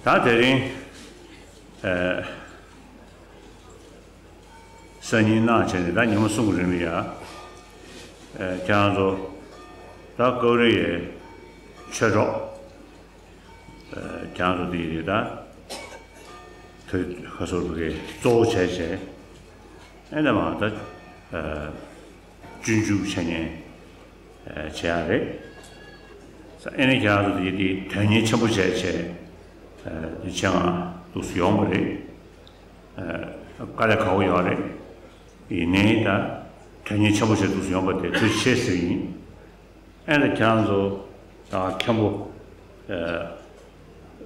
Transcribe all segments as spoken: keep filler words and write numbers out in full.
ད་དེ་རིང་ཨ་སང་ཉིན་གནངས་བྱས་ནས་ད་ཉི་མ་གསུམ་གྱི་རིང་ལ་ཡ། ཨ་ཁྱེད་རང་ཚོ་ད་ཀོ་རི་ཡའི་ཆོས་གྲོགས། ཨ་ཁྱེད་རང་ཚོ་དེ་ཡི་རེད་ད། དུས་ཁ་སོར་བུ་གའི་གཙོ་བོ་བྱས་བྱས། ཨེ་འདྲ་མ་ད་ཨ་སྤྱོད་འཇུག་བྱས་ཉན་ཨ་བྱེད་ཡག་རེད། ཨེ་ནས་ཁྱེད་རང་ཚོ་དེ་དེ་དོན་གཉེར་ཆེན་པོ་བྱས་བྱས་ཨ་དེ་བྱེད་ཡག་འདུག་སེ་ཡོང་གི་རེད། ཨ་དཀའ་ལས་ཁག་པོ་ཡོད་རེད། ཡིན་ནའི་ད་དོན་གཉེར་ཆེན་པོ་བྱས་འདུག་སེ་ཡོང་པ་དེ་ཐུགས་རྗེ་ཆེ་ཟེར་གྱི་ཡིན། ཨེ་ད་ཁྱེད་རང་ཚོ་ད་མཁན་པོ་ཨ་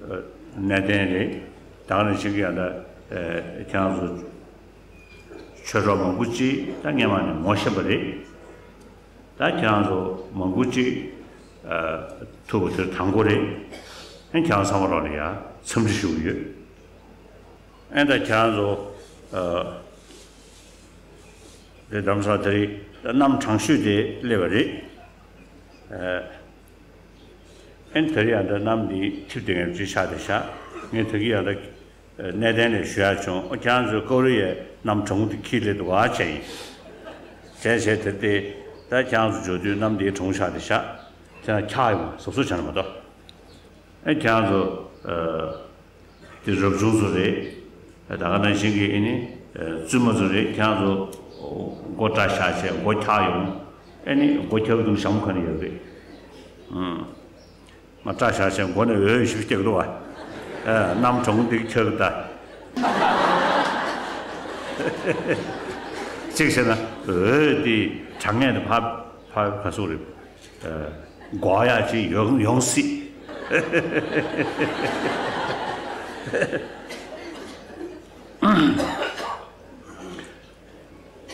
ཨ་གནས་བརྟན་རེད། ད་ག་ནང་བཞིན་གྱི་ཡང་ད་ཨ་ཁྱེད་རང་ཚོ་ཆོས་གྲོགས་མང་པོ་ཅིག་ད་སྔོན་མ་ནས་ངོ་ཤེས་པ་རེད། ད་ཁྱེད་རང་ཚོ་མང་པོ་ཅིག་ཨ་ཐུག་པ་དེ་དང་པོ་རེད། ཨེ་ཁྱེད་རང་ཚང་མ་རོགས་ལ་ཡ་འཚམས་འདྲི་ཞུ་གི་ཡོད། ཨེ་ད་ཁྱེད་རང་ཚོ་ཨ་དེ་དམ་ས་དེ་རིང་གནམ་གྲང་ཤོས་དེ་སླེབས་པ་རེད། ཨ་ཨེ་དེ་རིང་ཡང་ད་གནམ་འདི་ཐིབས་དེ་ངས་ཅི་ཆགས་དེ་ཤག་ངས་དེ་གི་ཡང་ད་གནས་བརྟན་ལས་ཞུ་ཡག་བྱུང་། ཨོ་ཁྱེད་རང་ཚོས་ཀོ་རི་ཡའི་གནམ་གྲང་མོ་དེ་ཁྱི་ལས་འདུག་ག་བྱས་ཡིན། བྱས་བྱས་དེ་དེ་ད་ཁྱེད་རང་ཚོ་འབྱོར་དུས་གནམ་འདི་གྲང་ཤག་དེ་ཤག་ཁྱེད་རང་འཁྱག་ཡོང་བ་སོབ་སོབ་བྱས་ན་མ་གཏོགས། ཨེ་ཁྱེད་རང་ཚོ་ཨ་དེ་རབ་བྱུང་ཚོ་རེད། ད་ག་ནང་བཞིན་གྱི་ཨེ་ནི་ཨ་བཙུན་མ་ཚོ་རེད། ཁྱེད་རང་ཚོ་མགོ་སྐྲ་བཞར་བྱས་མགོ་འཁྱག་ཡོང་། ཨེ་ནི་མགོ་འཁྱག་གི་དུས་ཞྭ་མོ་ག་ནས་ཡོད་རེད། ཨང་། མ་སྐྲ་བཞར་བྱས་མགོ་ནས་འོད་ཞིབ་སྐྱེ་གི་འདུག་བ། ཨ་གནམ་གྲང་མོ་འདི་འཁྱག་གི་ད། གཅིག་བྱས་ན་འོད་དེ་གྲང་ངད་དེ་ཕར་ཕར་ག་ཚོད་རེད། ཨ་འགོག་ཡག་ཅིག་ཡོང་ཡོང་སྲིད།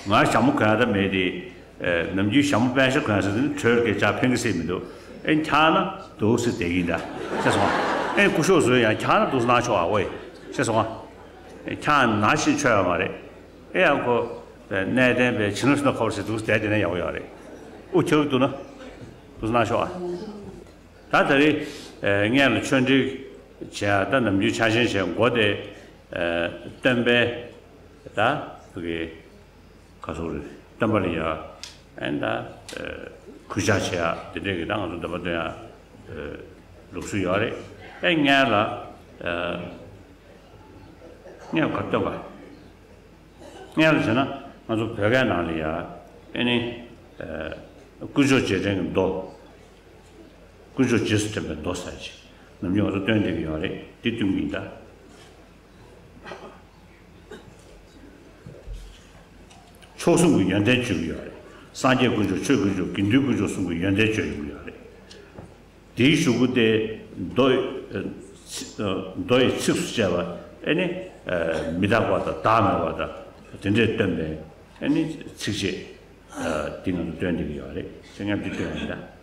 ང་ཞྭ་མོ་གོན་ཡག་ད་མེད་དེ། ཨ་ནམ་རྒྱུན་ཞྭ་མོ་པེན་ཤ་གོན་ཟེར་དུས་ནི་དྲོད་སྐད་ཆ་ཕན་གི་སྲིད་མི་འདུག་ཨེ་འཁྱག་ན་འདུག་སེ་བསྡད་ཀྱིན་ད། ཤེས་སོང་། ཨེ་སྐུ་ཞབས་ཚོས་ཡང་འཁྱག་ན་འདུག་སེ་གནང་ཆོག་ཨ་ཝེ། ཤེས་སོང་ཨ། ཨེ་འཁྱག་ན་ནང་བཞིན་ཆོད་ཡོད་མ་རེད། ཨེ་ཡང་ཁོ་གནས་བརྟན་པའི་བྱིན་རླབས་ཤིག་ན་ཁོ་ར་ཟེར་འདུག་སེ་བསྡད་དེ་ན་ཡག་པོ་ཡོད་རེད། དབུགས་འཁྱག་གི་འདུག་ན་འདུག་སེ་གནང་ཆོག་ཨ། ད་དེ་རིང་ཨེ་སྔོན་ལ་ཆོས་འབྲེལ་བྱས་ད་ནམ་རྒྱུན་ཆགས་ཞེན་བྱས་མགོ་དེ་ཨེ་སྟོན་པའི་ད་བུ་གི་ཁ་སོག་རེད། སྟོན་པ་ལ་ཡ་ཨེ་ད་ཨེ་གུས་ཕྱག་བྱེད་ཡ་དེ་འདྲས་ཀྱི་ད་ང་ཚོ་འདོན་པ་འདོན་ཡ་ཨེ་ལུགས་སྲོལ་ཡོད་རེད། ཨེ་སྔོན་ལ་ཨེ་སྔོན་ལ་ག་སྟོན་པ། སྔོན་ལ་བྱས་ན་ང་ཚོ་བོད་སྐད་ནང་ལ་ཡ་ཨེ་ནི་ཨེ་དཀོན་མཆོག་རྗེས་དྲན་གྱི་མདོ། དཀོན་མཆོག་རྗེས་སུ་དྲན་པའི་མདོ་ཟེར་ཅིག་ནམ་རྒྱུན་ང་ཚོ་བཏོན་བསྡད་ཀྱི་ཡོད་རེད། འདི་བཏོན་གྱི་ཡིན་ད། མཆོག་གསུམ་གྱི་ཡོན་ཏན་བརྗོད་ཀྱི་ཡོད་རེད། སངས་རྒྱས་དཀོན་མཆོག་ཆོས་དཀོན་མཆོག་དགེ་འདུན་དཀོན་མཆོག་གསུམ་གྱི་ཡོན་ཏན་བརྗོད་ཡོང་གི་ཡོད་རེད། དེའི་གཞུག་གུ་དེ་མདོ་ཨ་མདོ་ཡི་ཚིགས་སུ་བཅད་པ་ཨེ་ནི་ཨ་མི་རྟག་པ་དང་བདག་མེད་པ་དང་དེ་འདྲས་སྟོན་པའི་ཨེ་ནི་ཚིགས་བཅད་ཨ་འདི་ང་ཚོ་བཏོན་བསྡད་ཀྱི་ཡོད་རེད། ཚིག་ཉམས་འདི་བཏོན་ཡིན་ད།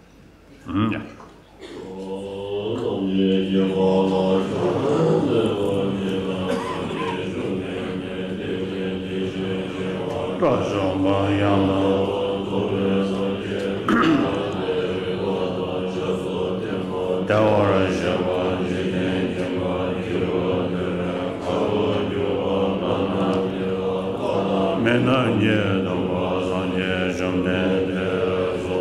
རྣམས་ཀྱི་སྟོན་པ་སངས་རྒྱས་བཅོམ་ལྡན་འདས་སོ།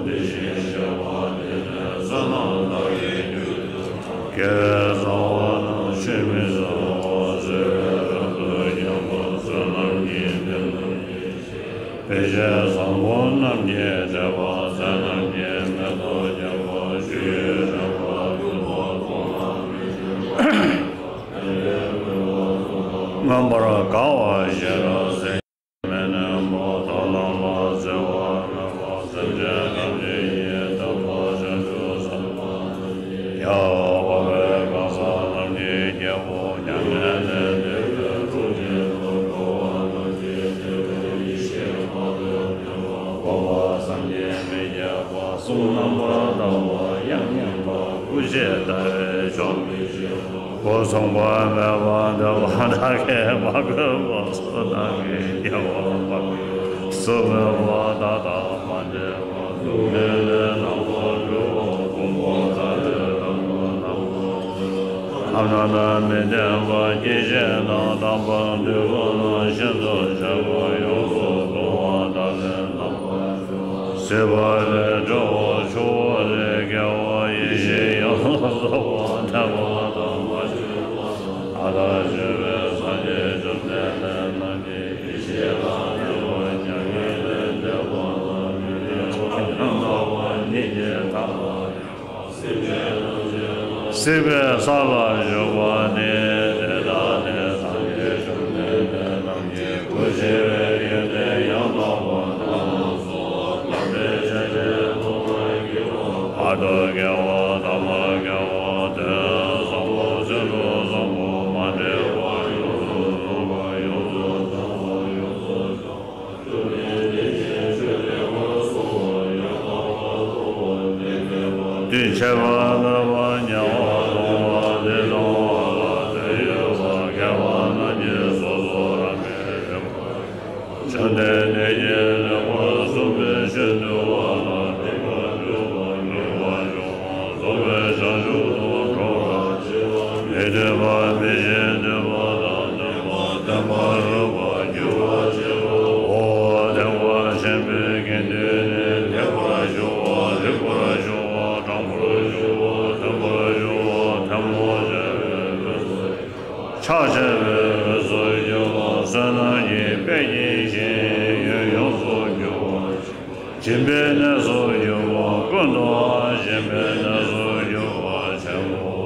དེ་བཞིན་གཤེགས་པ་དེ་ནི་བསོད་ནམས་དག་གི་རྒྱུ་དེ་དགེ་བའི་རྩ་བ་དང་ཆུད་མི་ཟ་བར་བཟོད་པའི་རབ་ཏུ་འཇོམས་པ་བསོད་ནམས་ཀྱི་ཕྲིན་ལས་ཀྱིས། བདེ་གཤེགས་བཟང་པོ་རྣམས་ཀྱི་ཐེག་པ་མཛད་རྣམས་ཀྱི་མེ་ཏོག་རྒྱས་པ་ཆུ་ཡི་རེག་པ་འབུལ་བ་གོང་ན་མི་ཆོད་པ་མངོན་པར་དགའ་བ་ཞེས་རབ་གསལ། མི་མནོས་པ་དང་ལམ་ལ་འཛེག་པ་མེད་པ་སེམས་ཅན་ཐམས་ཅད་ཡི་དམ་པ་བྱང་ཆུབ་སེམས་དཔའ་རྣམས་ཀྱི་ཡང་དག་པའི་གང་ཟག་རྣམས་ཀྱི་སྐྱེ་བོ་མྱ་ངན་ལས་འདས་པའི་གྲོགས་བྱེད་དུ་འགྲོ་བ་རྣམས་ཀྱི་དེ་འདྲའི་ཡེ་ཤེས་མ་ལུས་སྟོན་པ་འཕགས་པ་སངས་རྒྱས་མི་བསྐྱོད་པ་གསུང་རྣམ་པར་དག་པ་དབྱངས་སྙན་པ་སྐུ་བྱད་བརྡར་བའི་མཆོག་མི་ཤེས་པ་སྒོ་མཚུངས་པ་མེད་པ་འདོད་པ་དག་གིས་མ་གོས་པ་སོ་ནམ་གྱི་སྐྱེ་བོ་མ་གོས་སུ་མེད་པ་བདག་དང་མ་འདྲེས་པ་སྡུག་བསྔལ་ལས་རྣམ་པར་གྲོལ་བ་མགོན་པོ་ཐར་པའི་དམ་པ་རྣམས་ལ། ལྷ་མོ་རྣམས་མི་ལྡན་པ་སྐྱེ་མཆེད་དང་དམ་པ་འདོད་པ་རྣམས་ཤིན་ཏུ་ཆེན་པོ་ཡོངས་སུ་གཏོང་བ་དག་ལས་རྣམ་པར་གྲོལ་བ་སྲིད་པ་ལས་གྲོལ་བ་ཆུ་བོ་ལས་སྐྱེ་བ་ཡེ་ཤེས་ཡོངས་སུ་རྫོགས་པ་ཐེག་པ་དམ་པ་ཆོས་དབྱིངས་ལ་བཞུགས་པའི་སངས་རྒྱས་བཅོམ་ལྡན་འདས་རྣམས་ཀྱི་ཡེ་ཤེས་ལ་གནས་པ་མྱ་ངན་ལས་འདས་པ་དང་མི་མཐུན་པ་ཡང་དག་པ་ཉིད་ཀྱི་མཐའ་ལ་སྲིད་པའི་ས་ལ་བཞུགས་པ་སྟེ། དེ་དག་ནི་སངས་རྒྱས་བཅོམ་ལྡན་འདས་རྣམས་ཀྱི་སྐུ་ཆེ་བའི་ཡོན་ཏན་ཡང་དག་པ་རྣམས་སོ། ལམ་པའི་ཆ་ཤས་ཐོག་མར་གྱུར་པ། བར་དུ་དགེ་བ་ཐ་མར་དགེ་བ་དོན་བཟང་པོ་ཚུལ་ཁྲིམས་བཟང་པོ་མ་འདྲེས་པ་ཡོངས་སུ་རྫོགས་པ་ཡོངས་སུ་དག་པ་ཡོངས་སུ་བྱང་བ། དུས་ཆད་པ་མེད་པར་ཉེ་བར་གཏོང་བ་དེ་གཏོང་བ་ལ་དོན་ཡོད་པ་མཁས་པ་རྣམས་ཀྱིས་སོ་སོ་རང་གི་རིག་པ་ཡོད་པ་བཅོམ་ལྡན་འདས་ཀྱི་རིག་པ་གསུངས་པའི་ཆོས་འདུལ་བ་ལ་རིག་པ་འདུལ་བ་ཉུང་བ་ཆུང་བ་རྫོགས་པའི་བྱང་ཆུབ་ཏུ་འགྲོ་བར་བྱེད་པ། མི་མཐུན་པ་མི་བྱེད་མཐུན་པ་དང་མཐུན་པ། མཐུན་པར་རིགས་པ་འགྱུར་བར་བྱེད་པའོ། ཐེག་པ་ཆེན་པོའི་དགེ་འདུན་ནི། ཐེག་པར་ཞུགས་པ་རིགས་པར་ཞུགས་པ། དྲང་པོར་ཞུགས་པ་མཐུན་པར་ཞུགས་པ། ཐལ་མོ་སྦྱར་བའི་འོད་ཟེར་ཕྱག་བྱ་བའི་འོས་སུ་གྱུར་པ། བསོད་ནམས་ཀྱི་དཔལ་གྱི་ཞིང་ཡུལ་ཡོངས་སུ་གྱུར་པ། སྦྱིན་པའི་གནས་སུ་གྱུར་པ། ཀུན་ཏུ་སྦྱིན་པའི་གནས་སུ་གྱུར་པ་ཆེན་པོ།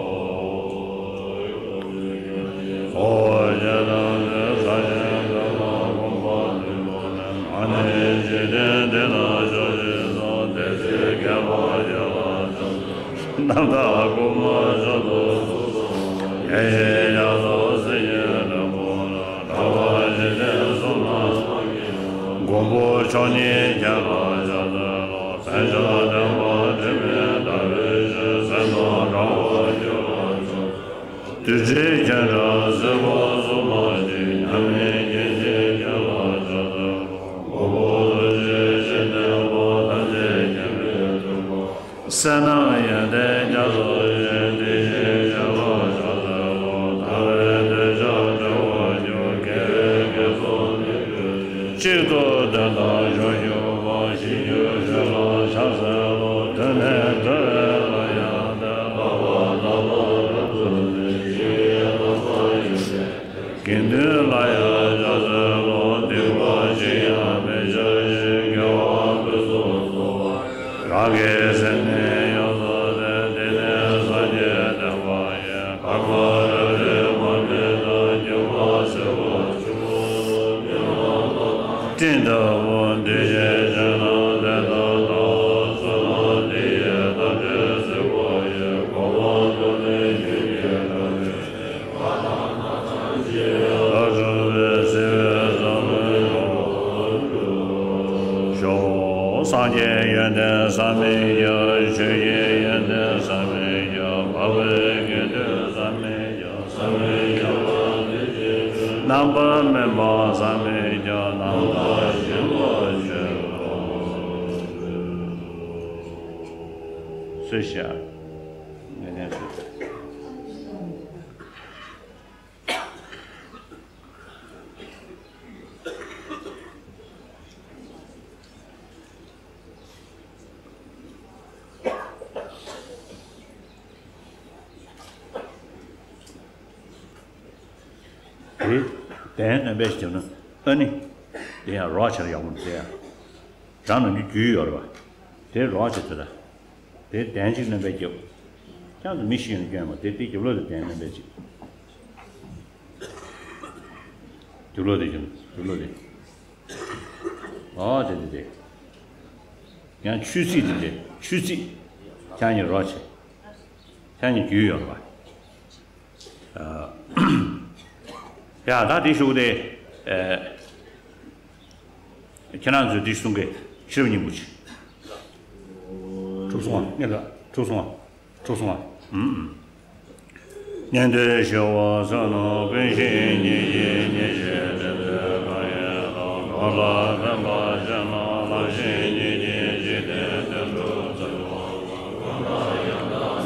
ཨོ་ཡ་དང་ནི་ས་ཆེན་དེ་ལ་གོམ་པ་བདུན་པོ་ནི། ཨ་ནི་འཇིག་རྟེན་འདི་ན་ཕྱོགས་བཞི་སོགས། དེ་ཚེ་མཁས་པ་ཡོད་ལ་ཕྱག་འཚལ་ལོ། རྣམ་དག་སྐུ་མ་མཆོག་ཏུ་གཟུགས་བཟང་བ། ཡེ་ཤེས་རྒྱ་མཚོ་སེང་གེའི་རི་བོ་ལ། གྲགས་པ་འཇིག་རྟེན་གསུམ་ན་མ་མཆིས་པ། མགོན་པོ་མཆོག་བརྙེས་མཁྱེན་ལ་ཕྱག་འཚལ་ལོ། མཚན་མཆོག་ལྡན་པ་དྲི་མེད་ཟླ་བའི་ཞལ། སེམས་དང་འདྲ་བར་གྱུར་པ་མཆོག་ཏུ། རྡུལ་བྲལ་ཁྱོད་རང་སྲིད་པ་གསུམ་མ་མཆིས། མྱ་ངན་སྐྱེ་མཆེད་མཁྱེན་ལ་ཕྱག་འཚལ་ལོ། མགོན་པོ་རྡོ་རྗེ་འཆང་ལྡན་པ། ཐམས་ཅད་མཁྱེན་པའི་སྤྲུལ་པ། གསལ་སྣང་ཡོན་ཏན་རྒྱ་མཚོ་ཆེ། དེ་བཞིན་གཤེགས་ལ་ཕྱག་འཚལ་ལོ། ཐར་པའི་འདོད་ཆགས་བྲལ་བར་གྱུར། དགེ་བའི་རྒྱ་མཚོ་ནི་ཁྱོད་ཀྱི། གཅིག་ཏུ་དོན་དམ་བཞུགས་གྱུར་པ། ཞི་གྱུར་ཁྱོད་ལ་ཕྱག་འཚལ་ལོ། ཐོས་ནས་ཐོས་པའི་ལམ་ཡང་བསྟན། བསླབ་པ་དག་ལ་རབ་ཏུ་བརྩོན། ཞི་བའི་ལམ་སྲོལ་ཡོན་ཏན། དགེ་འདུན་ལ་ཡང་ཕྱག་འཚལ་ལོ། སྡིག་པ་གཅིག་ཀྱང་མི་བྱ་ཞིང་། དགེ་བ་ཕུན་སུམ་ཚོགས་པ་ཡི། རང་གི་སེམས་ནི་ཡོངས་སུ་བདེ། དེ་ནི་སངས་རྒྱས་བསྟན་པ་ཡི། ཀརྨ་རབ་རིམ་པ་མི་རྟག་སྐྱོབ་པ་སེམས་དཔའ་ཆེན་པོ་མི་ལ་ལྟ་དང་། སྤྲིན་ལྟ་བུ་འདུ་ཤེས་ཆེ་ན་དེ་དག་ལྟ། བསོད་ནམས་འདི་ཡིས་ཐམས་ཅད་གཟིགས་པ་ཡི། གོ་འཕང་མཐོ་རིས་རྒྱུན་གྱི་བདག་པོ་ཡི། ལྷ་གྲུབ་པའི་བརྩེ་བའི་བསམ་བློའི་ཤོག། སངས་རྒྱས་ཡོན་ཏན་བསམ་མི་ཁྱབ། ཆོས་ཀྱི་ཡོན་ཏན་བསམ་མི་ཁྱབ། འཕགས་པའི་དགེ་འདུན་བསམ་མི་ཁྱབ། བསམ་མི་ཁྱབ་པ་དེ་ཅིག་གྲོལ། རྣམ་པར་སྨིན་པ་བསམ་མི་ཁྱབ། རྣམ་དག་སྦྱིན་པ་ཆེན་པོ། སུ་ཤ། ངེས་གཏན་སུ། དེ་གདན་སྣོན་པ་ཞིག་བརྒྱབ་ན་ཨ་ནི་དེ་ཡང་རོགས་བྱེད་ཡག་པོ་འདུག་དེ་ཡང་རང་ནང་གི་རྒྱུས་ཡོད་རེད་པ། དེ་རོགས་བྱེད་དེ་ད། དེ་གདན་གཅིག་སྣོན་པ་བརྒྱབ། ཁྱེད་ཚོ་མི་ཤི་ཡོང་སྐྱོན་མ་དེ་དེ་རྒྱབ་ལོགས་དེ་གདན་སྣོན་པ་གཅིག་རྒྱབ་ལོགས་དེ་བརྒྱབ་རྒྱབ་ལོགས་དེ། ཨོ་དེ་དེ་དེ། ཡང་ཆོས་ཚིག་དེ་དེ་ཆོས་ཚིག་ཁྱེད་གཉིས་རོགས་བྱེད། ཁྱེད་གཉིས་རྒྱུས་ཡོད་རེད་པ། ཨ། ཡ་ད་དེ་ཞུ་དེ། ཨ། ཁྱེད་རང་ཚོས་དེ་གསུང་གི་ཤེས་རབ་སྙིང་པོ་ཆེ། གྲུབ་སོང་ཨ། ངས་ལ་གྲུབ་སོང་ཨ། གྲུབ་སོང་ཨ། ཨུམ་ཨུམ། ཉན་ཐོས་ཞི་བ་ས་ན་ཀུན་ཤེས་ཉིད་ཀྱི་ཉེར་ཞི་བདེན་པའི་གང་ཡིན་དང་འགྲོ་ལ་ཕན་པ་ཆེ་ན་ལམ་ཤེས་ཉིད་ཀྱི་འཇིག་རྟེན་དོན་གྲུབ་ཚེ་དཔག་པ།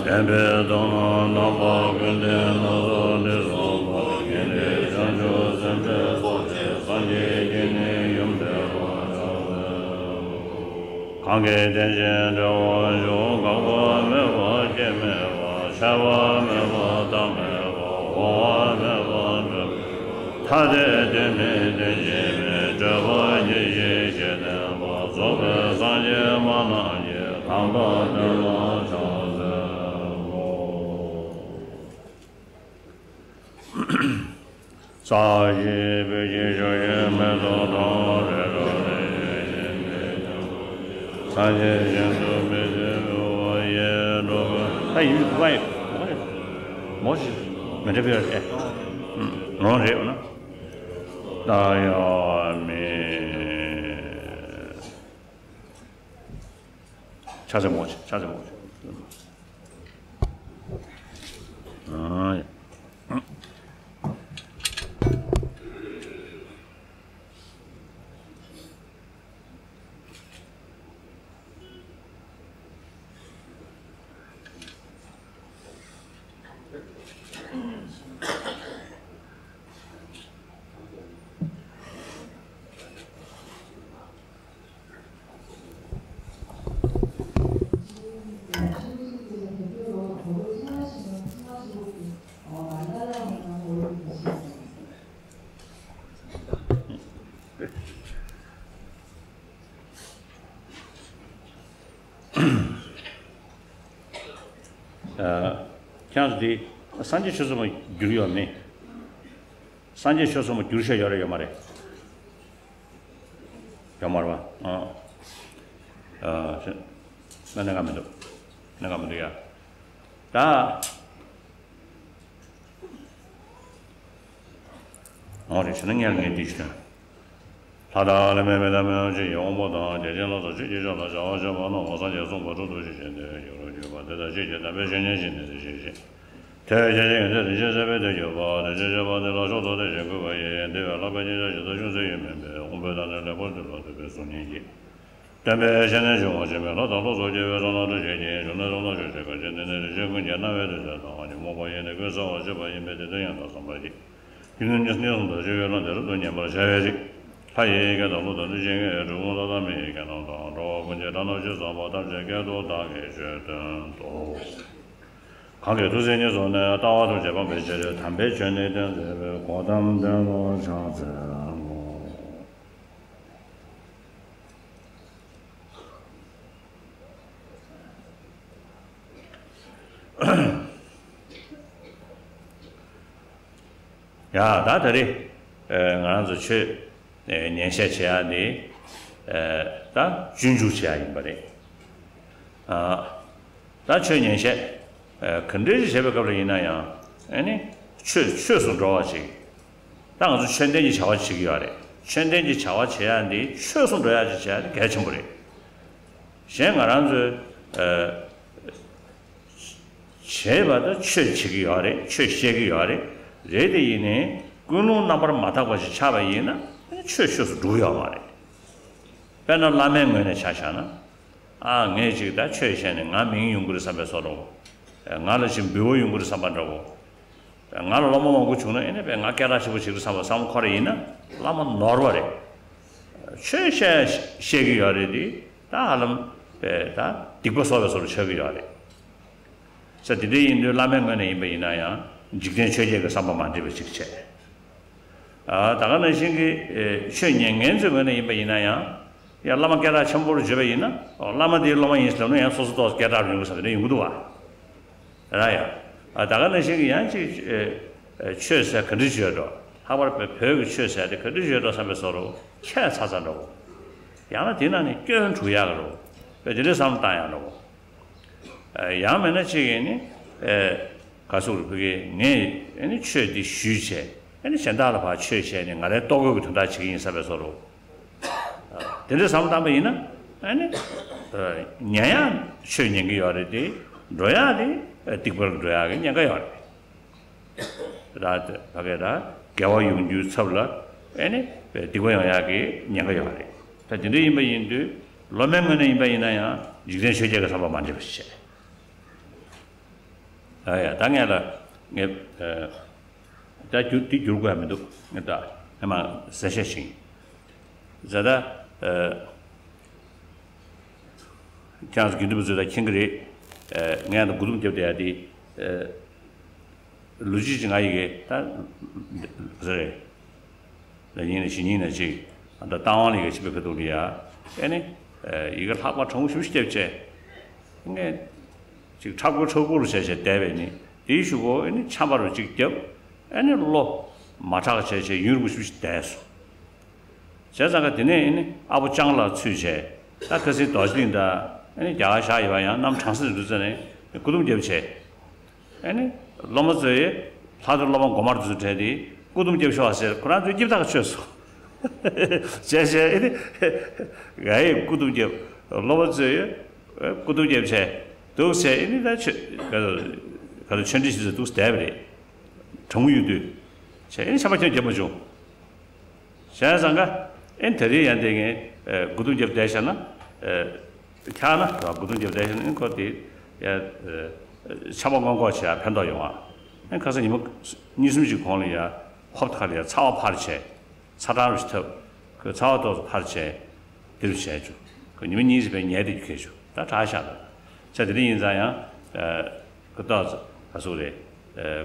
བདེན་པའི་སྟོང་ན་རྣམ་པ་ཀུན་ལྡན་སྣ་ཚོགས་འདི་གསུངས་པ། དགེ་འདུན་བྱང་ཆུབ་སེམས་དཔའི་ཚོགས་ཀྱིས་སངས་རྒྱས་ཀྱི་ནི་ཡུམ་བདེ་བར་ཤོག་ཟེར། གང་གིས་དེ་བཞིན་བདེ་བར་གཤེགས། འགག་པ་མེད་པ་སྐྱེ་མེད་པ། ཆགས་པ་མེད་པ་བདག་མེད་པ། འོང་བ་མེད་པ་འགྲོ་མེད་པ། ཐ་དད་དོན་མེད་དོན་གཅིག་མེད། སྤྲོས་པ་ཉེར་ཞི་ཞི་བརྟན་པ། རྫོགས་པའི་སངས་རྒྱས་སྨྲ་རྣམས་ཀྱིས། གང་དག་དེ་ལ་ཕྱག་འཚལ་ལོ། ས་གཞི་སྤོས་ཀྱིས་བྱུགས་ཤིང་མེ་ཏོག་དང་། རེག་བྱ་རེག་བྱེད་མེ་ཏོག་སངས་རྒྱས་ཞིང་དུ་མི་འཛིན་འགྲོ་བ་ཡི་འགྲོ་ཕན། ད་ཡིན་གོ་ག་ཡིན་གོ་ག་ཡིན་མོ་ཞིག་མི་འདྲ་བའི་རེད། ངོ་རེད་འོ་ན། ད་ཡང་མི། ཆ་ཚང་མོ་ཆ་ཚང་མོ་ཆ། ཨ་ཡ། ཁྱེད་ཚོ་འདི་སངས་རྒྱས་ཆོས་ཚོགས་མ་བསྒྱུར་ཡོད་མེད། སངས་རྒྱས་ཆོས་ཚོགས་མ་བསྒྱུར་ཤེས་ཡོད་རེད་ཡོད་མ་རེད། ཡོད་མ་རེད་པ། ཨ། ཨ། ང་གནད་འགག་མི་འདུག་གནད་འགག་མི་འདུག་ཡ། ད། འོ་རེད་བྱས་ན་ངས་ངས་འདི་ཞུ། ལྷ་དང་ལྷ་མིན་མི་དང་མི་དབང་ཆོས་ཀྱི་དབང་པོ་དང་། བརྒྱ་བྱིན་ལ་སོགས་ཆོས་ཀྱི་མཆོག་ལ་བྱ་བ་བྱེད་པ་རྣམས་སངས་རྒྱས་གསུངས་པ་དྲུག་ཏུ་ཤེས་བཞིན་ཏེ། ཡུལ་ལ་གྱུར་པ་དེ་དག་ཆོས་ཀྱི་དམ་པའི་ཆོས་ཉིད་ཀྱི་གནས་ཚུལ་ཤེས་ཤིང་། དེ་ཡང་ཆོས་ཀྱི་ཡོན་ཏན་རིན་ཆེན་གསལ་བའི་དོན་གྱུར་པ། དེ་ཆོས་སྤྱོད་པ་འདི་ལ་མཆོག་ཏུ་དད་ཅིང་གུས་པ་ཡིས། འདི་བས་ལྷག་པའི་སྙིང་རྗེ་ཇི་ལྟར་ཅུང་ཟད་ཡོད་མིན་པས། དབང་པོའི་དང་ནི་ལེགས་པར་འདུལ་ལ་ཐུབ་པའི་གཟུགས་བརྙན་གྱིས། སྟོན་པའི་བཤེས་གཉེན་ཆུང་བ་ཆེན་པོས་ལྷ་དང་ལྷ་ཚོགས་དགྱེས་པའི་བསོད་ནམས་སྤྲོ་བྱེད་ཀྱིས། བྱུང་གནས་བསོད་ནམས་སྤྱོད་བྱེད་དགའ་བྱེད་འདི་ནི་རིན་ཆེན་ཀུན་གྱི་སྣང་བའི་དུས་མཚན་དང་། ཉོན་མོངས་པ་ཡེ་ནས་ཀུན་གསལ་བར་བྱེད་པ་ཡིན་པས་དེ་དོན་ཡང་དག་བསམ་པར་བགྱི། རྒྱུ་ནི་གཉིས་གསུམ་དང་བཅས་པའི་ལྷ་འདིར་སྡུག་བསྔལ་བར་བྱ་བའི་རིགས། ལྷ་ཡི་སྐད་དང་ཀླུ་དང་གནོད་སྦྱིན་སྐད། གྲུལ་བུམ་དག་དང་མི་ཡི་སྐད་རྣམས་དང་། འགྲོ་བ་ཀུན་གྱི་སྒྲ་རྣམས་ཇི་ཙམ་པ། ཐམས་ཅད་སྐད་དུ་བདག་གིས་ཆོས་སྟོན་ཏོ། གང་གིས་ཐུགས་བརྩེ་ཉེར་བཟུང་ནས། ལྟ་བ་ཐམས་ཅད་སྤང་བའི་ཕྱིར། དམ་པའི་ཆོས་ནི་སྟོན་མཛད་པའི། གོའུ་ཏམ་དེ་ལ་ཕྱག་འཚལ་ལོ། ཡ་ད་ད་རེས་ང་རང་ཚོ་ཆོས་ཉན་བཤད་བྱེད་ཡ་འདི་ད་སྤྱོད་འཇུག་བྱེད་ཡ་ཡིན་པ་རེད། ད་ཆོས་ཉན་བཤད་ག་འདྲ་ཞིག་བྱེད་པའི་སྐབས་ལ་ཡིན་ན་ཡང་ཨ་ནི་ཆོས་ཆོས་སུ་འགྲོ་བ་ཞིག་ད་ང་ཚོ་ཆོས་ལྡན་གྱི་བྱ་བ་བྱེད་ཀྱི་ཡོད་རེད། ཆོས་ལྡན་གྱི་བྱ་བ་བྱེད་ཡ་འདི་ཆོས་སུ་འགྲོ་ཡ་ཅིག་བྱེད་ཡ་འདི་གལ་ཆེན་པོ་རེད། གཞན་ང་རང་ཚོས་ཨ། བྱས་པ་དང་ཆོས་བྱེད་ཀྱི་ཡོད་རེད། ཆོས་བཤད་ཀྱི་ཡོད་རེད། རེད་དེ་ཡིན་ནའི་ཀུན་སློང་རྣམ་པར་མ་དག་པ་ཞིག་ཆགས་པ་ཡིན་ན་ཆོས་ཆོས་སུ་འགྲོ་གི་ཡོད་མ་རེད། དཔེར་ན་བླ་མའི་ངོས་ནས་ཆ་བཞག་ན། ཨ་ངས་ཅིག་ད་ཆོས་བཤད་ནས་ང་མིང་ཡོང་གི་རེད་བསམ་པའི་བཟོ་འདྲ་བོ། ང་ལ་ཅིག་འབུལ་བ་ཡོང་གི་རེད་བསམ་པ་འདྲ་བོ། ང་ལ་སློབ་མ་མང་པོ་བྱུང་ན་ཨེ་ནས་པས་ང་སྐད་གྲགས་ཆེན་པོ་བྱེད་ཀྱི་བསམ་པ་བསམ་ཁོ་ར་ཡིན་ན་བླ་མ་ནོར་བ་རེད། ཆོས་བཤད་བཤད་ཀྱི་ཡོད་རེད་དེ་ད་ཧ་ལམ་པས་ད་སྡིག་པ་གསོག་པའི་བཟོ་འདྲ་ཆགས་ཀྱི་ཡོད་རེད། ས་དེ་འདྲ་ཡིན་དུས་བླ་མའི་ངོས་ནས་ཡིན་པ་ཡིན་ན་ཡང་འཇིག་རྟེན་ཆོས་བརྒྱད་ཀྱི་བསམ་པ་མ་འདྲེས་པ་ཅིག་བྱས། ད་ག་ནང་བཞིན་གྱི་ཆོས་ཉན་མཁན་ཚོའི་ངོས་ནས་ཡིན་པ་ཡིན་ན་ཡང་། ཡང་བླ་མ་སྐད་གྲགས་ཆེན་པོར་བརྗོད་པ་ཡིན་ན། བླ་མ་དེའི་སློབ་མ་ཡིན་ཟེར་ན་ཡང་སོ་སོ་ཏོག་ཙམ་སྐད་གྲགས་ཡོང་གི་ས་དེ་འདྲ་ཡོང་གི་འདུག་བ། རེད་ཡ། ད་ག་ནང་བཞིན་གྱི་ཡང་ཅིག་ཆོས་ཟེར་ག་འདྲ་བརྗོད་འགྲོ། ལྷག་པར་བོད་ཀྱི་ཆོས་ཟེར་དེ་ག་འདྲ་བརྗོད་འགྲོ་བསམ་པའི་བཟོ་འདྲ་ཁྱད་མཚར་ཙམ་འདྲ་བོ། ཡང་ན་དེ་ནང་ནས་སྐྱོན་འདུག་ཡག་འདྲ་བོ། དཔེ་དེ་འདྲའི་བསམ་བློ་བཏང་ཡག་འདྲ་བོ། ཡང་མིན་ན་གཅིག་གིས་ནི། ག་ཟེར་དགོས་རེད། ཕ་གིའི་ངས་ཨ་ནི་ཆོས་འདི་ཞུས་བྱས། ཨ་ནི་གཞན་དག་ལ་ཕར་ཆོས་བཤད་ནས་ང་རའི་ལྟོ་གོས་ཀྱི་དོན་དག་བྱེད་ཀྱི་ཡིན་བསམ་པའི་བཟོ་འདྲ། དེ་འདྲའི་བསམ་བློ་བཏང་པ་ཡིན་ན། ཨ་ནི་ཉན་ཡག་ཆོས་ཉན་གྱི་ཡོད་རེད་དེ། འགྲོ་ཡག་དེ་སྡིག་པར་འགྲོ་ཡག་གི་ཉེན་ཁ་ཡོད་རེད། ད་ཕ་གི་ད་དགེ་བ་ཡོང་རྒྱུའི་ཚབ་ལ་ཨ་ནི་སྡིག་པ་ཡོང་ཡག་གི་ཉེན་ཁ་ཡོད་རེད། ད་དེ་འདྲ་ཡིན་པ་ཡིན་དུས་སློབ་མའི་ངོས་ནས་ཡིན་པ་ཡིན་ན་ཡང་འཇིག་རྟེན་ཆོས་བརྒྱད་ཀྱི་བསམ་པ་མ་འདྲེས་པ་ཞིག་བྱས། ཨ་ཡ། ད་ངས་ལ་ངས་ད་འགྱུར་འདི་འགྱུར་དགོས་ཡ་མི་འདུག་ངས་ད་ཧེ་མ་གསལ་བཤད་ཞིག་ཡིན། ཟེར་ད། ཁྱེད་རང་ཚོ་དགེ་འདུན་པ་ཚོས་ད་མཁྱེན་གྱི་རེད། ངས་ད་མགོ་རྡུང་རྒྱབ་བསྡད་ཡ་དེ། ལོ་རྒྱུས་ཀྱི་ང་ཡི་གེ་ད་ཟེར་རེད། ལ་ཉིན་ནས་ཞི་ཉིན་ནས་ཅིག་ད་རྟ་དབང་ལ་ཡི་གེ་ཆིབས་པའི་ཁ་ཐུག་ལ་ཡ། ཨེ་ནི། ཡི་གེ་ལྷག་པ་དྲང་པོ་ཞིབ་ཞིབ་བརྒྱབ་བྱས། ངས་ཅིག་ཁྲག་ཁོལ་ཁྲག་ཁོལ་བྱས་བྱས་བསྡད་པས་ནི་དེའི་གཞུག་གུ་ཨེ་ནི་ཆམ་པ་རུ་ཅིག་བརྒྱབ། ཨེ་ནི་བློ་མ་དྲག་བྱས་བྱས་ཡུན་རིང་པོ་ཞིབ་ཞིབ་བསྡད་སོང་། བྱས་ཙང་ཀ་དེ་ནས་ཨེ་ནི་ཨ་ཕོ་ལྕང་ལ་ཚུད་བྱས། ད་ཁ་སང་རྡོ་རྗེ་གླིང་དང་ཨེ་ནི་རྒྱ་གར་བཞག་ཡོད་པ་ཡང་གནམ་གྲང་ས་རེད་འདུག་ཟེར་ནས་མགོ་རྡུང་རྒྱབ་བྱས། ཨེ་ནི། སློབ་མ་ཚོས། ལྷག་ཏུ་སློབ་མ་མགོ་དམར་དེ་ཚོ་གྲས་དེ་སྐུ་གདུང་རྒྱབ་ཤོག་ཟེར་ཁོ་རང་ཚོའི་སྐྱིབས་ཐག་ཆོད་སོང་། བྱས་བྱས་ཨེ་ནི། ང་ཡིས་སྐུ་གདུང་རྒྱབ། སློབ་མ་ཚོས། སྐུ་གདུང་རྒྱབ་བྱས། འདུག་ཟེར་ཨེ་ནི་ད་ཆོས། ག་ཚོད། ག་ཚོད་ཆོས་འབྲེལ་ཞུས་ཚེ་འདུག་བསྡད་པ་རེད། གྲང་མོ་ཡོད་དུས། བྱས་ཨེ་ནི་ཆམ་པ་ཁྱོན་བརྒྱབ་མ་བྱུང་། བྱས་ཙང་ཀ་ཨེ་ནི་ད་རེས་ཡང་དེ་ངས། མགོ་རྡུང་རྒྱབ་བསྡད་བཞག་ན། ཁྱག་ན་ར་མགོ་རྡུང་རྒྱབ་བསྡད་བཞག་ན་ཨེ་ནི་ཁོ་དེ། ཡ། ཆམ་པ་སྔོན་འགོག་བྱེད་ཡ་ཕན་ཐོགས་ཡོང་ཨ། ཨེ་ནི་ཁ་སང་ཉི་མ་གཉིས་གསུམ་ཞིག་གོང་ལ་ཡ། ཧོབ་ཁ་ལ་ཡ་ཚ་བ་ཕར་བྱས། ཚ་གྲང་རུ་ཞིག་ཐབས། ཁོས་ཚ་བ་ཏོག་ཙམ་ཕར་བྱས། འདི་རུ་བྱས་བྱུང་། ཁོས་ཉི་མ་གཉིས་ཙམ་བས་ཉལ་བསྡད་རྒྱུ་ཁེལ་བྱུང་། ད་དྲག་ཤག་ད། ཆ་དེ་འདྲ་ཡིན་ཙང་ཡང་། ཁོ་ཏོག་ཙམ་ག་ཟེར་དགོས་རེད།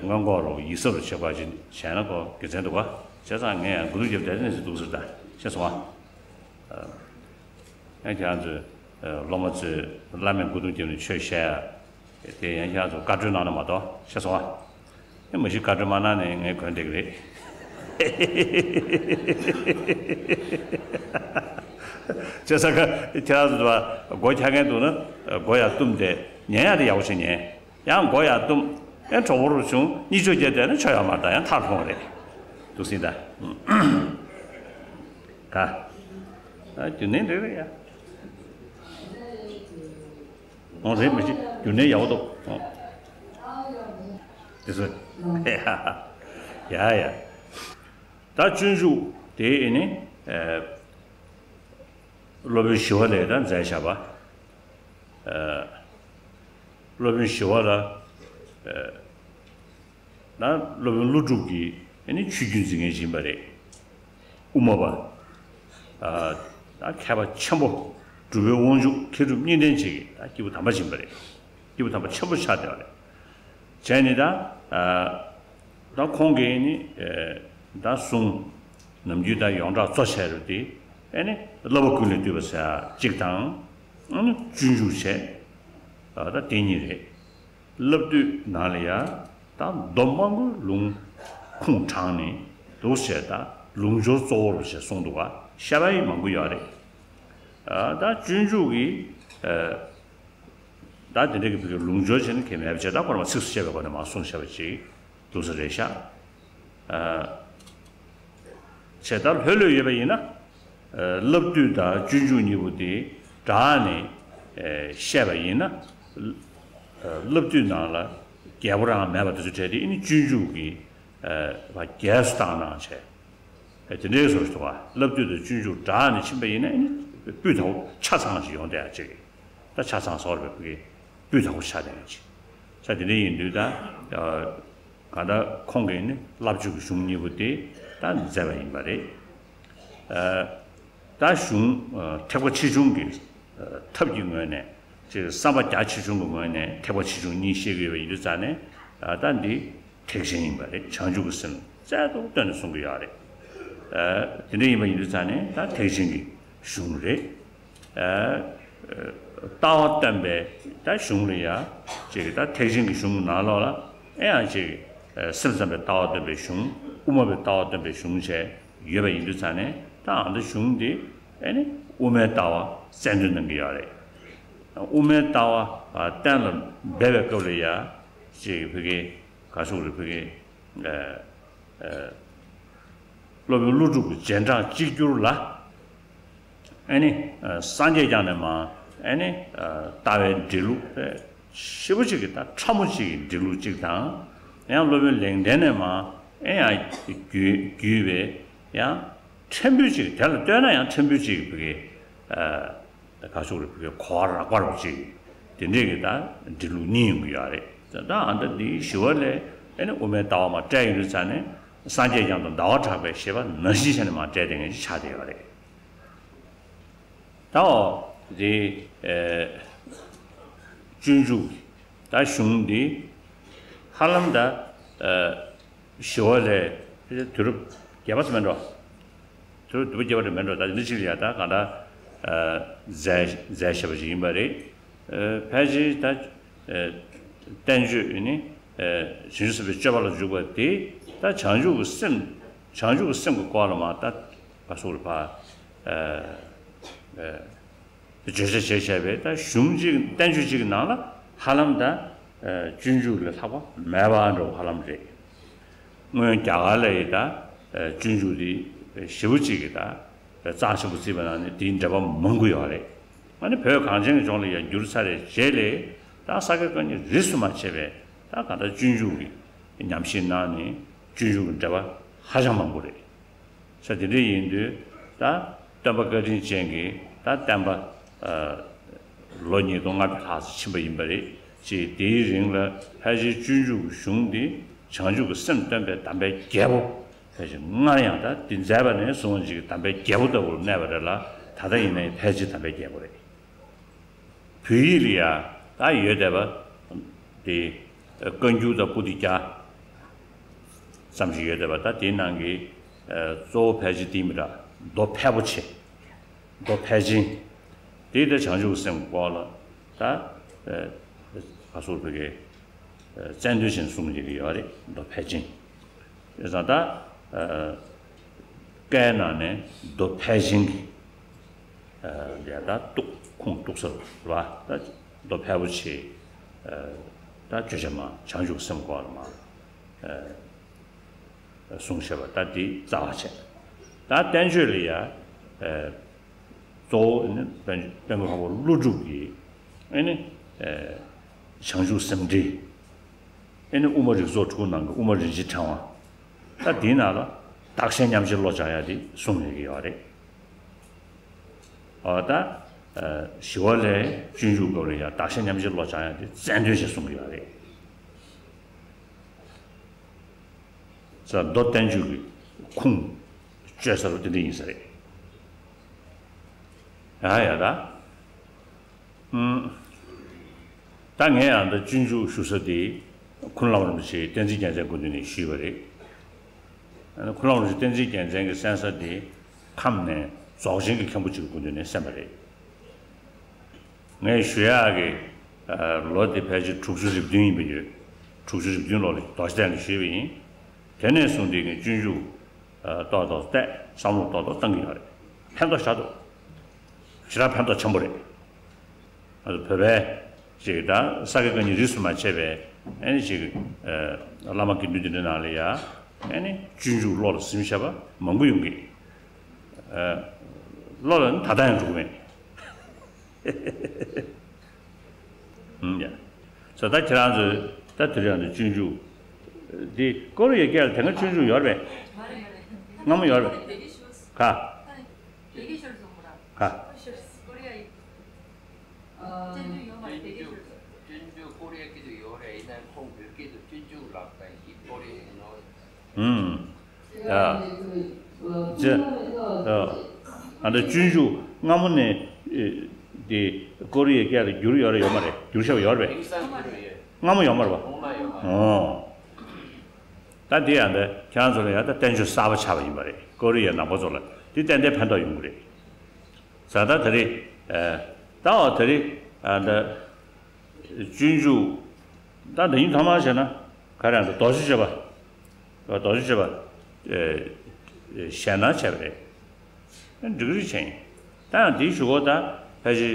སྔོན་འགོག་རུ་ཡིད་གཟབ་རུ་བྱེད་པ་ཅིག་བྱས་ན་ཁོ་དགེ་མཚན་འདུག་ག། བྱས་ཙང་ངས་ཡང་མགོ་རྡུང་རྒྱབ་བསྡད་ནས་འདུག་ཟེར་ད་ཤེས་སོང་ཨ། ཡང་ཁྱེད་རང་ཚོས་སློབ་མ་ཚོས་བླ་མའི་མགོ་རྡུང་རྒྱབ་ནས་ཆོས་བཤད་ཡ། དེ་ཡང་ཁྱེད་རང་ཚོ་བཀའ་འཁྲོལ་གནང་ན་མ་གཏོགས་ཤེས་སོང་ཨ། ཨེ་མ་གཞི་བཀའ་འཁྲོལ་མ་གནང་ནས་ངས་གོན་བསྡད་ཀྱི་རེད། བྱས་ཙང་ཁ་ཁྱེད་རང་ཚོ་མགོ་འཁྱག་མཁན་འདུག་ན་མགོ་ཡར་བཏུམས་ཏེ་ཉན་ཡག་དེ་ཡག་པོ་ཞིག་ཉན། ཡང་མགོ་ཡར་བཏུམས། ཨེ་གྲོགས་པོ་རུ་བྱུང་གཉིད་ཆོག་རྒྱབ་བསྡད་ན་ཆོ་ཡག་མ་རེད་ད། ཡང་ཐག་ལྷུང་བ་རེད། འདུག་སེ་ད། ག། ཨ་རྒྱུ་ནན་རེད་རེད་ཡ། ཨོ་རེད་མི་ཤེས་རྒྱུ་ནན་ཡག་པོ་འདུག་ཨོ། དེ་ཚོ། ཡ་ཡ། ད་སྤྱོད་འཇུག་དེ་ཨེ་ནི། སློབ་དཔོན་ཞི་བ་ལྷས་ད་མཛད་བཞག་པ། སློབ་དཔོན་ཞི་བ་ལྷ། ད་སློབ་དཔོན་ཀླུ་སྒྲུབ་ཀྱི་ཨེ་ནི་ཆོས་བརྒྱུད་འཛིན་མཁན་ཞིག་ཡིན་པ་རེད། དབུ་མ་པ། ད་མཁས་པ་ཆེན་པོ། གྲུབ་པའི་དབང་ཕྱུག་མཁས་གྲུབ་གཉིས་ལྡན་ཅིག་གི་ད་སྐྱེས་བུ་དམ་པ་ཞིག་ཡིན་པ་རེད། སྐྱེས་བུ་དམ་པ་ཆེན་པོ་ཆགས་བསྡད་པ་རེད། བྱས་ནི་ད། ད་ཁོང་གིས་ནི། ད་གསུང་། ནམ་རྒྱུན་ད་ཡོངས་གྲགས་གཙོ་ཆེ་རུ་དེ། ཨེ་ནི་བསླབ་པ་ཀུན་ལས་བཏུས་པ་ཟེར་གཅིག་དང་། ཨེ་ནི་སྤྱོད་འཇུག་བྱས། ད་དེ་གཉིས་རེད། བསླབ་བཏུས་ནང་ལ་ཡ། ད་མདོ་མང་པོའི་ལུང་ཁུངས་དྲངས་ནས་འདུག་བྱས་ད་ལུང་སྦྱོར་གཙོ་བོར་བྱས་གསུངས་འདུག་ག། བཤད་པ་ཡི་མང་པོ་ཡོད་རེད། ད་སྤྱོད་འཇུག་གི། ད་དེ་འདྲ་གི་བོད་ཀྱི་ལུང་སྦྱོར་བྱས་ན་གལ་མེད་པ་བྱས། ད་ཁོ་རང་ཚིགས་སུ་བཅད་པའི་སྒོ་ནས་མར་གསུངས་བཞག་པ་ཅིག་འདུག་ས་རེད་ཤག། བྱས་ད་ལྷོད་ལྷོད་ཡོད་པ་ཡིན་ན། བསླབ་བཏུས་དང་སྤྱོད་འཇུག་གཉིས་པོ་དེ་སྦྲགས་ནས་བཤད་པ་ཡིན་ན། བསླབ་བཏུས་ནང་ལ་རྒྱས་པོ་རང་མེད་པ་དེ་ཚོ་བྲལ་ཏེ་ཨེ་ནི་སྤྱོད་འཇུག་གི་རྒྱས་སུ་བཏང་གནང་བྱས། དེ་འདྲའི་བཟོ་ཞིག་འདུག་ག། བསླབ་བཏུས་དང་སྤྱོད་འཇུག་སྦྲགས་ནས་ཕྱིན་པ་ཡིན་ན་ཨེ་ནི་སྤུས་དག་པོ་ཆ་ཚང་ཞིག་ཡོང་བསྡད་ཡ་ཅིག། ད་ཆ་ཚང་བཟོ་བར་བོད་ཀྱི་སྤུས་དག་པོ་ཆགས་བསྡད་ཡ་ཅིག། ཆ་དེ་འདྲ་ཡིན་དུས་ད། གང་ལྟར་ཁོང་གིས་ནི་བསླབ་བྱའི་གཞུང་གཉིས་པོ་དེ་ད་མཛད་པ་ཡིན་པ་རེད། ད་གཞུང་ཐེག་པ་ཆེ་ཆུང་གི་ཐབས་ཀྱི་ངོས་ནས། ཅིག་བསམ་པ་རྒྱ་ཆེ་ཆུང་གི་ངོས་ནས་ཐེག་པ་ཆེ་ཆུང་གཉིས་བཤད་ཀྱི་ཡོད་པ་ཡིན་དུས་ཙང་ནས། ད་འདི་ཐེག་ཆེན་ཡིན་པ་རེད། བྱང་ཆུབ་ཀྱི་སེམས་རྩལ་དུ་བཏོན་ནས་གསུང་གི་ཡོད་རེད། དེ་འདྲ་ཡིན་པ་ཡིན་དུས་ཙང་ནས་ད་ཐེག་ཆེན་གྱི་གཞུང་རེད། ལྟ་བ་སྟོན་པའི་ད་གཞུང་ལ་ཡ་ཅིག་ད་ཐེག་ཆེན་གྱི་གཞུང་གི་ནང་ལོགས་ལ་ཨེ་ཡང་ཅིག་སེམས་ཙམ་པའི་ལྟ་བ་སྟོན་པའི་གཞུང་། དབུ་མ་པའི་ལྟ་བ་སྟོན་པའི་གཞུང་བཅས་ཡོད་པ་ཡིན་དུས་ཙང་ནས། ད་ཨ་ནི་གཞུང་འདི་ཨེ་ནི་དབུ་མའི་ལྟ་བ་རྩལ་འདོན་གནང་གི་ཡོད་རེད། དབུ་མའི་ལྟ་བ་གཏན་ལ་འབེབས་པའི་སྐབས་ལ་ཡ་ཅིག་བོད་ཀྱི་ག་ཟེར་དགོས་རེད། བོད་ཀྱི་སློབ་དཔོན་ཀླུ་སྒྲུབ་ཀྱི་རྗེས་འབྲང་གཅིག་གྱུར་ལ། ཨེ་ནི་སངས་རྒྱས་བསྐྱངས་ནས་མར་ཨེ་ནི་ལྟ་བའི་འགྲེལ་ལུགས་དཔེ་ཞེ་པོ་ཅིག་གི་ད་ཕྲ་མོ་ཅིག་གི་འགྲེལ་ལུགས་ཅིག་དང་། ཡང་སློབ་དཔོན་ལེགས་ལྡན་ནས་མར་ཨེ་ཡང་བརྒྱུད་བརྒྱུད་པའི་ཡང་ཕྲན་བུ་ཅིག་དེ་ལ་ལྟོས་ན་ཡང་ཕྲན་བུ་ཅིག་བོད་ཀྱི་ད་ག་ཟེར་དགོས་རེད། བོད་ཀྱི་གོ་བ་རགས་པ་རུ་ཅིག་དེ་འདྲས་ཀྱི་ད་འགྲེལ་ལུགས་གཉིས་ཡོང་གི་ཡོད་རེད། ད་ཨ་ད་འདི་ཞི་བ་ལྷས་ཨེ་ནི་དབུ་མའི་ལྟ་བ་མར་བཀྲལ་ཡོང་དུས་ཙང་ནས། སངས་རྒྱས་བསྐྱངས་དང་ཟླ་བ་གྲགས་པའི་བཞེད་པ་ནང་བཞིན་བྱས་ནས་མར་བཀྲལ་བསྡད་མཁན་ཅིག་ཆགས་བསྡད་ཡོད་རེད། ད་འོ་དེ་སྤྱོད་འཇུག་ད་གཞུང་འདི་ཧ་ལམ་ད་ཞི་བ་ལྷས་དུས་རབས་བརྒྱད་པ་ཙམ་མིན་འགྲོ། དུས་རབས་བདུན་པ་བརྒྱད་པ་དེ་མིན་འགྲོ། ད་འདི་ཕྱི་ལ་ཡ་ད་གང་ལྟར་མཛད་མཛད་བཞག་པ་ཞིག་ཡིན་པ་རེད། ཕལ་ཆེར་ད་བསྟན་བཅོས་ནི་བྱང་ཆུབ་སེམས་དཔའི་སྤྱོད་པ་ལ་འཇུག་པ་དེ་ད་བྱང་ཆུབ་ཀྱི་སེམས། བྱང་ཆུབ་ཀྱི་སེམས་ཀྱི་སྐོར་ལ་མར་ད་ག་ཟེར་དགོས་རེད། བརྗོད་བྱ་བྱས་བྱས་པའི་ད་གཞུང་གཅིག་བསྟན་བཅོས་གཅིག་གི་ནང་ལ་ཧ་ལམ་ད་སྤྱོད་འཇུག་ལས་ལྷག་པ་མེད་པ་འདྲ་བོ་ཧ་ལམ་རེད། སྔོན་རྒྱ་གར་ལ་ཡི་ད་སྤྱོད་འཇུག་དེ་ཞེ་པོ་ཅིག་གི་ད་རྩ་ཆེན་པོ་བརྩིས་པ་ན་ནི་དེའི་འགྲེལ་པ་མང་པོ་ཡོད་རེད། ཨ་ནི་བོད་གངས་ཅན་གྱི་ལྗོངས་ལ་ཡང་བསྒྱུར་ཚར་བའི་རྗེས་ལ་ད་ས་དགེ་བཀའ་རྙིང་རིས་སུ་མ་ཆད་པའི་ད་གང་ལྟར་སྤྱོད་འཇུག་གི་ཉམས་ཞིབ་གནང་ནས་སྤྱོད་འཇུག་གི་འགྲེལ་པ་ཧ་ཅང་མང་པོ་རེད། ས་དེ་འདྲ་ཡིན་དུས་ད་སྟོན་པ་བཀའ་དྲིན་ཅན་གྱི་ད་བསྟན་པ་ལོ་ཉིས་སྟོང་ལྔ་བརྒྱ་ལྷག་ཙམ་ཕྱིན་པ་ཡིན་པ་རེད། ཅེས་དེའི་རིང་ལ་ཕལ་ཆེར་སྤྱོད་འཇུག་གི་གཞུང་འདི་བྱང་ཆུབ་ཀྱི་སེམས་སྟོན་པའི་གདམས་པའི་རྒྱལ་པོ། ཕལ་ཆེར་སྔར་ཡང་ད་འདི་མཛད་པ་ནས་བཟུང་ཅིག་གི་གདམས་པའི་རྒྱལ་པོ་ལྟ་བུར་གནས་པ་རེད་ལ། ད་ལྟ་ཡིན་ནའི་ཕལ་ཆེར་གདམས་པའི་རྒྱལ་པོ་རེད། བོད་ཡིག་ལ་ཡ་ད་ཡོད་བསྡད་པ་དེ་བཀའ་འགྱུར་དང་པོ་ཏི་རྒྱ་ཙམ་ཞིག་ཡོད་བསྡད་པ། ད་དེའི་ནང་གི་གཙོ་བོ་ཕལ་ཆེར་དེ་མི་འདྲ། མདོ་ཕལ་པོ་ཆེ། མདོ་ཕལ་ཆེན། དེ་ད་བྱང་ཆུབ་སེམས་སྐོར་ལ་ད་ག་ཟེར་བོད་ཀྱི་རྩལ་འདོན་ཞིག་གསུང་བྱེད་ཀྱི་ཡོད་རེད། མདོ་ཕལ་ཆེན། བྱས་ཙང་ད་བཀའི་ནང་ནས་མདོ་ཕལ་ཆེན་གྱི་ལས་ད་གཏུགས་ཁུངས་གཏུགས་ས་རེད་བ། ད་མདོ་ཕལ་པོ་ཆེ་ད་བརྗོད་བྱ་མ་བྱང་ཆུབ་སེམས་སྐོར་ལ་མ་གསུང་བཤད་པ་ད་འདི་རྩ་བ་བྱས། ད་བསྟན་བཅོས་ལ་ཡ་གཙོ་བོ་ནི་དཔལ་དཔལ་མགོན་འཕགས་པ་ཀླུ་སྒྲུབ་ཀྱི་ཨེ་ནི་བྱང་ཆུབ་སེམས་འགྲེལ། ཨེ་ནི་དབུ་མ་རིགས་ཚོགས་དྲུག་ནང་གི་དབུ་མ་རིན་ཆེན་ཕྲེང་བ། ད་འདིའི་ནང་ལ་བདག་གཞན་མཉམ་བརྗེ་བློ་སྦྱང་ཡ་དེ་གསུངས་ཡོད་ཀྱི་ཡོད་རེད། འོ་ད་ཞི་བ་ལྷས་སྤྱོད་འཇུག་སྐོར་ལ་ཡ་བདག་གཞན་མཉམ་བརྗེ་བློ་སྦྱང་ཡ་དེ་རྩལ་འདོན་ཞེས་གསུངས་ཀྱི་ཡོད་རེད། ས་མདོ་བསྟན་བཅོས་ཀྱི་ཁུངས་བཅོལ་ས་རུ་དེ་འདྲ་ཡིན་ས་རེད། ཡ་ཡ་ད། ཨུམ། ད་ངས་ཡང་ད་སྤྱོད་འཇུག་ཞུ་ས་དེ་ཁུ་ནུ་བླ་མ་རིན་པོ་ཆེའི་བསྟན་འཛིན་རྒྱལ་མཚན་སྐུ་མདུན་ནས་ཞུས་པ་རེད། ཁུ་ནུ་བླ་མ་རིན་པོ་ཆེ་བསྟན་འཛིན་རྒྱལ་མཚན་གྱིས་གསན་ས་དེ་ཁམས་ནས་རྫོགས་ཆེན་གྱི་མཁན་པོ་གཅིག་གི་སྐུ་མདུན་ནས་གསན་པ་རེད། ངས་ཞུ་ཡག་གི་ལོ་དེ་ཕལ་ཆེར་དྲུག་ཅུ་རེ་བདུན་ཡིན་པ་ཡོད། དྲུག་ཅུ་རེ་བདུན་ལོ་ལ་རྡོ་རྗེ་གདན་ལ་ཞུས་པ་ཡིན། དེ་ནས་བཟུང་སྟེ་ངས་སྤྱོད་འཇུག་ཏོག་ཏོག་བལྟས། བསམ་བློ་ཏོག་ཏོག་བཏང་གི་ཡོད་རེད། ཕན་ཐོགས་ཞེ་དྲག་འདུག་ཞེ་དྲག་ཕན་ཐོགས་ཆེན་པོ་རེད། ང་ཚོ་བོད་པའི་ཅིག་ད་ས་དགེ་བཀའ་རྙིང་རིས་སུ་མ་ཆད་པའི་ཨེ་ནི་ཅིག་བླ་མ་དགེ་འདུན་དེ་འདྲའི་ནང་ལ་ཡ་ཨེ་ནི་སྤྱོད་འཇུག་བློ་ལ་ཟིན་བྱས་པ་མང་པོ་ཡོང་གི། བློ་ལ་ནི་ད་ལྟ་ཡང་འགྲོ་གི་མེད། ཨུམ་ཡ། ས་ད་ཁྱེད་རང་ཚོས་ད་དེ་རིང་ཡང་སྤྱོད་འཇུག་འདི་ཀོ་རི་ཡའི་སྐད་ལ་དེ་སྔ་སྤྱོད་འཇུག་ཡོད་རེད་པས། སྔ་མོ་ཡོད་རེད་པས། ག། ག། སྤྱོད་འཇུག་ཀོ་རི་ཡ་སྐད་དུ་ཡོད་རེད། ཡིན་ནའང་ཁོང་བོད་སྐད་དུ་སྤྱོད་འཇུག་ལབ་པ་ཡིན། ཀོ་རི་ཡ་ཡིན་ནོ། ཨུམ། ཡ། ཅེ། ཡ། ཨ་ནི་སྤྱོད་འཇུག་སྔ་མོ་ནས་ཨེ་དེ་ཀོ་རི་ཡའི་སྐད་ལ་བསྒྱུར་ཡོད་རེད་ཡོད་མ་རེད། བསྒྱུར་བཞག་ཡོད་རེད་པས། སྔ་མོ་ཡོད་མ་རེད་པ། ཨོ། ད་དེ་ཡང་དེ་ཁྱེད་རང་ཚོ་ལ་ཡང་ད་བསྟན་བཅོས་གསར་པ་ཆགས་པ་ཡིན་པ་རེད། ཀོ་རི་ཡའི་ནང་པ་ཚོ་ལ་དེ་ཏན་ཏན་ཕན་ཐོགས་ཡོང་གི་རེད། ས་ད་དེ་རེད། ད་འོ་དེ་རེད། ད་སྤྱོད་འཇུག་ད་འདི་ཉིད་ཐོག་མར་བྱས་ན་ག་རེ་ཡང་རྡོ་རྗེ་སྤྱོད་པ། རྡོ་རྗེ་སྤྱོད་པ། ཞལ་ནང་བྱས་པ་རེད། འགྲིག་རེད་བྱས་ཡིན། ད་ཡང་འདིའི་གཞུག་གུ་ད་ཕལ་ཆེར་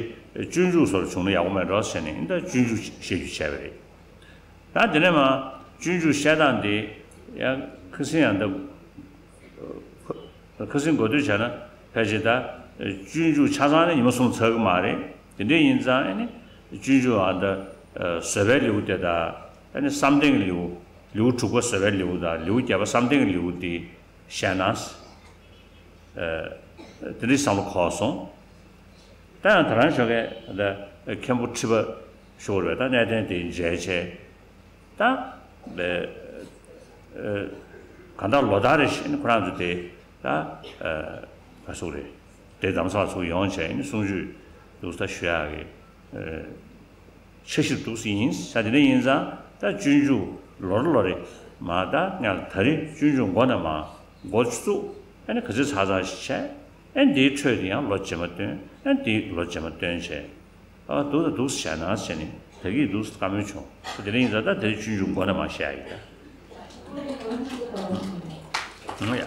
སྤྱོད་འཇུག་སོགས་བྱུང་ན་ཡག་པོ་མེད་འགྲོ་ཟེར་ནས་ད་སྤྱོད་འཇུག་བཤད་རྒྱུ་བྱས་པ་རེད། ད་དེ་ནས་མ་སྤྱོད་འཇུག་བཤད་སྟངས་འདི་ཡང་ཁ་སང་ཡང་ད་ཁ་སང་གོ་ཐོས་བྱས་ན་ཕལ་ཆེར་ད་སྤྱོད་འཇུག་ཆ་ཚང་ནི་ཉི་མ་གསུམ་ཚར་གི་མ་རེད། དེ་འདྲ་ཡིན་ཙང་ཨ་ནི་སྤྱོད་འཇུག་ཨ་ད་བཟོད་པའི་ལེའུ་དེ་དང་ཨ་ནི་བསམ་གཏན་གྱི་ལེའུ། ལེའུ་དྲུག་པ་བཟོད་པའི་ལེའུ་དང་ལེའུ་བརྒྱད་པ་བསམ་གཏན་གྱི་ལེའུ་དེ་བཤད་ན། དེ་འདྲའི་བསམ་བློ་འཁོར་སོང་། ད་ཡང་ད་རང་ཞོགས་ཀས་ད་མཁན་པོ་ཁྲི་པ་ཤོར་བས་ད་གནས་བརྟན་དེ་མཇལ་བྱས། ད་གང་ལྟར་ལོ་ལྟར་རེ་བཞིན་ཁོ་རང་ཚོ་དེ་ད་ག་སོག་རེད། དེ་རྡ་རམ་ས་ལ་ཚུར་ཡོང་བྱས་ནས་གསུང་ཆོས་འདུག་ད་ཞུ་ཡག་གི་འཆར་གཞི་འདུག་ཡིན་ས་དེ་འདྲ་ཡིན་ཙང་ད་སྤྱོད་འཇུག་ལོ་རེ་ལོ་རེ་མ་ད་ང་ལ་ད་རེས་སྤྱོད་འཇུག་མགོ་ནས་མ་མགོ་བཙུགས་ཨ་ནི་ག་ཚོད་ཚར་ཚར་ཞིག་བྱས། ཨ་ནི་འདིའི་འཕྲོས་དེ་ཡང་ལོ་རྗེས་མ་བཏོན། ཨ་ནི་འདིའི་ལོ་རྗེས་མ་བཏོན་བྱས། ཨ་འདུག་ད་འདུག་བྱས་ན་བྱས་ནས་ད་གིས་འདུག་བཀའ་མོལ་བྱུང་། དེ་འདྲ་ཡིན་ཙང་ད་དེ་སྤྱོད་འཇུག་མགོ་ནས་མ་བཤད་ཡ་ཡིན་ད། ཨང་ཡ།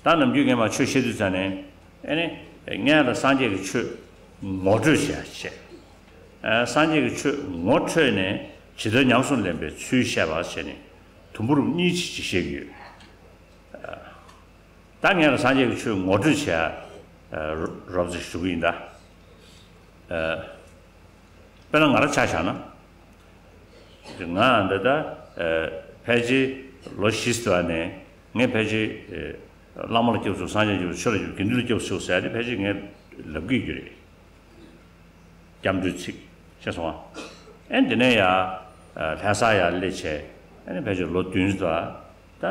ད་ནམ་རྒྱུན་ངས་མ་ཆོས་བཤད་དུས་ཙ་ནས་ཨ་ནི་སྔོན་ལ་སངས་རྒྱས་ཀྱི་ཆོས་ངོ་སྤྲོད་བྱས་བྱས། ཨ་སངས་རྒྱས་ཀྱི་ཆོས་ངོ་འཕྲོད་ནས་ཇི་ལྟར་ཉམས་སུ་ལེན་པའི་ཚུལ་བཤད་པ་བྱས་ནས་དུམ་བུར་གཉིས་ཅིག་ཅིག་བཤད་ཀྱི་ཡོད། ད་ངས་ལ་སངས་རྒྱས་ཀྱི་ཆོས་ངོ་སྤྲོད་བྱས་རོབ་ཙམ་ཞུ་གི་ཡིན་ད། དཔེར་ན་ང་རང་ཆ་བཞག་ན། ང་འདི་ད་ཕལ་ཆེར་ལོ་བཞི་ཙམ་ནས་ངས་ཕལ་ཆེར་བླ་མ་ལ་སྐྱབས་སུ་སངས་རྒྱས་སྐྱབས་སུ་ཆོས་ལ་སྐྱབས་སུ་དགེ་འདུན་ལ་སྐྱབས་སུ་ཟེར་ཏེ་ཕལ་ཆེར་ངས་ལབ་ཀྱི་ཡོད་རེད། སྐྱབས་འགྲོའི་ཚིག་ཤེས་སོང་ཨ། ཨེ་འདི་ནས་ཡ་ལྷ་ས་ཡར་སླེབས་བྱས་ཨེ་ནི་ཕལ་ཆེར་ལོ་བདུན་ཙམ་ད་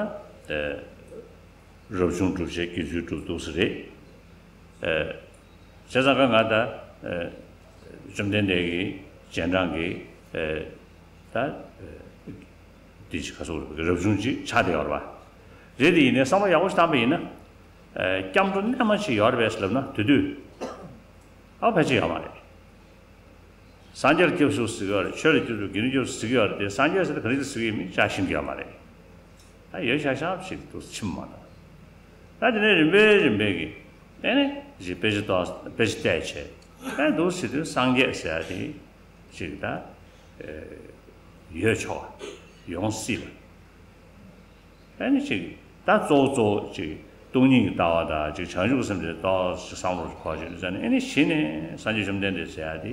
རབ་བྱུང་སྒྲུབ་བྱས་དགེ་ཚུལ་སྒྲུབ་འདུག་ས་རེད། བྱས་ཙང་ཀ་ང་ད་བཅོམ་ལྡན་འདས་ཀྱི་རྗེས་འབྲང་གི་ད་འདི་ཅིག་ག་སོགས་རབ་བྱུང་ཅིག་ཆགས་བསྡད་ཡོད་རེད་བ། རེད་དེ་ཡིན་ནའི་བསམ་བློ་ཡག་པོ་ཞིག་བཏང་པ་ཡིན་ན། སྐྱབས་འགྲོ་རྣལ་མ་ཅིག་ཡོད་རེད་པས་ལབ་ན་དེ་དུས། ཨ་ཕལ་ཆེར་ཡོད་མ་རེད། སངས་རྒྱས་ལ་སྐྱབས་སུ་ཟེར་གྱི་ཡོད་རེད། ཆོས་ལ་སྐྱབས་སུ་དགེ་འདུན་སྐྱབས་སུ་ཟེར་གྱི་ཡོད་རེད་དེ་སངས་རྒྱས་ཟེར་ན་ག་རེ་ཟེར་གྱི་ཡོད་མིན་ཅག་ཤེས་ཀྱི་ཡོད་མ་རེད། ད་ཡོད་ཤག་ཤག་ཞིག་ཏུ་ཕྱིན་མ་གཏོགས། ད་དེ་ནས་རིམ་པས་རིམ་པས་ཀྱི་ཨེ་ནི་ཅིག་དཔེ་ཆ་ཏོག་དཔེ་ཆ་བལྟས་བྱས་ཨེ་འདུག་ཟེར་དུས་སངས་རྒྱས་ཟེར་ཡ་དེ་ཅིག་ད་ཡོད་ཆོག་ཡོང་སྲིད་ལ། ཨ་ནི་ཅིག་ད་གཙོ་བོ་གཙོ་བོ་ཅིག་སྟོང་ཉིད་ཀྱི་ལྟ་བ་དང་ཅིག་བྱང་ཆུབ་སེམས་དེ་ཏོག་ཙམ་བསམ་བློ་འཁོར་ཅིག་ཙ་ནི་ཨ་ནི་གཞི་ནས་སངས་རྒྱས་བཅོམ་ལྡན་འདས་ཟེར་ཡ་དེ་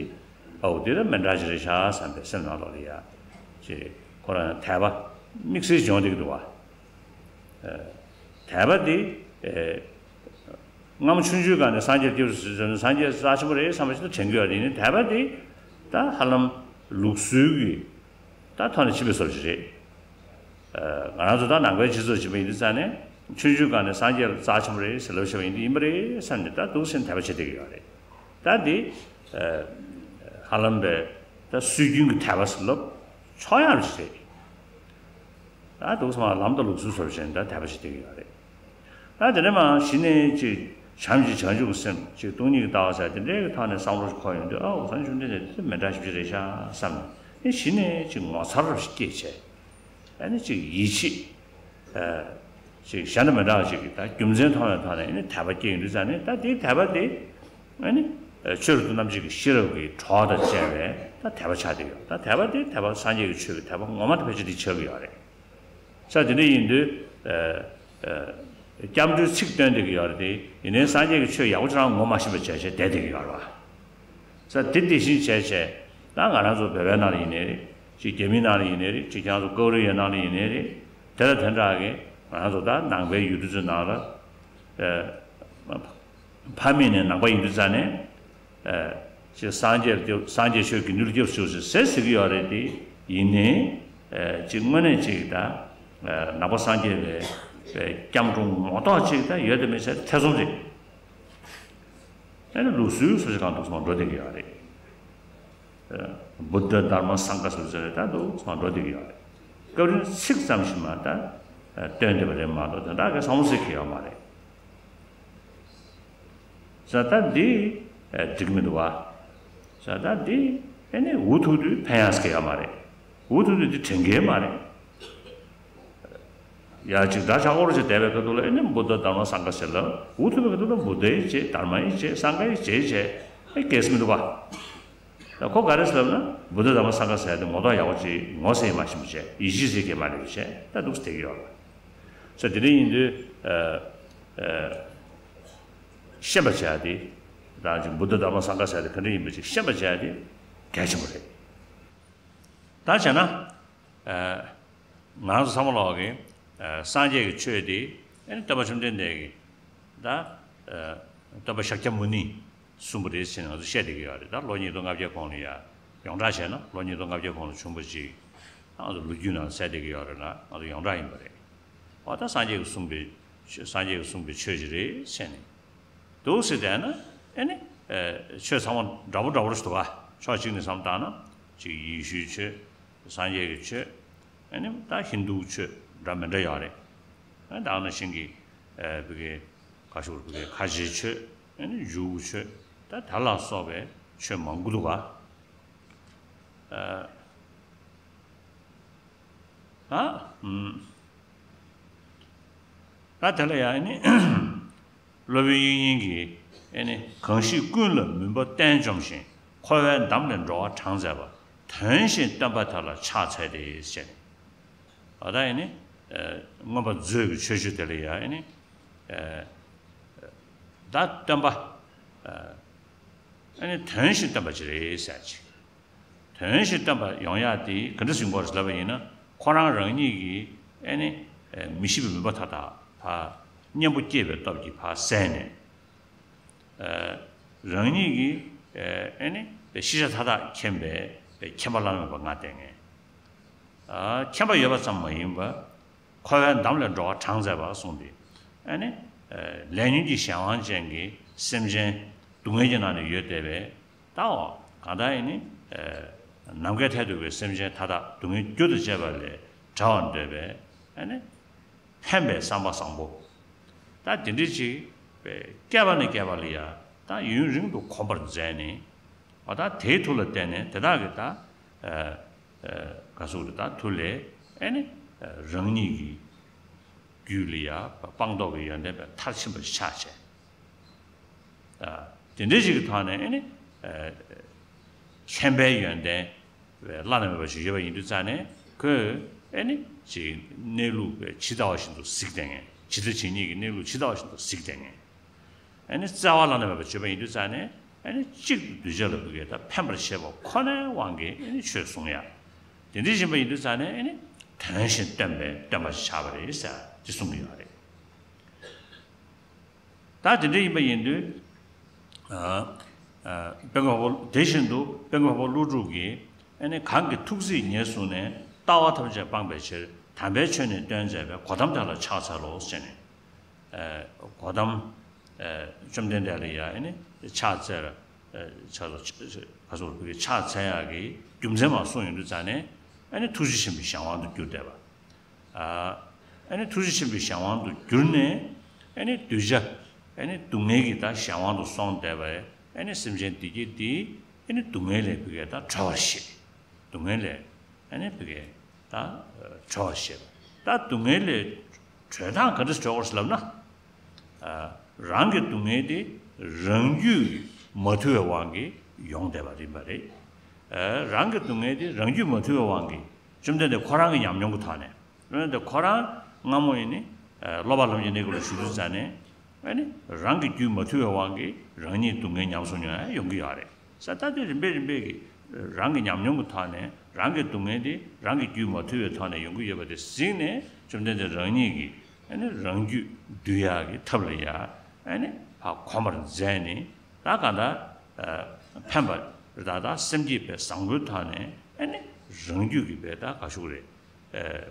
ཨོ་དེ་ལ་མི་འདྲ་ཅིག་རེད་ཤག་བསམ་པའི་སེམས་ནང་ལོགས་ལ་ཡ་ཅིག་ཁོ་རང་དད་པ་དམིགས་བསལ་འབྱུང་བསྡད་ཀྱི་འདུག་བ། དད་པ་དེ་སྔ་མོ་ཆུང་ཆུང་སྒང་ནས་སངས་རྒྱས་སྐྱབས་སུ་ཟེར་ནས་སངས་རྒྱས་རྩ་ཆེན་པོ་རེད་བསམ་པ་ཞིག་ཏུ་དྲན་གྱི་ཡོད་རེད། ཡིན་ནའི་དད་པ་དེ་ད་ཧ་ལམ་ལུགས་སྲོལ་གྱི་ད་ཐོག་ནས་ཕྱིན་པའི་བཟོ་ཞིག་རེད། ང་རང་ཚོ་ད་ནང་པའི་སྤྱི་ཚོགས་ཆེན་པོ་ཡིན་དུས་ཙང་ནས་ཆུང་ཆུང་སྒང་ནས་སངས་རྒྱས་ལ་རྩ་ཆེན་པོ་རེད་ཟེར་ལབ་བཞག་པ་ཡིན་དུས་ཡིན་པ་རེད་བསམ་ནས་ད་འདུག་སེ་དད་པ་བྱེད་བསྡད་ཀྱི་ཡོད་རེད། ད་འདི་ཧ་ལམ་པའི་ད་སྲོལ་རྒྱུན་གྱི་དད་པ་ཟེར་ལབ་ཆོག་ཡག་ཅིག་རེད། ད་འདུག་སེ་མ་ལམ་དང་ལུགས་སྲོལ་བཟོ་བཞིན་ད་དད་པ་བྱེད་བསྡད་ཀྱི་ཡོད་རེད། ད་དེ་ནས་མ་གཞི་ནས་ཅིག་བྱམས་ཀྱི་བྱང་ཆུབ་ཀྱི་སེམས་ཅིག་སྟོང་ཉིད་ཀྱི་ལྟ་བ་ཟེར་དེ་འདྲའི་གི་ཐོག་ནས་བསམ་བློ་ཞིག་འཁོར་ཡོང་དུས་ཨ་འོ་སངས་རྒྱས་བཅོམ་ལྡན་འདས་དེ་མི་འདྲ་ཞིག་རེད་ཤག་བསམ་ནས་ཨེ་གཞི་ནས་ཅིག་ངོ་མཚར་རབ་ཞིག་སྐྱེས་བྱས་ཨ་ནི་ཅིག་ཡིད་ཆེས་ཅིག་གཞན་དང་མི་འདྲ་བ་ཞིག་གི་ད་རྒྱུ་མཚན་མཐོང་བའི་ཐོག་ནས་ཨ་ནི་དད་པ་སྐྱེས་ཡོང་དུས་ཙང་ནས་ད་དེའི་དད་པ་དེ་ཨ་ནི་ཆོས་རབ་ཏུ་རྣམ་འབྱེད་ཀྱི་ཤེས་རབ་ཀྱི་གྲོགས་དང་བཅས་པའི་ད་དད་པ་ཆགས་བསྡད་ཡོད། ད་དད་པ་དེ་དད་པ་སངས་རྒྱས་ཀྱི་ཆོས་ཀྱི་དད་པ་ངོ་མ་དེ་ཕལ་ཆེར་དེ་ཆགས་ཀྱི་ཡོད་རེད། ས་དེ་འདྲ་ཡིན་དུས། སྐྱབས་འགྲོའི་ཚིག་བཏོན་བསྡད་ཀྱི་ཡོད་རེད་དེ། ཡིན་ནའི་སངས་རྒྱས་ཀྱི་ཆོས་ཡག་པོ་ཅིག་རང་ངོ་མ་ཤེས་པ་བྱས་བྱས་བསྡད་བསྡད་ཀྱི་ཡོད་རེད་བ། ས་དེ་དེ་བཞིན་བྱས་བྱས། ད་ང་རང་ཚོ་བོད་པའི་ནང་ལ་ཡིན་ནའི་རེད། ཅིག་རྒྱ་མིའི་ནང་ལ་ཡིན་ནའི་རེད། ཅིག་ཁྱེད་རང་ཚོ་ཀོ་རི་ཡའི་ནང་ལ་ཡིན་ནའི་རེད། དེ་ལ་དེ་འདྲ་གི་ང་རང་ཚོ་ད་ནང་པའི་ཡུལ་གྲུ་ཚོའི་ནང་ལ། ཕ་མེས་ནས་ནང་པ་ཡིན་དུས་ཙང་ནས། ཅིག་སངས་རྒྱས་སྐྱབས་སངས་རྒྱས་ཆོས་དགེ་འདུན་ལ་སྐྱབས་སུ་མཆིའོ་ཟེར་ཟེར་གྱི་ཡོད་རེད་དེ། ཡིན་ནའི། ཅིག་དངོས་གནས་ཅིག་ད། ནང་པ་སངས་རྒྱས་པའི་སྐྱབས་འགྲོ་ངོ་ཐོག་ཅིག་ད་ཡོད་དེ་མེད་ཟེར་ཐེ་ཚོམ་རེད། ཨ་ནི་ལུགས་སྲོལ་སོགས་ཀྱི་སྒང་དུ་སོང་འགྲོ་བསྡད་ཀྱི་ཡོད་རེད། བུདྡྷ་དྷརྨ་སངྒྷ་ཟེར་ཟེར་ད་འདུག་སེ་འགྲོ་བསྡད་ཀྱི་ཡོད་རེད། སྐབས་རེ་ཚིག་ཙམ་ཞིག་མ་ད་སྟོན་བསྡད་པ་རེད་མ་གཏོགས་དོན་དག་གི་བསམ་བློ་ཟེར་གྱི་ཡོད་མ་རེད། ས་ད་འདི་འགྲིག་མི་འདུག་བ། ས་ད་འདི་ཨེ་ནི་འུ་ཐུག་དུས་ཕན་ཡག་ཟེར་གྱི་ཡོད་མ་རེད། འུ་ཐུག་དུས་འདི་དྲན་གྱི་མ་རེད། ཡ་ཅིག་སྒྲ་ཆགས་འོར་ཅིག་བསྡད་པའི་ཁ་ཐུག་ལ་ཨེ་ནི་བུདྡྷ་དྷརྨ་སངྒྷ་ཟེར་ལ་འུ་ཐུག་པའི་ཁ་ཐུག་ལ་བུདྡྷ་ཡི་རྗེས་དྷརྨ་ཡི་རྗེས་སངྒྷ་ཡི་རྗེས་བྱས་ཨེ་གལ་སྲིད་མི་འདུག་བ། ད་ཁོ་ག་རེ་ཟེར་ལབ་ན་བུདྡྷ་དྷརྨ་སངྒྷ་ཟེར་ཏེ་ངོ་ཐོག་ཡག་པོ་ཅིག་ངོ་ཟེར་ཡི་མ་ཤེས་པ་བྱས་ཡིད་ཆེས་ཟེར་གྱི་མ་རེད་བྱས་ད་འདུག་སེ་བསྡད་ཀྱི་ཡོད་རེད། ས་དེ་འདྲ་ཡིན་དུས་ཨ་ཨ་ཤེས་པ་བྱས་ཏེ་ད་ཅིག་བུདྡྷ་དྷརྨ་སངྒྷ་ཟེར་ཏེ་ག་འདྲ་ཡིན་པ་ཅིག་ཤེས་པ་བྱས་ཏེ་གལ་ཆེན་པོ་རེད། ད་བྱས་ན། ཨ། ང་ཚོ་ཚང་མ་ལོག་གི་ཨ། སངས་རྒྱས་ཀྱི་ཆོས་དེ་ཨ་ནི་སྟོན་པ་བཅོམ་ལྡན་འདས་ཀྱིས་ད་ཨ། སྟོན་པ་ཤཱཀྱ་མུ་ནིས་གསུངས་པ་རེད་ཟེར་ནས་ང་ཚོ་བཤད་བསྡད་ཀྱི་ཡོད་རེད། ད་ལོ་ཉིས་སྟོང་ལྔ་བརྒྱ་གོང་ལ་ཡ་ཡོངས་གྲགས་བྱས་ན་ལོ་ཉིས་སྟོང་ལྔ་བརྒྱ་གོང་ལ་བྱུང་བ་ཅིག་ང་ཚོ་ལོ་རྒྱུས་ནང་གསལ་བསྡད་ཀྱི་ཡོད་རེད་ལ་ང་ཚོ་ཡོངས་གྲགས་ཡིན་པ་རེད། འོ་ད་སངས་རྒྱས་ཀྱིས་གསུངས་པའི་ཆོས་སངས་རྒྱས་ཀྱིས་གསུངས་པའི་ཆོས་ཅིག་རེད་ཟེར་ནས་འདུག་ཟེར་བསྡད་ན་ཨ་ནི་ཨ། ཆོས་ཚང་མ་འདྲ་པོ་འདྲ་པོ་རེད་འདུག་ག་ཕྱོགས་གཅིག་ནས་བསམ་བཏང་ན་ཅིག་ཡེ་ཤུའི་ཆོས། སངས་རྒྱས་ཀྱི་ཆོས། ཨ་ནི་ད་ཧིན་དུའི་ཆོས་འདྲ་མི་འདྲ་ཡོད་རེད། ཨ་ནི་ད་ག་ནང་བཞིན་གྱི་ཨ་བི་གའི་ག་ཞུ་བི་གའི་ཁ་ཆེའི་ཆོས། ཨ་ནི་འཇུའི་ཆོས། ད་དེ་ལ་སོགས་པའི་ཆོས་མང་པོ་འདུག་ག་ཨ་ཨ་ཨུམ། ད་དེ་ལ་ཡང་ཨ་ནི། སློབ་དཔོན་དབྱིག་གཉེན་གྱིས་ཨེ་ནི་གང་ཞིག་ཀུན་ལ་མུན་པ་གཏན་བཅོམ་ཞིང་། འཁོར་བའི་འདམ་ལས་འགྲོ་བ་དྲངས་མཛད་པ། དོན་བཞིན་སྟོན་པ་དེ་ལ་ཕྱག་འཚལ་ཏེ་ཞེས། འོ་ད་ཨེ་ནི་མངོན་པ་མཛོད་ཀྱི་མཆོད་བརྗོད་དེ་ལ་ཡང་ཨེ་ནི་ད་སྟོན་པ་ཨེ་ནི་དོན་བཞིན་སྟོན་པ་ཅིག་རེད་ཟེར་ཅིག་དོན་བཞིན་སྟོན་པ་ཡོང་ཡག་དེ་ག་འདྲ་ཟིན་དགོས་རེད་ལབ་པ་ཡིན་ན་ཁོ་རང་རང་ཉིད་ཀྱིས་ཨེ་ནི་མི་ཤེས་པའི་མུན་པ་མཐའ་དག་ཕར་གཉེན་པོ་སྐྱེས་པའི་སྟོབས་ཀྱིས་ཕར་བསལ་ནས་རང་ཉིད་ཀྱིས་ཨེ་ནི་ཤེས་བྱ་མཐའ་དག་མཁྱེན་པའི་མཁྱེན་པ་བླ་ན་མེད་པ་ང་བསྟེན་མཁན། མཁྱེན་པ་ཡོད་པ་ཙམ་མ་ཡིན་པར་འཁོར་བའི་འདམ་ལས་འགྲོ་བ་དྲངས་མཛད་པ་གསུངས་ཏེ། ཨ་ནི། ལས་ཉོན་གྱི་གཞན་དབང་ཅན་གྱི་སེམས་ཅན་སྡུག་བསྔལ་གྱི་ནང་ནས་ཡོད་བསྡད་པའི་ད་འོ་གང་ལྟར་ཨ་ནི། ནམ་མཁའི་མཐས་གཏུགས་པའི་སེམས་ཅན་མཐའ་དག་སྡུག་བསྔལ་རྒྱུ་དང་བཅས་པ་ལས་བྲལ་བར་འདོད་པའི་ཨ་ནི། ཕན་པའི་བསམ་པ་བཟང་པོ། ད་དེ་འདྲ་ཅིག་སྐྱེ་བ་ནས་སྐྱེ་བ་ལ་ཡ་ད་ཡུན་རིང་དུ་གོམས་པར་མཛད་ནས་འོ་ད་དེའི་མཐུ་ལ་བརྟེན་ནས་དེ་དག་གི་ད། ག་ཟེར་དགོས་རེད། ད་མཐུ་ལས་ཨེ་ནི་རང་ཉིད་ཀྱི་རྒྱུད་ལ་ཡ་སྤངས་རྟོགས་ཀྱི་ཡོན་ཏན་པའི་མཐར་ཕྱིན་པ་ཆགས་བྱས། དེ་འདྲའི་ཞིག་གི་ཐོག་ནས་ཨེ་ནི་མཁྱེན་པའི་ཡོན་ཏན་བླ་ན་མེད་པ་ཞིག་ཡོད་པ་ཡིན་དུས་ཙང་ནས་ཁོས་ཨེ་ནི་ཅིག་གནས་ལུགས་ཇི་ལྟ་བ་བཞིན་དུ་གཟིགས་བསྡད་མཁན། ཇི་ལྟ་ཇི་སྙེད་ཀྱི་གནས་ལུགས་ཇི་ལྟ་བ་བཞིན་དུ་གཟིགས་བསྡད་མཁན། ཨ་ནི་བརྩེ་བ་བླ་ན་མེད་པ་བྱེད་པ་ཡིན་དུས་ཙང་ནས་ཨ་ནི་གཅིག་ཏུ་གདུལ་བྱ་ལ་ཕུལ་གྱི་ད་ཕན་པར་བྱེད་པ་ཁོ་ནའི་དབང་གིས་ཨ་ནི་ཆོས་གསུང་ཡ། དེ་འདྲ་ཡིན་པ་ཡིན་དུས་ཙང་ནས་ཨ་ནི་དོན་བཞིན་སྟོན་པའི་སྟོན་པ་ཆགས་པ་རེད་ཟེར་དེ་གསུང་གི་ཡོད་རེད། ད་དེ་འདྲ་ཡིན་པ་ཡིན་དུས་ཨ་ཨ་དཔལ་མགོན་འཕགས་པ་དེ་བཞིན་དུ་དཔལ་མགོན་འཕགས་པ་ཀླུ་སྒྲུབ་ཀྱིས་ཨ་ནི་གང་གི་ཐུགས་རྩིས་ཉེར་བཟུང་ནས་ལྟ་བ་ཐམས་ཅད་སྤངས་པའི་ཕྱིར་དམ་པའི་ཆོས་ནི་སྟོན་མཛད་པའི་གོ་ཏམ་དེ་ལ་ཕྱག་འཚལ་ལོ་ཟེར་ནས། གོ་ཏམ། བཅོམ་ལྡན་འདས་ལ་ཡ་ཨ་ནི་ཕྱག་འཚལ། ཕྱག་འཚལ་ཕྱག་འཚལ་ཡག་གི་རྒྱུ་མཚན་མ་གསུངས་ཡོང་དུས་ཙང་ནས་ཨ་ནི་ཐུགས་རྗེ་ཆེན་པོའི་གཞན་དབང་དུ་གྱུར་བསྡད་པ། ཨ་ནི་ཐུགས་རྗེ་ཆེན་པོའི་གཞན་དབང་དུ་གྱུར་ནས་ཨ་ནི་གདུལ་བྱ་ཨ་ནི་སྡུག་བསྔལ་གྱི་ད་གཞན་དབང་དུ་སོང་བསྡད་པའི་ཨ་ནི་སེམས་ཅན་འདི་གྱད་དེ་ཨ་ནི་སྡུག་བསྔལ་ལས་ཕུད་གས་ད་གྲོལ་བར་བྱེད། སྡུག་བསྔལ་ལས་ཨ་ནི་ཕུད་གས་ད་གྲོལ་བར་བྱེད། ད་སྡུག་བསྔལ་ལས་གྲོལ་སྟངས་ག་འདྲ་གྲོལ་དགོས་ལབ་ན། རང་གི་སྡུག་བསྔལ་དེ་རང་རྒྱུད་མ་དུལ་བའི་དབང་གིས་ཡོང་བསྡད་པ་ཡིན་པ་རེད། རང་གི་སྡུག་བསྔལ་དེ་རང་རྒྱུད་མ་དུལ་བའི་དབང་གིས་བཅོམ་ལྡན་འདས་ཁོ་རང་གི་ཉམས་མྱོང་གི་ཐོག་ནས། བཅོམ་ལྡན་འདས་ཁོ་རང་སྔ་མོ་ཡིན་ནི། སློབ་པ་ལམ་གྱི་གནས་སྐབས་ལ་བཞུགས་དུས་ཙང་ནས། ཨ་ནི། རང་གི་རྒྱུད་མ་དུལ་བའི་དབང་གིས་རང་ཉིད་སྡུག་བསྔལ་ཉམས་སུ་མྱོང་ཡ་ཡོང་གི་ཡོད་རེད། ས་ད་དེ་རིམ་པས་རིམ་པས་ཀྱིས་རང་གི་ཉམས་མྱོང་གི་ཐོག་ནས་རང་གི་སྡུག་བསྔལ་དེ་རང་གི་རྒྱུད་མ་དུལ་བའི་ཐོག་ནས་ཡོང་གི་ཡོད་པ་དེ་གཟིགས་ནས་བཅོམ་ལྡན་འདས་རང་ཉིད་ཀྱིས་ཨ་ནི་རང་རྒྱུད་འདུལ་ཡག་གི་ཐབས་ལ་ཡ་ཨ་ནི་ཕར་གོམས་པར་མཛད་ནས་ད་གང་ལྟར་ཕན་པ་རེད། ད་ད་སེམས་བསྐྱེད་པའི་བཟང་པོའི་ཐོག་ནས་ཨ་ནི་རང་རྒྱུད་ཀྱི་བས་ད་ག་ཞུ་གི་རེད།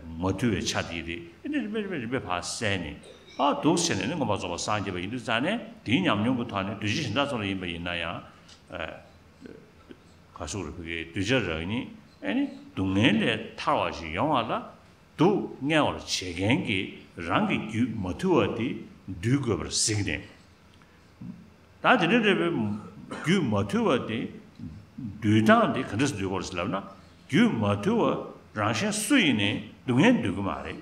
མ་དུལ་བའི་ཆ་དེ་དེ་ཨ་ནི་རིམ་པས་རིམ་པས་རིམ་པས་ཕར་བསལ་ནས་ཨ་འདུག་ཟེར་ནས་ནི་མངོན་པར་རྫོགས་པར་སངས་རྒྱས་པ་ཡིན་དུས་ཙང་ནས་དེའི་ཉམས་མྱོང་གི་ཐོག་ནས་གདུལ་བྱ་གཞན་དག་ཚོ་ལ་ཡིན་པ་ཡིན་ན་ཡང་། ག་ཟེར་རེད། ཕ་གིའི་གདུལ་བྱ་རང་ཉིད་ཨེ་ནི་སྡུག་བསྔལ་ལས་ཐར་བ་ཞིག་ཡོང་བ་ལ་སྡུག་བསྔལ་བར་བྱེད་མཁན་གྱི་རང་གི་རྒྱུད་མ་དུལ་བ་དེ་འདུལ་དགོས་པར་གཟིགས་ནས། ད་དེ་འདྲ་འདྲ་བའི་རྒྱུད་མ་དུལ་བ་དེ་འདུལ་སྟངས་དེ་ག་འདྲ་སེ་འདུལ་དགོས་རེད་ཟེར་ལབ་ན། རྒྱུད་མ་དུལ་བ་རང་གཞན་སུ་ཡིན་ནའི་སྡུག་བསྔལ་འདུལ་གི་མ་རེད།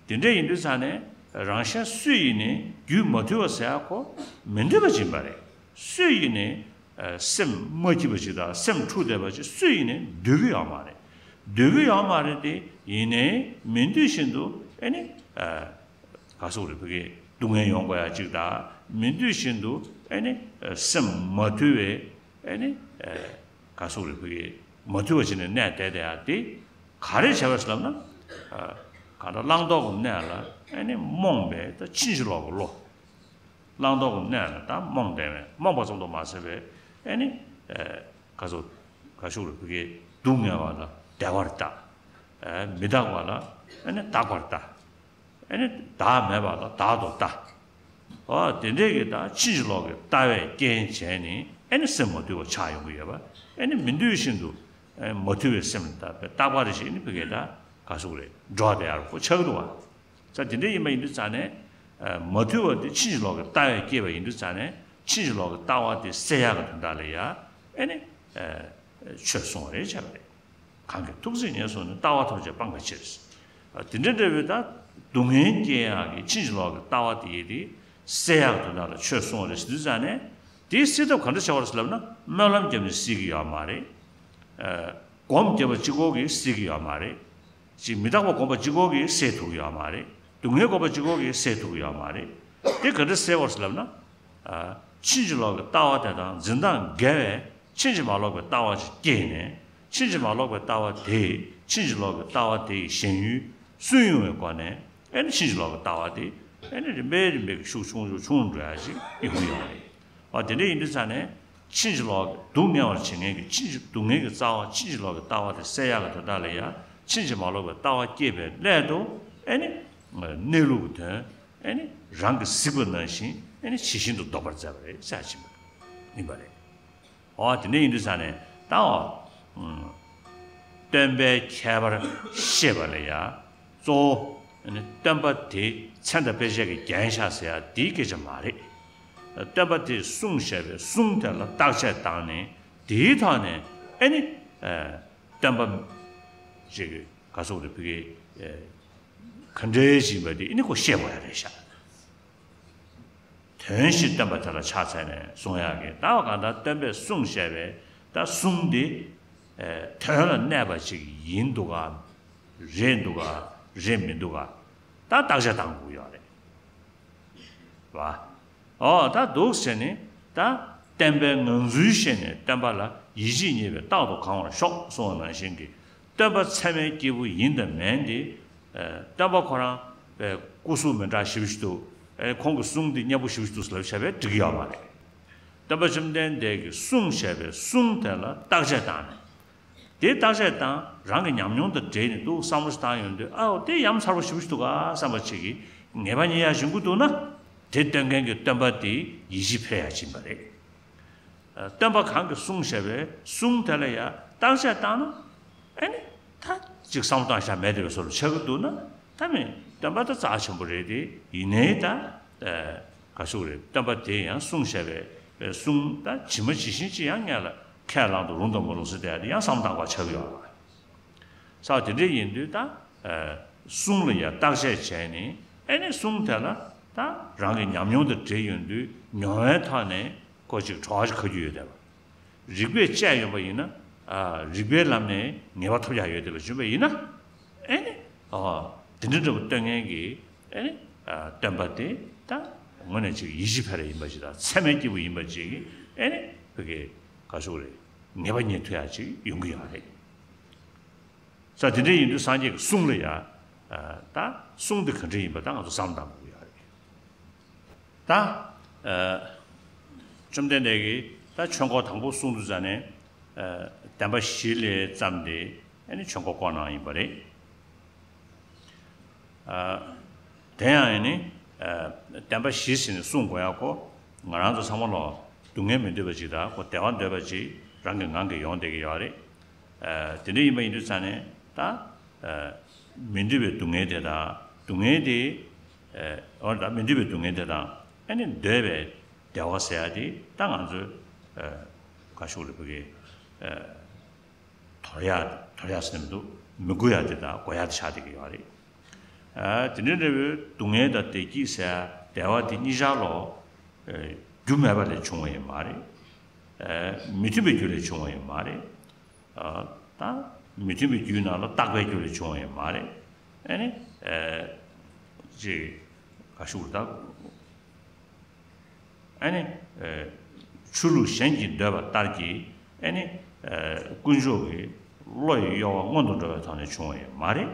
དེ་འདྲ་ཡིན་དུས་ཙང་ནས་རང་གཞན་སུ་ཡིན་ནའི་རྒྱུད་མ་དུལ་བ་ཟེར་ཡ་ཁོ་མི་འདོད་པ་ཅིག་ཡིན་པ་རེད། སུ་ཡིན་ནའི་ཨ་སེམས་མ་སྐྱིད་པ་ཅིག་དང་སེམས་འཁྲུག་བསྡད་པ་ཅིག་སུ་ཡིན་ནའི་འདོད་ཀྱི་ཡོད་མ་རེད། འདོད་ཀྱི་ཡོད་མ་རེད་དེ། ཡིན་ནའི་མི་འདོད་བཞིན་དུ་ཨེ་ནི་ཨ་ག་ཟེར་རེད། ཕ་གིའི་སྡུག་བསྔལ་ཡོང་དགོས་ཡ་ཅིག་དང་། མི་འདོད་བཞིན་དུ་ཨེ་ནི་ཨ་སེམས་མ་དུལ་བའི་ཨེ་ནི་ཨ་ག་ཟེར་རེད། ཕ་གིའི་མ་དུལ་བ་བྱས་ནས་གནས་བསྡད་བསྡད་ཡ་དེ་ག་རེ་བྱས་པ་རེད་ཟེར་ལབ་ན། ཨ་གང་ལྟར་བླང་དོར་གྱི་གནས་ལ་ཨེ་ནི་རྨོངས་པའི་ད་ཕྱིན་ཅི་ལོག་གི་བློ། བླང་དོར་གྱི་གནས་ལ་ད་རྨོངས་བསྡད་པའི། རྨོངས་པ་ཙམ་དུ་མ་ཟད་པའི་ཨེ་ནི་ཨ་ག་ཟེར་ག་ཟེར་རེད། ཕ་གིའི་སྡུག་བསྔལ་བ་ལ་བདེ་བར་ལྟ། ཨ་མི་རྟག་པ་ལ་ཨེ་ནི་རྟག་པར་ལྟ། ཨེ་ནི་བདག་མེད་པ་ལ་བདག་ཏུ་ལྟ། འོ་དེ་འདྲའི་གི་ད་ཕྱིན་ཅི་ལོག་གི་ལྟ་བའི་རྐྱེན་བྱས་ནས་ཨེ་ནི་སེམས་མ་དུལ་བ་ཆགས་ཡོང་གི་ཡོད་པ། ཨེ་ནི་མི་འདོད་བཞིན་དུ་ཨེ་མ་དུལ་བའི་སེམས་ལ་ལྟ་བའི་རྟག་པ་རེ་ཞིག་ཨེ་ནི་ཕ་གིའི་ད་ག་ཟེར་རེད། འགྲོ་བསྡད་ཡ་ཁོ་ཆགས་ཀྱི་འདུག་བ། ས་དེ་འདྲ་ཡིན་པ་ཡིན་དུས་ཙང་ནས། ཨ་མ་དུལ་བ་དེ་ཕྱིན་ཅི་ལོག་གི་ལྟ་བས་བསྐྱེད་པ་ཡིན་དུས་ཙང་ནས། ཕྱིན་ཅི་ལོག་གི་ལྟ་བ་དེ་སེལ་ཡག་གི་དོན་དག་ལ་ཡ་ཨེ་ནི་ཨ་ཆོས་གསུངས་པ་རེད། བྱས་པ་རེད། གང་གིས་ཐུགས་བརྩེ་ཉེར་བཟུང་ནས། ལྟ་བ་ཐམས་ཅད་སྤང་བའི་ཕྱིར། ཨ་དེ་འདྲ་འདྲ་བའི་ད་སྡུག་བསྔལ་སྐྱེ་ཡག་གི་ཕྱིན་ཅི་ལོག་གི་ལྟ་བ་དེ་ཡི་དེ་སེལ་ཡག་གི་དོན་དག་ལ་ཆོས་གསུངས་པ་རེད་ཟེར་དུས་ཙང་ནས། དེའི་སེལ་ཐབས་ག་འདྲ་བྱ་བ་རེད་ཟེར་ལབ་ན། སྨོན་ལམ་བརྒྱབ་ནས་སེལ་གྱི་ཡོད་མ་རེད། ཨ་སྒོམ་བརྒྱབ་པ་གཅིག་པོ་གིས་སེལ་གྱི་ཡོད་མ་རེད། ཅིག་མི་རྟག་པ་སྒོམ་པ་གཅིག་པོ་གིས་སེལ་ཐུབ་ཀྱི་ཡོད་མ་རེད། སྡུག་བསྔལ་སྒོམ་པ་གཅིག་པོ་གིས་སེལ་ཐུབ་ཀྱི་ཡོད་མ་རེད། དེ་ག་འདྲ་སེལ་དགོས་ཟེར་ལབ་ན། ཨ་ཕྱིན་ཅི་ལོག་གི་ལྟ་བ་དེ་དང་འཛིན་སྟངས་འགལ་བའི་ཕྱིན་ཅི་མ་ལོག་པའི་ལྟ་བ་ཞིག་སྐྱེས་ནས། ཕྱིན་ཅི་མ་ལོག་པའི་ལྟ་བ་དེས་ཕྱིན་ཅི་ལོག་གི་ལྟ་བ་དེ་ཡི་ཞེན་ཡུལ་སུན་དབྱུང་བའི་སྒོ་ནས། ཨེ་ནི་ཕྱིན་ཅི་ལོག་གི་ལྟ་བ་དེ་ཨེ་ནི་རིམ་པས་རིམ་པས་ཀྱི་ཤུགས་ཆུང་ཆུང་ཆུང་འགྲོ་ཡ་ཞིག་ཡོང་གི་ཡོད་རེད། ཨ་དེ་འདྲ་ཡིན་དུས་ཙང་ནས། ཕྱིན་ཅི་ལོག་གི་སྡུག་བསྔལ་བར་བྱེད་མཁན་གྱི་ཕྱིན་ཅི། སྡུག་བསྔལ་གྱི་རྩ་བ་ཕྱིན་ཅི་ལོག་གི་ལྟ་བ་དེ་སེལ་ཡག་གི་དོན་དག་ལ་ཡང་ཕྱིན་ཅི་མ་ལོག་པའི་ལྟ་བ་བསྐྱེད་པའི་སླད་དུ་ཨེ་ནི་གནས་ལུགས་ཀྱི་དོན་ཨེ་ནི་རང་གིས་གཟིགས་པ་ནང་བཞིན་ཨེ་ནི་ཇི་བཞིན་དུ་བཟློག་པར་མཛད་པ་རེད་ཟེར་ཕྱིན་པ་ཡིན་པ་རེད། འོ་དེ་འདྲ་ཡིན་དུས་ཙང་ནས་ད་འོ་སྟོན་པའི་ཁྱད་པར་བཤད་པ་ལ་ཡང་གཙོ་བོ་སྟོན་པ་དེ་མཚན་དང་དཔེ་བྱད་ཀྱིས་བརྒྱན་བཞག་ཟེར་ཡ་དེའི་སྐད་ཆ་མ་རེད། སྟོན་པ་དེས་གསུངས་བཞག་པའི་གསུང་དེ་ལ་བརྟག་དཔྱད་བཏང་ནས། དེའི་ཐོག་ནས་ཨེ་ནི་སྟོན་པ་ཅིག་ག་ཟེར་རེད། ཕ་གིའི་ག་འདྲའི་ཞིག་ཡིན་པ་དེ་ཨེ་ནི་ཁོ་ཤེས་དགོས་ཡ་རེད་ཤག་དོན་བཞིན་སྟོན་པ་དེ་ལ་ཕྱག་འཚལ་ནས་གསུང་ཡག་གི། ད་བ་གང་ལྟར་སྟོན་པས་གསུངས་བཞག་པའི་ད་གསུང་འདི་དོན་ལ་གནས་པ་ཅིག་ཡིན་འདུག་ག་རེད་འདུག་ག་རེད་མི་འདུག་ག་ད་བརྟག་དཔྱད་བཏང་དགོས་ཡོད་རེད་བ། ཨོ་ད་འདུག་ཟེར་ནས་ད་བསྟན་པའི་ངང་ཚུལ་ཤེས་ནས་བསྟན་པ་ལ་ཡིད་ཆེས་རྙེད་པས་རྟག་ཏུ་གང་བར་ཤོག་གསུངས་པ་ནང་བཞིན་གྱི། སྟོན་པ་ཚད་མའི་སྐྱེས་བུ་ཡིན་དང་མིན་དེ། ཨ་སྟོན་པ་ཁོ་རང་པའི་སྐུ་གཟུགས་མི་འདྲ་ཞིབ་ཞིབ་འདུག་ཨེ་ཁོང་གི་གསུང་འདི་སྙན་པོ་ཞིབ་ཞིབ་འདུག་ཟེར་ལབ་བྱས་པས་འགྲིག་གི་ཡོད་མ་རེད། སྟོན་པ་བཅོམ་ལྡན་འདས་ཀྱིས་གསུངས་བཞག་པའི་གསུང་དེ་ལ་བརྟག་དཔྱད་བཏང་ནས། དེ་བརྟག་དཔྱད་བཏང་། རང་གི་ཉམས་མྱོང་དང་འབྲེལ་ནས་འདུག་བསམ་བློ་ཞིག་བཏང་ཡོང་དུས། ཨའོ་དེ་ཡ་མཚར་པོ་ཞིབ་ཞིབ་འདུག་ག་བསམ་པ་ཅིག་གིས་ངེས་པ་རྙེད་ཡ་ཡོང་གི་འདུག་ན། དེ་སྟོན་མཁན་གྱི་སྟོན་པ་དེ་ཡིད་ཆེས་འཕེར་ཡ་ཡིན་པ་རེད། སྟོན་པ་གང་གིས་གསུངས་བཞག་པའི་གསུང་དེ་ལ་ཡང་བརྟག་དཔྱད་བཏང་ན། ཨེ་ནི་ད་ཅིག་བསམ་བློ་བཏང་བཞག་མེད་བསྡད་པའི་བཟོ་འདྲ་ཆགས་ཀྱི་འདུག་ན། ད་མིན་སྟོན་པ་ད་རྩ་ཆེན་པོ་རེད་དེ། ཡིན་ནའི་ད་ག་ཟེར་རེད། སྟོན་པ་དེས་ཡང་གསུངས་བཞག་པའི་གསུང་ད་ཇི་མ་ཇི་བཞིན་ཅིག་ཡང་ངེད་ལ་ཁས་བླངས་ཏེ་རུང་དང་མ་རུང་ཟེར་བསྡད་དེ་ཡང་བསམ་བློ་བཏང་དགོས་ཆགས་ཀྱི་ཡོད་རེད། ས་དེ་འདྲ་ཡིན་དུས་ད་ཨ་གསུང་ལ་ཡང་བརྟག་དཔྱད་བྱས་ནས། ཨེ་ནི་གསུང་དེ་ལ་ད་རང་གི་ཉམས་མྱོང་དང་འབྲེལ་ཡོང་དུས་མྱོང་བའི་ཐོག་ནས་ཁོ་ཅིག་གྲོགས་ཅིག་ཁ་རྒྱུ་ཡོད་བསྡད་པ། རིགས་པས་དཔྱད་ཡོང་པ་ཡིན་ན། ཨ་རིགས་པའི་ལམ་ནས་ངེས་པ་ཐོབ་ཡག་ཡོད་བསྡད་པ་བྱུང་བ་ཡིན་ན། ཨེ་ནི་ཨ་དེ་འདྲ་འདྲ་པོ་སྟོན་མཁན་གྱི་ཨེ་ནི་ཨ་སྟོན་པ་དེ་ད་དངོས་གནས་ཅིག་ཡིད་ཆེས་འཕེར་ཡ་ཡིན་པ་ཅིག་དང་། ཚད་མའི་སྐྱེས་བུ་ཡིན་པ་ཅིག་གིས་ཨེ་ནི་ཕ་གི་ག་ཟེར་རེད། ངེས་པ་རྙེད་ཐུབ་ཡག་ཅིག་ཡོང་གི་ཡོད་རེད། ས་དེ་འདྲ་ཡིན་དུས་སངས་རྒྱས་ཀྱི་གསུང་ལ་ཡ། ཨ་ད་གསུང་འདི་ག་འདྲ་ཡིན་པ་ད་ང་ཚོ་བསམ་བློ་བཏང་དགོས་ཀྱི་ཡོད་རེད། ད་ཨ་བཅོམ་ལྡན་འདས་ཀྱིས་ད་ཆོས་འཁོར་དང་པོ་གསུང་དུས་ཙ་ནས། ཨ་བདེན་པ་བཞི་ལས་བརྩམས་ཏེ་ཨ་ནི་ཆོས་འཁོར་བསྐོར་གནང་ཡིན་པ་རེད། ཨ་དེ་ཡང་ཨ་ནི་ཨ་བདེན་པ་བཞི་ཟེར་ནས་གསུང་དགོས་ཡག་ཁོ། ང་རང་ཚོ་ཚང་མ་ལོ་སྡུག་བསྔལ་མི་འདོད་པ་ཅིག་དང་། ཁོ་བདེ་བ་འདོད་པ་ཅིག་རང་གི་ངང་གིས་ཡོང་བསྡད་ཀྱི་ཡོད་རེད། ཨ། དེ་འདྲ་ཡིན་པ་ཡིན་དུས་ཙང་ནས་ད། ཨ། མི་འདོད་པའི་སྡུག་བསྔལ་དེ་དང་སྡུག་བསྔལ་དེ། ཨ། འོ་ད་མི་འདོད་པའི་སྡུག་བསྔལ་དེ་དང་ཨ་ནི་འདོད་པའི་བདེ་བ་ཟེར་ཡ་དེ་ད་ང་ཚོས། ཨ། ག་ཞུ་རེད་བོད་སྐད། ཨ། དོར་ཡ་དོར་ཡ་ཟེར་ནས་མི་འདུག་མི་དགོས་ཡ་དེ་དང་དགོས་ཡ་དེ་ཆགས་བསྡད་ཀྱི་ཡོད་རེད། ཨ། དེ་འདྲའི་འདྲ་བའི་སྡུག་བསྔལ་དང་བདེ་སྐྱིད་ཟེར་བདེ་བ་དེ་གཉིས་ཆར་ལོ། ཨ། རྒྱུ་མེད་པ་ལས་བྱུང་བ་ཡིན་མ་རེད། ཨ། མི་མཐུན་པའི་རྒྱུ་ལས་བྱུང་བ་ཡིན་མ་རེད། ཨ། ད་མི་མཐུན་པའི་རྒྱུའི་ནང་ལ་རྟག་པའི་རྒྱུ་ལས་བྱུང་བ་ཡིན་མ་རེད། ཨ་ནི། ཨ། ཅིག་ག་ཞུ་དགོས་རེད་ད། ཨ་ནི། ཨ། ཆོས་ལུགས་གཞན་གྱིས་འདོད་པ་ལྟར་གྱི་ཨ་ནི། ཨ། དཀོན་མཆོག་གི་བློ་ཡི་གཡོ་བ་སྔོན་དུ་འགྲོ་བའི་ཐོག་ནས་བྱུང་བ་ཡིན་མ་རེད།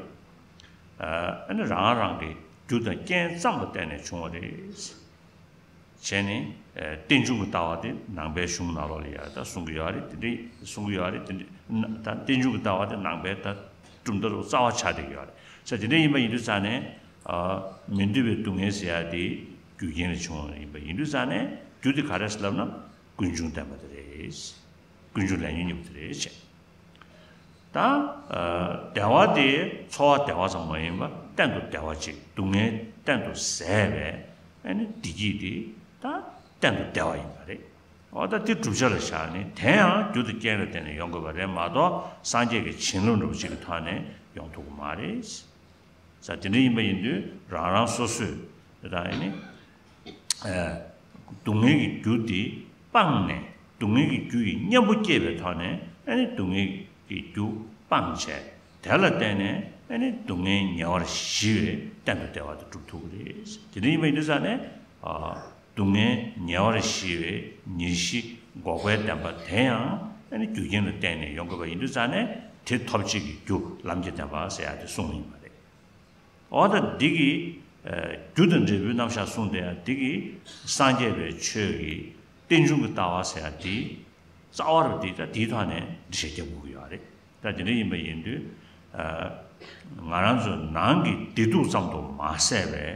ཨ། ཨ་ནི་རང་རང་གི་རྒྱུ་དང་རྐྱེན་ཙམ་ལ་བརྟེན་ནས་བྱུང་བ་རེད། བྱས་ནས། ཨ། རྟེན་འབྱུང་གི་ལྟ་བ་དེ་ནང་པའི་གཞུང་ནང་ལོགས་ལ་ཡང་ད་གསུང་གི་ཡོད་རེད། དེ་འདྲའི་གསུང་གི་ཡོད་རེད། དེ་འདྲའི་ད་རྟེན་འབྱུང་གི་ལྟ་བ་དེ་ནང་པའི་ད་གྲུབ་མཐའ་རུ་རྩ་བ་ཆགས་བསྡད་ཀྱི་ཡོད་རེད། ས་དེ་འདྲ་ཡིན་པ་ཡིན་དུས་ཙང་ནས། ཨ། མི་འདོད་པའི་སྡུག་བསྔལ་ཟེར་ཡ་དེ་རྒྱུ་རྐྱེན་ལས་བྱུང་བ་ཡིན་པ་ཡིན་དུས་ཙང་ནས་རྒྱུ་དེ་ག་རེ་ཟེར་ལབ་ན་ཀུན་འབྱུང་བདེན་པ་དེ་རེད། ཀུན་འབྱུང་ལས་ཉོན་གཉིས་པོ་དེ་རེད་བྱས། ད། ཨ། བདེ་བ་དེ་འཚོ་བ་བདེ་བ་ཙམ་མ་ཡིན་པར་གཏན་དུ་བདེ་བ་ཅིག་སྡུག་བསྔལ་གཏན་དུ་ཟད་པའི་ཨ་ནི་བདེ་སྐྱིད་དེ་ད་གཏན་དུ་བདེ་བ་ཡིན་པ་རེད། འོ་ད་དེ་བསྒྲུབ་བྱ་ ལ་བཞག་ནས་དེ་ཡང་རྒྱུ་དང་རྐྱེན་ལ་བརྟེན་ནས་ཡོང་དགོས་པ་རེད་མ་གཏོགས་སངས་རྒྱས་ཀྱི་བྱིན་རླབས་འདྲ་པོ་ཅིག་གི་ཐོག་ནས་ཡོང་ཐུབ་ཀྱི་མ་རེད། ས་དེ་འདྲ་ཡིན་པ་ཡིན་དུས་རང་རང་སོ་སོས་དེ་དང་ཨ་ནི། ཨ། སྡུག་བསྔལ་གྱི་རྒྱུ་དེ་སྤངས་ནས་སྡུག་བསྔལ་གྱི་རྒྱུ་ཡི་གཉེན་པོ་སྐྱེས་པའི་ཐོག་ནས་ཨ་ནི་སྡུག་བསྔལ་གྱི་རྒྱུ་སྤངས་བྱས་དེ་ལ་བརྟེན་ནས་ཨ་ནི་སྡུག་བསྔལ་ཉེ་བར་ཞི་བའི་གཏན་དུ་བདེ་བ་དེ་སྒྲུབ་ཐུབ་ཀྱི་རེད། དེ་འདྲ་ཡིན་པ་ཡིན་དུས་ཙང་ནས། ཨ། སྡུག་བསྔལ་ཉེ་བར་ཞི་བའི་ཉེར་ཞི་འགོག་པའི་བདེན་པ་དེ་ཡང་ཨ་ནི་རྒྱུ་རྐྱེན་ལ་བརྟེན་ནས་ཡོང་དགོས་པ་ཡིན་དུས་ཙང་ནས་དེ་ཐོབ་བྱེད་ཀྱི་རྒྱུ་ལམ་གྱི་བདེན་པ་ཟེར་ཡ་དེ་གསུངས་ཡིན་པ་རེད། འོ་ད་འདི་གི། ཨ། རྒྱུ་དང་འབྲས་བུའི་རྣམ་གཞག་གསུངས་དེ་ཡང་འདི་གི་སངས་རྒྱས་པའི་ཆོས་ཀྱི་རྟེན་འབྱུང་གི་ལྟ་བ་ཟེར་ཡ་འདི་རྩ་བ་རུ་འདི་ད་འདིའི་ཐོག་ནས་འགྲེལ་བཤད་རྒྱབ་དགོས་ཀྱི་ཡོད་རེད། ད་དེ་འདྲ་ཡིན་པ་ཡིན་དུས། ཨ། ང་རང་ཚོའི་ནང་གི་བདེ་སྡུག་ཙམ་དུ་མ་ཟད་པའི་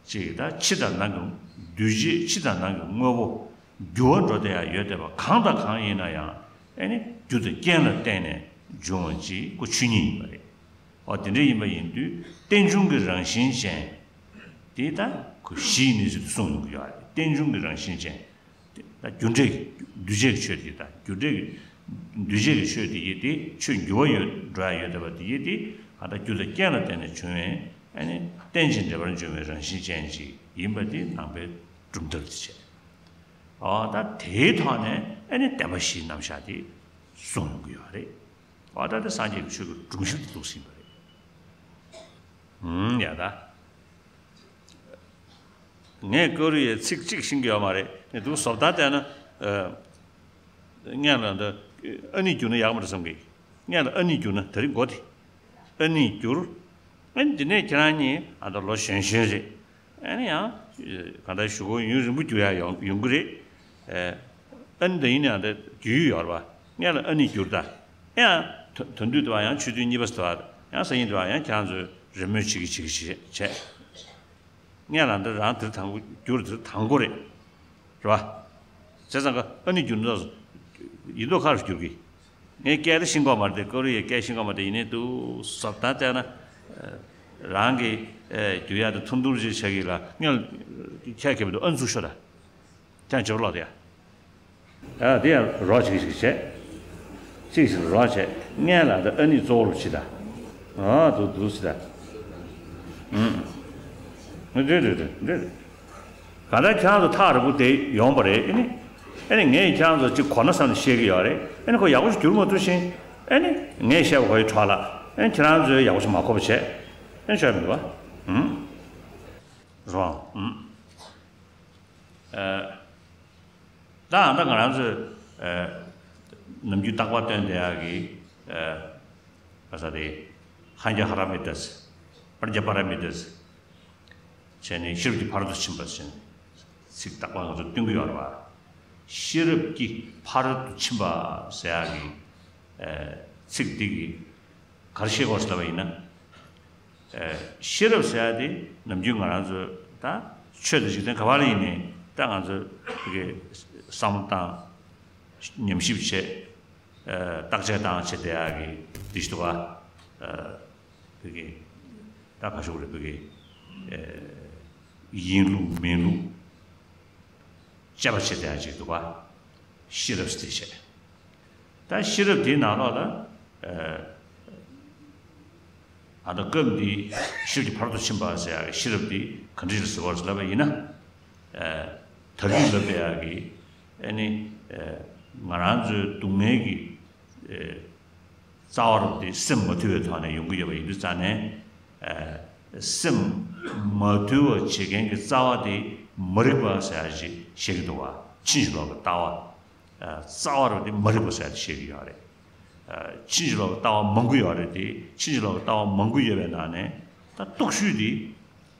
ཅིག་ད་ཕྱི་དང་ནང་གི་འདུས་བྱས་ཕྱི་དང་ནང་གི་དངོས་པོ་འགྱུར་བ་འགྲོ་བསྡད་ཡ་ཡོད་བསྡད་པ་གང་དང་གང་ཡིན་ན་ཡང་ཨ་ནི་རྒྱུ་དང་རྐྱེན་ལ་བརྟེན་ནས་འབྱུང་བ་ཅིག་ཁོ་ཆོས་ཉིད་ཡིན་པ་རེད། འོ་དེ་འདྲ་ཡིན་པ་ཡིན་དུས་རྟེན་འབྱུང་གི་རང་བཞིན་ཅན། དེ་ད་ཁོ་གཞི་ཡི་གནས་ཚུལ་དུ་གསུངས་ཡོང་གི་ཡོད་རེད། རྟེན་འབྱུང་གི་རང་བཞིན་ཅན། དེ་ད་རྒྱུ་འབྲས་འདུས་བྱས་ཀྱི་ཆོས་དེ་དང་རྒྱུ་འབྲས་ཀྱི་འདུས་བྱས་ཀྱི་ཆོས་དེ་ཡིན་ཏེ་ཆོས་འགྱུར་བ་ཡོད་འགྲོ་ཡ་ཡོད་བསྡད་པ་དེ་ཡིན་ཏེ་གང་ལྟར་རྒྱུ་དང་རྐྱེན་ལ་བརྟེན་ནས་བྱུང་བའི་ཨ་ནི་རྟེན་ཅིང་འབྲེལ་པར་འབྱུང་བའི་རང་བཞིན་ཅན་ཅིག་ཡིན་པ་དེ་ནང་པའི་གྲུབ་མཐའ་དེ་བྱས། འོ་ད་དེའི་ཐོག་ནས་ཨ་ནི་བདེན་པ་བཞིའི་རྣམ་གཞག་དེ་གསུངས་ཡོང་གི་ཡོད་རེད། འོ་ད་དེ་སངས་རྒྱས་ཀྱི་ཆོས་ཀྱི་སྒྲོམ་གཞི་དུ་གཏུགས་ཟིན་པ་རེད། ཧུམ། ཡ་ད། ངས་ཀོ་རི་ཡའི་ཚིག་གཅིག་ཤེས་ཀྱི་ཡོད་མ་རེད། ངས་འདུག་བཟོ་ལྟ་བལྟས་ན། ཨ། སྔོན་ལ་འདི་ཨ་ནི་བསྒྱུར་ན་ཡག་མ་རེད་བསམ་གི། སྔོན་ལ་ཨ་ནི་བསྒྱུར་ན་དེ་རིང་མགོ་དེ། ཨ་ནི་བསྒྱུར། ཨ་ནི་འདི་ནས་ཁྱེད་རང་གཉིས་ཨ་ད་ལོ་གཞོན་གཞོན་རེད། ཨ་ནི་ཡང་གང་ལྟར་གཞུག་གུ་ཡུན་རིང་པོ་བསྒྱུར་ཡ་ཡོང་ཡོང་གི་རེད། ཨ་ནི་ད་ཡིན་ནའང་ད་རྒྱུས་ཡོད་རེད་པ། སྔོན་ལ་ཨ་ནི་བསྒྱུར་ད། ཡང་ད་ད་དུས་དེ་བ་ཡང་ཆུ་ཚོད་གཉིས་པ་ཟེར་བ་ཡང་སང་ཉིན་དེ་བ་ཡང་ཁྱེད་རང་ཚོས་རེས་མོས་བྱེད་ཀྱི་བྱེད་ཀྱི་བྱེད་བྱས། སྔོན་ལ་འདི་རང་དེར་དང་པོ་བསྒྱུར་དེར་དང་པོ་རེད། རེད་པ། བྱས་ཙང་ཀ་ཨ་ནི་བསྒྱུར་འདུག་ཡིན་མདོག་ཁ་རུ་བསྒྱུར་གི། ངས་སྐད་དེ་ཤེས་ཀྱི་ཡོད་མ་རེད་དེ། ཀོ་རི་ཡའི་སྐད་ཤེས་ཀྱི་ཡོད་མ་རེད་དེ། ཡིན་ནའི་འདུག་བཟོ་ལྟ་བལྟས་ན། རང་གི་བསྒྱུར་ཡ་དེ་ཐུང་ཐུང་ཅིག་བྱེད་ཀྱི་ལ་སྔོན་ཁྱད་མཁས་པ་འདུག་ཨ་ནི་ཚུར་ཤོག་ད། ཀྱང་བརྗེ་པོ་ལོག་དེ་ཡ། ཨ་དེ་ཡང་རོགས་བྱེད་ཀྱི་ཞིག་བྱས། གཅིག་ཞིག་རོགས་བྱས། སྔོན་ལ་དེ་ཨ་ནི་གཙོ་བོར་བྱེད་ད། ཨ་འདུག་འདུག་བྱེད་ད། ཨུམ། འདྲེ་འདྲེ་འདྲེ་འདྲེ། གང་ལྟར་ཁྱེད་རང་ཚོ་ཐག་རིང་པོ་དེ་ཡོང་པ་རེད། ཨ་ནི། ཨ་ནི་ངས་ཁྱེད་རང་ཚོ་གཅིག་གོ་ན་བསམ་ནས་བཤད་ཀྱི་ཡོད་རེད། ཨ་ནི་ཁོ་ཡག་པོ་ཞིག་བསྒྱུར་མ་ཐུབ་ཕྱིན། ཨ་ནི་ངས་བཤད་པ་ཁོ་ཡི་གྲོགས་ལ། ཨ་ནི་ཁྱེད་རང་ཚོས་ཡག་པོ་ཞིག་མ་གོ་བ་བྱས། ཨ་ནི་ཆོག་མི་འདུག་བ། ཨུམ། རོང་། ཨུམ། ཨ། ད་ཨ་ད་ང་རང་ཚོས། ཨ། ནམ་རྒྱུན་རྟག་པར་བཏོན་བསྡད་ཡག་གི། ཨ། ག་ས་རེད། ཧན་གྱི་ཧ་ར་མི་ཏཱ་ཟེར། པྲཛྙཱ་པཱ་ར་མི་ཏཱ་ཟེར། བྱས་ནས་ཤེས་རབ་ཀྱི་ཕ་རོལ་ཏུ་ཕྱིན་པ་ཟེར་ནས་ཚིག་རྟག་པར་ང་ཚོས་བཏོན་གྱི་ཡོད་རེད་པ། ཤེས་རབ་ཀྱི་ཕ་རོལ་ཏུ་ཕྱིན་པ་ཟེར་ཡག་གི། ཨ། ཚིག་འདི་གིས་ག་རེ་བཤད་ཀྱི་ཡོད་ཟེར་ལབ་པ་ཡིན་ན། ཨ། ཤེས་རབ་ཟེར་ཡག་དེ་ནམ་རྒྱུན་ང་རང་ཚོས་ད་ཆོས་དང་འཇིག་རྟེན་ག་བ་ལ་ཡིན་ནའི་ད་ང་ཚོས་དེ་གའི་བསམ་བློ་བཏང་། ཉམས་ཞིབ་བྱས། བརྟག་དཔྱད་བཏང་བྱས་བསྡད་ཡག་གི་འདི་ཞིག་འདུག་ག་བོད་ཀྱི་ད་ག་ཞུ་རེད། བོད་ཀྱི་ཡིན་ལུགས་མིན་ལུགས་དཔྱད་པ་བྱེད་བསྡད་ཡག་ཅིག་འདུག་ག་ཤེས་རབ་ཟེར་བྱས། ད་ཤེས་རབ་དེའི་ནང་ལོགས་ལ་ཨ་ད་སྐབས་འདི་ཤེས་རབ་ཀྱི་ཕ་རོལ་ཏུ་ཕྱིན་པ་ཟེར་ཡག་གི་ཤེས་རབ་འདི་ག་འདྲ་ཞིག་ལ་ཟེར་བ་ཟེར་ལབ་པ་ཡིན་ན། ད་གིན་ལབ་པའི་ཡག་གི་ཨ་ནི་ང་རང་ཚོའི་སྡུག་བསྔལ་གྱི་རྩ་བ་རུ་དེ་སེམས་མ་དུལ་བའི་ཐོག་ནས་ཡོང་གི་ཡོད་པ་ཡིན་དུས་ཙང་ནས། སེམས་མ་དུལ་བ་བྱེད་མཁན་གྱི་རྩ་བ་དེ་མ་རིག་པ་ཟེར་ཡག་ཅིག་བཤད་ཀྱི་འདུག་བ། ཕྱིན་ཅི་ལོག་གི་ལྟ་བ། རྩ་བ་རུ་དེ་མ་རིག་པ་ཟེར་ཡག་ཅིག་བཤད་ཀྱི་ཡོད་རེད། ཕྱིན་ཅི་ལོག་གི་ལྟ་བ་མང་པོ་ཡོད་རེད་དེ། ཕྱིན་ཅི་ལོག་གི་ལྟ་བ་མང་པོ་ཡོད་པའི་ནང་ནས་ད་སྟོབས་ཤུགས་དེ་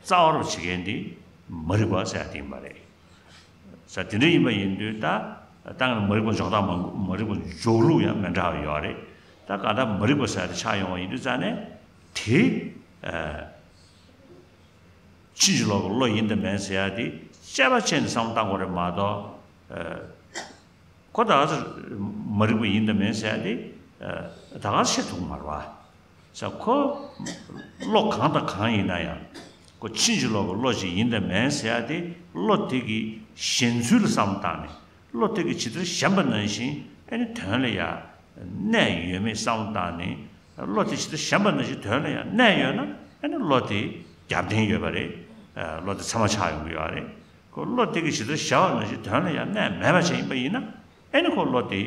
རྩ་བ་རུ་བྱེད་མཁན་དེ་མ་རིག་པ་ཟེར་ཡག་དེ་ཡིན་པ་རེད། ས་དེ་འདྲ་ཡིན་པ་ཡིན་དུས་ད་ད་ང་མ་རིག་པ་འཇོག་སྟངས་མང་པོ། མ་རིག་པ་འཇོག་ལུགས་ཡང་མི་འདྲ་བ་ཡོད་རེད། ད་གང་ལྟར་མ་རིག་པ་ཟེར་ཡག་དེ་ཆགས་ཡོང་བ་ཡིན་དུས་ཙང་ནས་དེ་ཕྱིན་ཅི་ལོག་གི་བློ་ཡིན་དང་མིན་ཟེར་ཡག་དེ་དཔྱད་པ་བྱས་ནས་བསམ་བློ་བཏང་དགོས་རེད་མ་གཏོགས། ཁོ་ད་ག་ཚོད་མ་རིག་པ་ཡིན་དང་མིན་ཟེར་ཡག་དེ་ད་ག་ཚོད་བཤད་ཐུབ་ཀྱི་མ་རེད་བ། ས་ཁོ་བློ་གང་དང་གང་ཡིན་ན་ཡང་། ཁོ་ཕྱིན་ཅི་ལོག་གི་བློ་ཅིག་ཡིན་དང་མིན་ཟེར་ཡག་དེ་བློ་དེ་གི་གཞན་ཚུལ་ལ་བསམ་བློ་བཏང་ནས། བློ་དེ་གི་ཇི་ལྟར་ཞེན་པ་ནང་བཞིན་ཨ་ནི་དོན་ལ་ཡང་གནས་ཡོད་མེད་བསམ་བློ་བཏང་ནས། བློ་དེ་ཇི་ལྟར་ཞེན་པ་ནང་བཞིན་དོན་ལ་ཡང་གནས་ཡོད་ན་ཨ་ནི་བློ་དེ་རྒྱབ་རྟེན་ཡོད་པ་རེད། བློ་དེ་ཚད་མ་ཆགས་ཡོང་གི་ཡོད་རེད། ཁོ་བློ་དེ་གི་ཇི་ལྟར་བྱ་བ་ནང་བཞིན་དོན་ལ་ཡང་གནས་མེད་པ་ཅིག་ཡིན་པ་ཡིན་ན། ཨེ་ནི་ཁོ་བློ་དེ་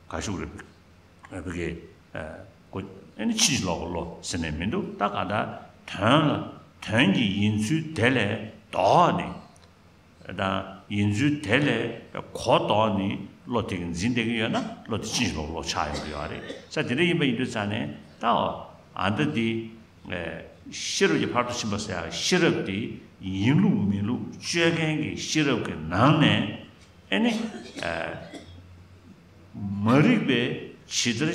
ག་ཞུ་རེད། བོད་ཀྱི་ཨེ་ནི་ཕྱིན་ཅི་ལོག་གི་བློ་ཟེར་ནས་མི་འདུག་ད་ག་ད་དོན་ལ་དོན་གྱི་ཡིན་ཚུལ་དེ་ལས་ལྡོག་ནས། ད་ཡིན་ཚུལ་དེ་ལས་གོ་ལྡོག་ནས་བློ་དེ་གི་འཛིན་བསྡད་ཀྱི་ཡོད་ན་བློ་དེ་ཕྱིན་ཅི་ལོག་གི་བློ་ཆགས་ཡོང་གི་ཡོད་རེད། ས་དེ་འདྲ་ཡིན་པ་ཡིན་དུས་ཙང་ནས་ད་ཨ་ད་དེ། ཤེས་རབ་ཀྱི་ཕ་རོལ་ཏུ་ཕྱིན་པ་ཟེར་ཡག་ཤེས་རབ་དེ་ཡིན་ལུགས་མིན་ལུགས་དཔྱོད་མཁན་གྱི་ཤེས་རབ་ཀྱི་ནང་ནས་ཨེ་ནི་མ་རིག་པས་ཇི་ལྟར་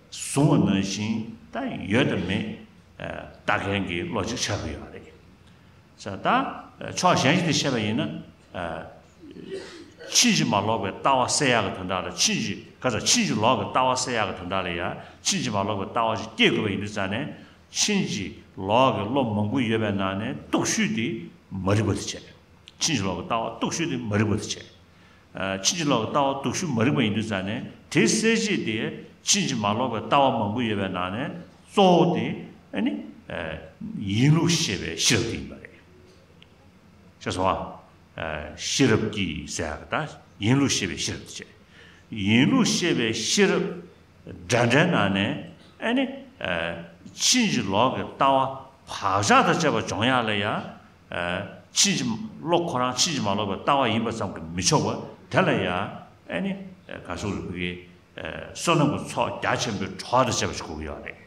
བཟུང་བ་ནང་བཞིན་ད་ཡོད་དམ་མེད་བལྟ་མཁན་གྱི་བློ་ཅིག་ཆགས་ཀྱི་ཡོད་རེད། ས་ད་ཕྱོགས་གཞན་ཞིག་ཏུ་བཤད་པ་ཡིན་ན། ཕྱིན་ཅི་མ་ལོག་པའི་ལྟ་བ་གསལ་ཡག་གི་དོན་དག་ལ་ཕྱིན་ཅི་ག་ཚ་ཕྱིན་ཅི་ལོག་གི་ལྟ་བ་གསལ་ཡག་གི་དོན་དག་ལ་ཡང་ཕྱིན་ཅི་མ་ལོག་པའི་ལྟ་བ་ཞིག་སྐྱེ་དགོས་པ་ཡིན་དུས་ཙང་ནས། ཕྱིན་ཅི་ལོག་གི་བློ་མང་པོ་ཡོད་པའི་ནང་ནས་སྟོབས་ཤུགས་དེ་མ་རིག་པ་དེ་བྱས། ཕྱིན་ཅི་ལོག་གི་ལྟ་བ་སྟོབས་ཤུགས་དེ་མ་རིག་པ་དེ་བྱས། ཕྱིན་ཅི་ལོག་གི་ལྟ་བ་སྟོབས་ཤུགས་མ་རིག་པ་ཡིན་དུས་ཙང་ནས་དེ་གསལ་བྱེད་དེ་ཕྱིན་ཅི་མ་ལོག་པའི་ལྟ་བ་མང་པོ་ཡོད་པའི་ནང་ནས་གཙོ་བོ་དེ་ཨ་ནི་ཡིན་ལུགས་ཤེས་པའི་ཤེས་རབ་དེ་ཡིན་པ་རེད། ཤེས་སོང་ཨ། ཤེས་རབ་ཀྱིས་ཟེར་ཡག་ད་ཡིན་ལུགས་ཤེས་པའི་ཤེས་རབ་དེ་བྱས། ཡིན་ལུགས་ཤེས་པའི་ཤེས་རབ་འདྲ་འདྲའི་ནང་ནས་ཨ་ནི་ཕྱིན་ཅི་ལོག་གི་ལྟ་བ་བག་ཆགས་དང་བཅས་པ་སྦྱོང་ཡག་ལ་ཡང་ཕྱིན་ཅི་བློ་ཁོ་རང་ཕྱིན་ཅི་མ་ལོག་པའི་ལྟ་བ་ཡིན་པ་ཙམ་གྱིས་མི་ཆོག་པ་དེ་ལ་ཡང་ཨ་ནི་ག་ཟེར་རེད། བོད་ཀྱི་བསོད་ནམས་ཀྱི་ཚོགས་རྒྱ་ཆེན་པོའི་གྲོགས་དང་བཅས་པ་ཞིག་དགོས་ཀྱི་ཡོད་རེད།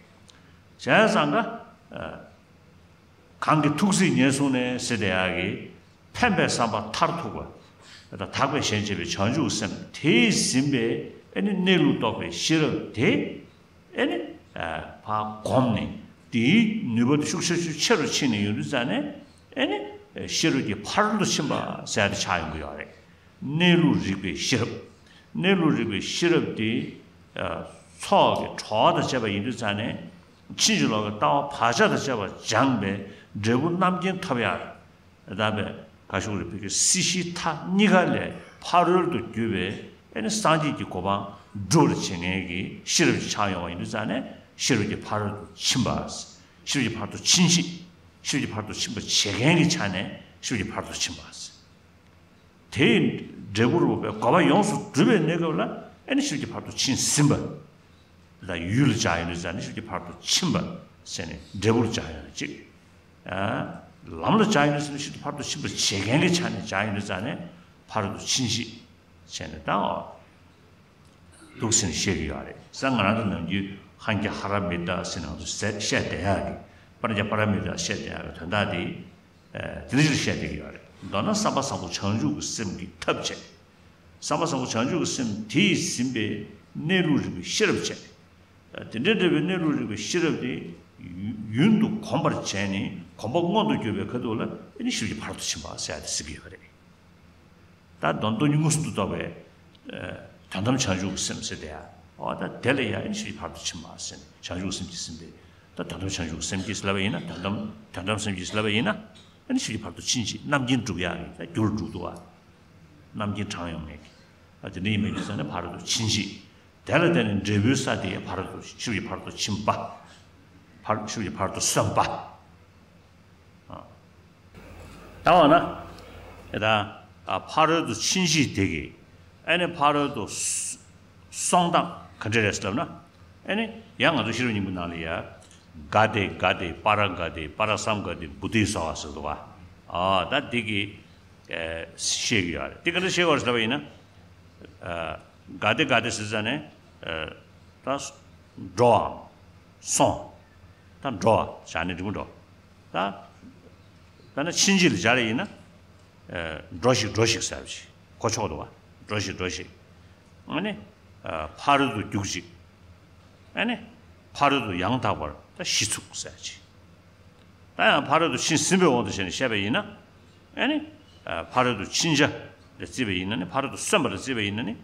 བྱས་ཙང་ཀ་གང་གི་ཐུགས་སྲས་ངན་སོང་ནས་ཟེར་བསྡད་ཡག་གི་ཕན་པའི་བསམ་པ་མཐར་ཐུག་པ། དག་པས་གཞན་གཅེས་པའི་བྱང་ཆུབ་སེམས་དེས་ཟིན་པའི་ཨ་ནི་གནས་ལུགས་རྟོགས་པའི་ཤེས་རབ་དེ་ཨ་ནི་ཕར་བསྒོམས་ནས་དེའི་ནུས་པ་ཤུགས་ཆེ་ཤུགས་ཆེ་རུ་ཕྱིན་ནས་ཡོང་དུས་ཙང་ནས་ཨ་ནི་ཤེས་རབ་ཀྱི་ཕ་རོལ་ཏུ་ཕྱིན་པ་ཟེར་ཡག་དེ་ཆགས་ཡོང་གི་ཡོད་རེད། གནས་ལུགས་རིག་པའི་ཤེས་རབ། གནས་ལུགས་རིག་པའི་ཤེས་རབ་དེ་ཚོགས་ཀྱི་གྲོགས་དང་བཅས་པ་ཡིན་དུས་ཙང་ནས་ཕྱིན་ཅི་ལོག་གི་ལྟ་བ་བག་ཆགས་དང་བཅས་པ་སྦྱངས་པའི་འབྲས་བུ་རྣམ་མཁྱེན་ཐོབ་ཡག་ད་བས་ག་ཞུ་རེད། བོད་ཀྱི་སྲིད་ཞིའི་མཐའ་གཉིས་ཀ་ལས་ཕ་རོལ་ཏུ་གྱུར་པའི་ཨ་ནི་སངས་རྒྱས་ཀྱི་གོ་འཕང་སྒྲུབ་པར་བྱེད་མཁན་གྱི་ཤེས་རབ་ཅིག་ཆགས་ཡོང་བ་ཡིན་དུས་ཙང་ནས་ཤེས་རབ་ཀྱི་ཕ་རོལ་ཏུ་ཕྱིན་པ། ཤེས་རབ་ཀྱི་ཕ་རོལ་ཏུ་ཕྱིན་ཅི། ཤེས་རབ་ཀྱི་ཕ་རོལ་ཏུ་ཕྱིན་པ་བྱེད་མཁན་གྱི་ཆ་ནས་ཤེས་རབ་ཀྱི་ཕ་རོལ་ཏུ་ཕྱིན་པ། དེའི་འབྲས་བུ་རུ་བའི་གོ་འཕང་ཡོངས་སུ་གྲུབ་པའི་གནས་སྐབས་ལ་ཨ་ནི་ཤེས་རབ་ཀྱི་ཕ་རོལ་ཏུ་ཕྱིན་ཟིན་པ། ད་ཡུལ་ལ་སྦྱར་ཡོང་དུས་ཙང་ནས་ཤེས་རབ་ཀྱི་ཕ་རོལ་ཏུ་ཕྱིན་པ་ཟེར་ནས་འབྲས་བུ་ལ་སྦྱར་ཡོང་གཅིག་ལམ་ལ་སྦྱར་ཡོང་དུས་ཙང་ནས་ཤེས་རབ་ཀྱི་ཕ་རོལ་ཏུ་ཕྱིན་པ་བྱེད་མཁན་གྱི་ཆ་ནས་སྦྱར་ཡོང་དུས་ཙང་ནས་ཕ་རོལ་ཏུ་ཕྱིན་ཅི་ཟེར་ནས་ད་འོ། འདུག་ཟེར་ནས་བཤད་ཀྱི་ཡོད་རེད། ས་ང་རང་ཚོ་ནམ་རྒྱུན་ཧན་གྱི་ཧ་ར་མི་ཏ་ཟེར་ནས་ང་ཚོ་བཤད་བསྡད་ཡག་གི་པར་རྒྱ་པ་ར་མི་ཏ་བཤད་བསྡད་ཡག་གི་དོན་དག་དེ་དེ་འདྲ་ཞིག་བཤད་བསྡད་ཀྱི་ཡོད་རེད། མདོར་ན་བསམ་པ་བཟང་པོ་བྱང་ཆུབ་ཀྱི་སེམས་ཀྱི་ཐབས་བྱས། བསམ་པ་བཟང་པོ་བྱང་ཆུབ་ཀྱི་སེམས་དེས་ཟིན་པའི་གནས་ལུགས་རིག་པའི་ཤེས་རབ་བྱས། དེ་འདྲའི་འབྲེལ་བའི་གནས་ལུགས་རིག་པའི་ཤེས་རབ་དེ་ཡུན་དུ་གོམས་པར་བྱས་ནས་གོམས་པ་མངོན་དུ་གྱུར་པའི་ཁ་ཐུག་ལ་ཨ་ནི་ཤེས་རབ་ཀྱི་ཕ་རོལ་ཏུ་ཕྱིན་པ་ཟེར་ཡག་དེ་ཟེར་གྱི་ཡོད་རེད། ད་དོན་སྟོང་ཉིད་མངོན་སུམ་དུ་རྟོགས་པའི་ཨ་ དོན་དམ་བྱང་ཆུབ་ཀྱི་སེམས་ཟེར་དེ་ཡ། འོ་ད་དེ་ལ་ཡ་ཨ་ནི་ཤེས་བྱ་ཕར་དུ་ཕྱིན་པ་ཟེར་ནས་བྱང་ཆུབ་སེམས་ཀྱི་སེམས་དེ། ད་དོན་དམ་བྱང་ཆུབ་སེམས་ཀྱིས་ལབ་པ་ཡིན་ན། དོན་དམ་དོན་དམ་སེམས་ཀྱིས་ལབ་པ་ཡིན་ན། ཨ་ནི་ཤེས་བྱ་ཕར་དུ་ཕྱིན་ཅིང་རྣམ་མཁྱེན་སྒྲུབ་ཡག་གི་ད་རྒྱུར་འགྲོ་འདུག་བ། རྣམ་མཁྱེན་དྲངས་ཡོང་མཁན་གྱི། ཨ་དེ་འདྲ་ཡིན་པའི་ཡིན་ཙང་ནི་ཕ་རོལ་ཏུ་ཕྱིན་ཅིང་། དེ་ལ་བརྟེན་ནས་འབྲས་བུའི་ས་དེ་ཕ་རོལ་ཏུ་ཤེས་བྱ་ཕ་རོལ་ཏུ་ཕྱིན་པ། ཕར་ཤེས་བྱ་ཕ་རོལ་ཏུ་སོན་པ། ཨ། ད་འོ་ན། ད་ཨ་ཕ་རོལ་ཏུ་ཕྱིན་ཅིང་དེ་གིས། ཨ་ནི་ཕ་རོལ་ཏུ་སོང་སྟངས་ག་འདྲ་རེད་ཟེར་ལབ་ན། ཨ་ནི་ཡང་ང་ཚོ་ཤེས་རབ་སྙིང་པོའི་ནང་ལ་ཡ། ག་ཏེ་ག་ཏེ་པཱ་ར་ག་ཏེ་པཱ་ར་སཾ་ག་ཏེ་བུ་ཏེ་སྭཱ་ཧཱ་ཟེར་འདུག་བ། ཨ་ད་དེ་གིས་ཨ་བཤད་ཀྱི་ཡོད་རེད། དེ་ག་འདྲ་བཤད་ཀྱི་ཡོད་རེད་ཟེར་ལབ་པ་ཡིན་ན། ཨ་ག་ཏེ་ག་ཏེ་ཟེར་ཙང་ནས་ཨ་ད་འགྲོ་བའམ་སོང་། ད་འགྲོ་བ་བྱས་ནས་འབྲི་མི་འགྲོ། ད་དཔེར་ན་ཕྱིན་ཅིང་ལ་སྦྱར་ཡིན་ན། ཨ་འགྲོ་ཞིག་འགྲོ་ཞིག་ཟེར་བ་ཞིག་གོ་ཆོད་འདུག་བ། འགྲོ་ཞིག་འགྲོ་ཞིག་ཨ་ནི་ཨ་ཕ་རོལ་ཏུ་རྒྱུག་ཅིག་ཨ་ནི་ཕ་རོལ་ཏུ་ཡང་དག་པར་ད་གཞི་ཚུགས་ཟེར་བ་ཅིག་ད་ཡང་ཕ་རོལ་ཏུ་ཕྱིན་ཟིན་པའི་དབང་དུ་བྱས་ནས་བཤད་པ་ཡིན་ན། ཨ་ནི་ཨ་ཕ་རོལ་ཏུ་ཕྱིན་བྱ་ལ་བརྩིས་པ་ཡིན་ན་ནི། ཕ་རོལ་ཏུ་སོན་པ་ལ་བརྩིས་པ་ཡིན་ན་ནི།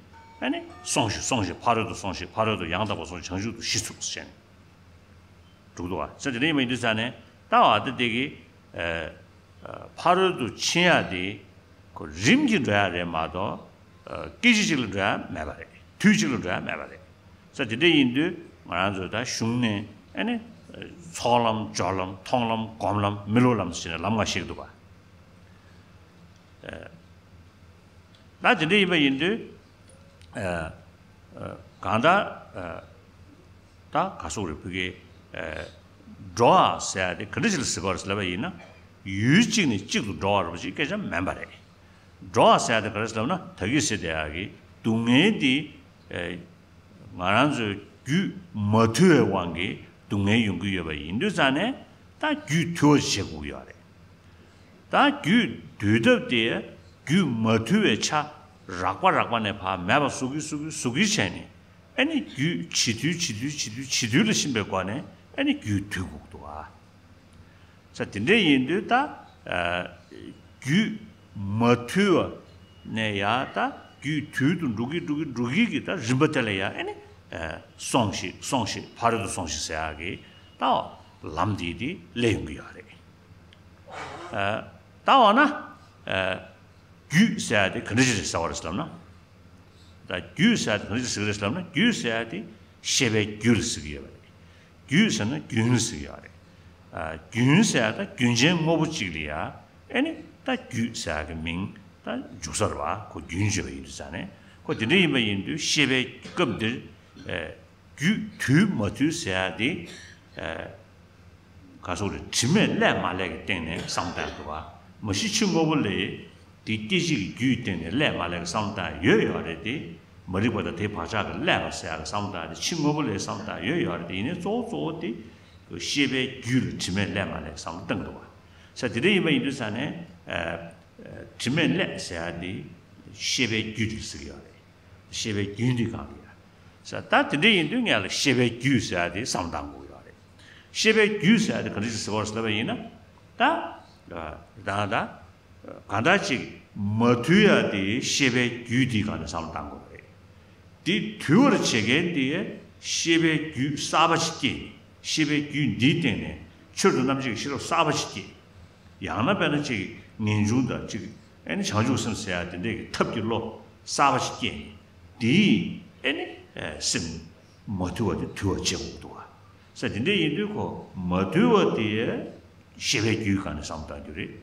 ཨ་ནི་སོང་ཞིག་སོང་ཞིག་ཕ་རོལ་ཏུ་སོང་ཞིག་ཕ་རོལ་ཏུ་ཡང་དག་པར་སོང་ཞིག་བྱང་ཆུབ་ཏུ་གཞི་ཚུགས་ཟེར་ནས་འགྲོ་གི་འདུག་བ། ས་དེ་འདྲ་ཡིན་པ་ཡིན་དུས་ཙང་ནས་ད་བ་ད་དེ་གི་ཨ་ཨ་ཕ་རོལ་ཏུ་ཕྱིན་ཡ་དེ་ཁོ་རིམ་གྱིས་འགྲོ་ཡ་རེད་མ་གཏོགས། ཨ་སྐད་ཅིག་གཅིག་ལ་འགྲོ་ཡ་མེད་པ་རེད། དུས་གཅིག་ལ་འགྲོ་ཡ་མེད་པ་རེད། ས་དེ་འདྲ་ཡིན་དུས་ང་རང་ཚོ་ད་གཞུང་ནས་ཨ་ནི་ཚོགས་ལམ་སྦྱོར་ལམ་མཐོང་ལམ་སྒོམ་ལམ་མི་སློབ་ལམ་ཟེར་ནས་ལམ་ལྔ་བཤད་ཀྱི་འདུག་བ། ཨ་ད་དེ་འདྲ་ཡིན་པ་ཡིན་དུས། ཨ་ཨ་གང་ལྟར་ཨ་ད་ག་སོག་རེ་ཕུ་གེ་ཨ་འགྲོ་བ་ཟེར་ཡ་དེ་ག་འདྲ་ཞིག་ལ་ཟེར་བ་རེད་ལབ་པ་ཡིན་ན། ཡུལ་གཅིག་ནས་གཅིག་ཏུ་འགྲོ་བ་རེད་པ་ཞིག་སྐད་ཆ་མིན་པ་རེད། འགྲོ་བ་ཟེར་ཡ་དེ་ག་རེ་ཟེར་ལབ་ན། ད་གིན་ཟེར་བསྡད་ཡ་གི་སྡུག་བསྔལ་དེ་ཨ་ང་རང་ཚོའི་རྒྱུད་མ་ཐུལ་བའི་དབང་གིས་སྡུག་བསྔལ་ཡོང་གི་ཡོད་པ་ཡིན་དུས་ཙང་ནས་ད་རྒྱུད་ཐུལ་བ་བྱེད་དགོས་ཀྱི་ཡོད་རེད། ད་རྒྱུད་དུལ་ཐབས་དེ་རྒྱུད་མ་ཐུལ་བའི་ཆ་རགས་པ་རགས་པ་ནས་ཕར་མེད་པ་བཟོ་གི་བཟོ་གི་བཟོ་གི་བྱས་ནས། ཨ་ནི་རྒྱུད་ཇེ་ཐུལ་ཇེ་ཐུལ་ཇེ་ཐུལ་ཇེ་ཐུལ་ལ་ཕྱིན་པའི་སྒོ་ནས་ཨ་ནི་རྒྱུད་ཐུལ་དགོས་འདུག་ཨ། ས་དེ་འདྲ་ཡིན་དུས་ད་ཨ་རྒྱུད་མ་ཐུལ་བ་ནས་ཡ་ད་རྒྱུད་ཐུལ་དུ་འགྲོ་གི་འགྲོ་གི་འགྲོ་གི་གི་ད་རིམ་པ་དེ་ལ་ཡ་ཨ་ནི་ཨ་སོང་ཞིག་སོང་ཞིག་ཕ་རོལ་ཏུ་སོང་ཞིག་ཟེར་ཡ་གི་ད་ལམ་དེ་དེ་སླེབས་ཡོང་གི་ཡོད་རེད། ཨ་ད་འོ་ན་ཨ་རྒྱུད་ཟེར་ཡ་དེ་ག་འདྲ་ཞིག་རེད་ཟེར་བ་རེད་ཟེར་ལབ་ན། ད་རྒྱུད་ཟེར་ཡ་དེ་ག་འདྲ་ཞིག་ཟེར་གི་རེད་ཟེར་ལབ་ན། རྒྱུད་ཟེར་ཡ་དེ་ཤེས་པའི་རྒྱུད་ལ་ཟེར་གི་ཡོད་པ་རེད། རྒྱུད་ཟེར་ན་རྒྱུན་ཟེར་གི་ཡོད་རེད། ཨ་རྒྱུན་ཟེར་ཡ་ད་རྒྱུན་ཆེན་དངོས་པོ་གཅིག་ལ་ཡ་ཨ་ནི་ད་རྒྱུད་ཟེར་ཡ་གི་མིང་ད་འཇུག་ས་རེད་བ། ཁོ་རྒྱུན་བརྗོད་པ་ཡིན་དུས་ཙང་ནས། ཁོ་དེ་འདྲ་ཡིན་པ་ཡིན་དུས་ཤེས་པའི་སྐབས་འདིར་ཨ་རྒྱུད་དུལ་མ་དུལ་ཟེར་ཡ་དེ་ཨ་ག་སོག་རེད། དྲི་མས་བསླད་མ་བསླད་ཀྱི་སྟེང་ནས་བསམ་བཏང་འདུག་བ། མ་གཞི་ཕྱི་དངོས་པོ་ལས་དེ་སྐད་ཅིག་གི་རྒྱུད་སྟེང་ནས་བསླད་མ་བསླད་ཀྱི་བསམ་བཏང་ཡོད་ཡོད་རེད་དེ། མ་རིག་པ་དང་དེའི་བག་ཆགས་ཀྱིས་བསླད་པ་ཟེར་ཡ་གི་བསམ་བཏང་དེ་ཕྱི་དངོས་པོ་ལས་བསམ་བཏང་ཡོད་ཡོད་རེད་དེ། ཡིན་ནའི་གཙོ་བོ་གཙོ་བོ་དེ་ཤེས་པའི་རྒྱུད་ལ་དྲི་མས་བསླད་མ་བསླད་ཀྱི་བསམ་བློ་བཏང་འདུག་བ། ས་དེ་འདྲ་ཡིན་པ་ཡིན་དུས་ཙང་ནས་ཨ་ཨ་དྲི་མས་བསླད་ཟེར་ཡ་དེ་ཤེས་པའི་རྒྱུད་དེ་ཟེར་གྱི་ཡོད་རེད། ཤེས་པའི་རྒྱུན་དེ་གང་རེད་ཡ། ས་ད་དེ་འདྲ་ཡིན་དུས་ངས་ལ་ཤེས་པའི་རྒྱུད་ཟེར་ཡ་དེ་བསམ་བཏང་དགོས་ཡོད་རེད། ཤེས་པའི་རྒྱུད་ཟེར་ཡ་དེ་ག་འདྲ་ཞིག་ཟེར་བ་ཟེར་བ་ཡིན་ན། ད་ད་ད་གང་ལྟར་ཅིག་མ་ཐུལ་ཡ་དེ་ཤེས་པའི་རྒྱུད་དེ་གང་ནས་བསམ་བཏང་དགོས་རེད། དེ་དུལ་བར་བྱེད་མཁན་དེ་ཤེས་པའི་རྒྱུད་གསར་པ་ཞིག་སྐྱེས་ནས། ཤེས་པའི་རྒྱུད་འདིའི་སྟེང་ནས་ཆོས་དང་རྣམ་འབྱེད་ཀྱི་ཤེས་རབ་གསར་པ་ཞིག་སྐྱེས། ཡང་ན་དཔེར་ན་ཅིག་ངེས་འབྱུང་དང་ཅིག་ཨ་ནི་བྱང་ཆུབ་སེམས་ཟེར་ཡ་དེ་འདྲས་ཀྱི་ཐབས་ཀྱི་བློ་གསར་པ་ཞིག་སྐྱེས་ནས། དེས་ཨ་ནི་ཨ་སེམས་མ་དུལ་བ་དེ་དུལ་བར་བྱེད་དགོས་འདུག་བ། ས་དེ་འདྲས་ཡིན་དུས་ཁོ་མ་དུལ་བ་དེ་ཤེས་པའི་རྒྱུད་གང་ནས་བསམ་བཏང་རྒྱུ་རེད།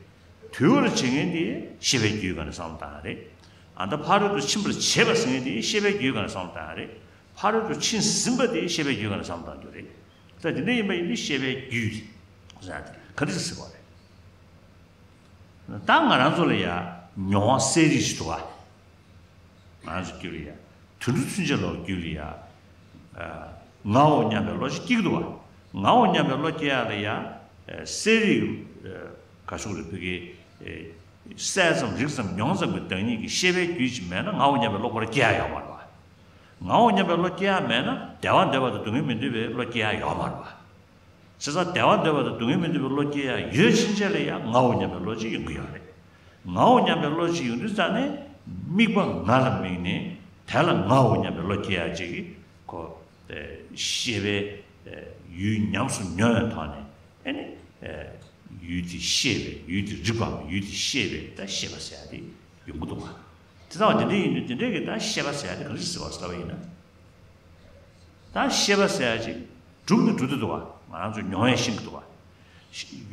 དུལ་བར་བྱེད་མཁན་དེ་ཤེས་པའི་རྒྱུད་གང་ནས་བསམ་བཏང་ཡ་རེད། ཨ་ད་ཕ་རོལ་ཏུ་ཕྱིན་པར་བྱེད་པ་ཟེར་མཁན་དེ་ཤེས་པའི་རྒྱུད་གང་ནས་བསམ་བཏང་ཡ་རེད། ཕ་རོལ་ཏུ་ཕྱིན་ཟིན་པ་དེ་ཤེས་པའི་རྒྱུད་གང་ནས་བསམ་བཏང་རྒྱུ་རེད། ད་དེ་འདྲ་ཡིན་པ་ཡིན་དུས་ཤེས་པའི་རྒྱུད་ཟེར་ཡ་དེ་ག་འདྲ་ཟེར་བ་རེད། ད་ང་རང་ཚོ་ལ་ཡ་མྱོང་བ་གསལ་རིག་ཞིག་འདུག་ག་ང་རང་ཚོ་རྒྱུད་ལ་ཡ་དུད་འགྲོ་ཚུན་ཆད་ལ་རྒྱུད་ལ་ཡ་ཨ་ངའོ་སྙམ་པའི་བློ་ཞིག་སྐྱེ་གི་འདུག་ག་ངའོ་སྙམ་པའི་བློ་སྐྱེ་ཡ་ལ་ཡ་ཨ་གསལ་རིག་ཨ་ག་ཟེར་དགོས་རེད། བོད་སྐད་ཨ་གསལ་ཙམ་རིག་ཙམ་མྱོང་ཙམ་གྱི་བདག་ཉིད་ཀྱི་ཤེས་པའི་རྒྱུད་ཅིག་མེད་ན་ངའོ་སྙམ་པའི་བློ་ཁོ་རང་སྐྱེ་ཡ་ཡོད་མ་རེད་བ། ངའོ་སྙམ་པའི་བློ་སྐྱེ་ཡ་མེད་ན་བདེ་བ་འདོད་པ་དང་སྡུག་བསྔལ་མི་འདོད་པའི་བློ་སྐྱེ་ཡ་ཡོད་མ་རེད་བ། བྱས་ཙང་བདེ་བ་འདོད་པ་དང་སྡུག་བསྔལ་མི་འདོད་པའི་བློ་སྐྱེ་ཡ་ཡོད་ཕྱིན་ཆད་ལ་ཡང་ངའོ་སྙམ་པའི་བློ་ཅིག་ཡོང་གི་ཡོད་རེད། ངའོ་སྙམ་པའི་བློ་ཅིག་ཡོང་དུས་ཙང་ནས་དམིགས་པ་ང་ལ་དམིགས་ནས་ དེ་ལ་ངའོ་སྙམ་པའི་བློ་སྐྱེ་ཡག་ཅིག་གིས་ཁོ་ཤེས་པའི་ཡུལ་ཉམས་སུ་མྱོང་བའི་ཐོག་ནས་ཨེ་ནི་ཡུལ་དེ་ཤེས་པའི་ཡུལ་དེ་རིག་པའམ་ཡུལ་དེ་ཤེས་པའི་ད་ཤེས་པ་ཟེར་ཡག་དེ་ཡོང་གི་འདུག་བ། དེ་ལྟ་བ་དེ་འདྲ་ཡིན་དུས་དེ་འདྲའི་གི་ད་ཤེས་པ་ཟེར་ཡག་དེ་ག་རེ་ཟེར་བ་ཟེར་བ་ཡིན་ན། ད་ཤེས་པ་ཟེར་ཡག་ཅིག་གྲུབ་ནས་གྲུབ་ཏུ་འདུག་བ། ང་རང་ཚོ་མྱོང་ཡས་ཤིང་གི་འདུག་བ།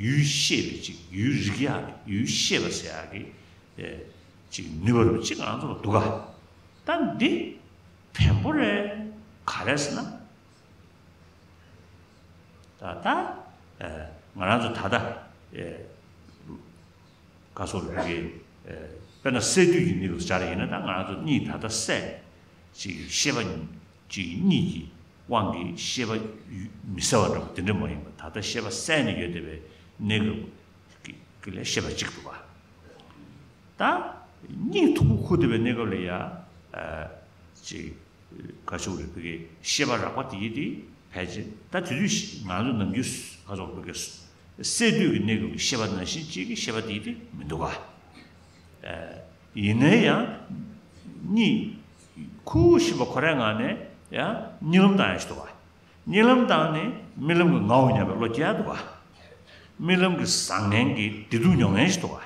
ཡུལ་ཤེས་པའི་ཅིག་ཡུལ་རིག་ཡག་གི་ཡུལ་ཤེས་པ་ཟེར་ཡག་གི་ཅིག་ནུས་པ་རུ་ཅིག་ང་རང་ཚོ་ལ་འདུག་ག་ད་འདི་བེམ་པོ་རེད། ག་རེ་ཟེར་ན། ད་ད་ང་རང་ཚོ་ད་ལྟ་ག་སོགས་ལ་གི་དཔེར་ན་སད་དུས་ཀྱི་གནས་སྐབས་སུ་སྦྱར་ཡིན་ན། ད་ང་རང་ཚོ་གཉིད་ད་ལྟ་སད་ཅིག་ཤེས་པ་ཅིག་གཉིད་ཀྱི་དབང་གིས་ཤེས་པ་མི་གསལ་བ་འདྲ་པོ་དེ་འདྲ་མ་ཡིན་པ། ད་ལྟ་ཤེས་པ་གསལ་ནས་ཡོད་བསྡད་པའི་གནས་སྐབས་ཀྱི་ལ་ཤེས་པ་གཅིག་འདུག་བ། ད་གཉིད་མཐུག་པོ་ཁུག་བསྡད་པའི་གནས་སྐབས་ལ་ཡ་ཅིག་ག་ཞུ་རེད། བོད་ཀྱི་ཤེས་པ་རགས་པ་དེ་ཡིས་དེ་ཕལ་ཆེར་ད་དེ་དུས་ང་ཚོ་ནམ་རྒྱུན་ག་ཚོད་བོད་ཀྱི་སད་དུས་ཀྱི་གནས་སྐབས་ཀྱི་ཤེས་པ་ནང་བཞིན་གཅིག་གི་ཤེས་པ་དེ་ཡིས་དེ་མི་འདུག་ག་ཡིན་ནའི་ཡང་གཉིད་ཁུག་བཞིན་པ་ཁོ་རའི་ངང་ནས་ཡང་གཉིད་ལམ་བཏང་ཡག་ཞིག་འདུག་ག་གཉིད་ལམ་བཏང་ནས་རྨི་ལམ་གྱི་ངའོ་སྙམ་པའི་བློ་སྐྱེ་ཡག་འདུག་ག་རྨི་ལམ་གྱི་བཟང་ངན་གྱི་བདེ་སྡུག་མྱོང་མཁན་ཞིག་འདུག་ག་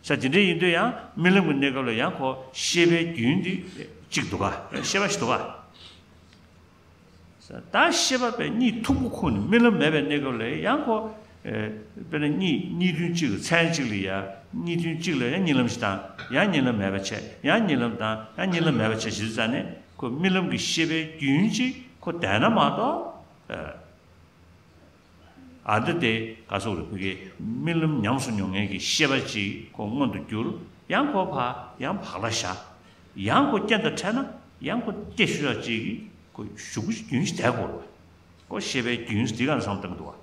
ས་དེ་འདྲ་ཡིན་དུས་ཡང་རྨི་ལམ་གྱི་གནས་སྐབས་ལ་ཡང་ཁོ་ཤེས་པའི་རྒྱུན་དེ་གཅིག་འདུག་ག་ཤེས་པ་ཞིག་འདུག་ག་ད་ཤེས་པ་པའི་གཉིད་མཐུག་པོ་ཁུག་ནས་རྨི་ལམ་མེད་པའི་གནས་སྐབས་ལ་ཡང་ཁོ། ཨེ། དཔེར་ན་གཉིད་གཉིད་ཐུན་གཅིག་གི་མཚན་གཅིག་ལ་ཡང་གཉིད་ཐུན་གཅིག་ལ་ཡང་གཉིད་ལམ་ཞིག་བཏང་། ཡང་གཉིད་ལམ་མེད་པ་བྱས། ཡང་གཉིད་ལམ་བཏང་། ཡང་གཉིད་ལམ་མེད་པ་བྱས་ཞེས་ཙང་ནས་ཁོ་རྨི་ལམ་གྱི་ཤེས་པའི་རྒྱུན་གཅིག་ཁོ་བསྡད་ན་མ་གཏོགས། ཨ། ཨ་འདི་དེ་ག་སོགས་རེད། བོད་ཀྱི་རྨི་ལམ་ཉམས་སུ་མྱོང་མཁན་གྱི་ཤེས་པ་ཅིག་ཁོ་མངོན་དུ་གྱུར། ཡང་ཁོ་ཕར་ཡང་བག་ལ་བཞག་ཡང་ཁོ་རྐྱེན་དང་འཕྲད་ན་ཡང་ཁོ་སྐྱེ་ཤོས་ཡག་ཅིག་གི་ཁོ་ཞུགས་རྒྱུན་ཞིག་བསྡད་དགོས་རེད། ཁོ་ཤེས་པའི་རྒྱུན་ཞིག་འདི་ག་ནས་བསམ་བཏང་གི་འདུག་བ།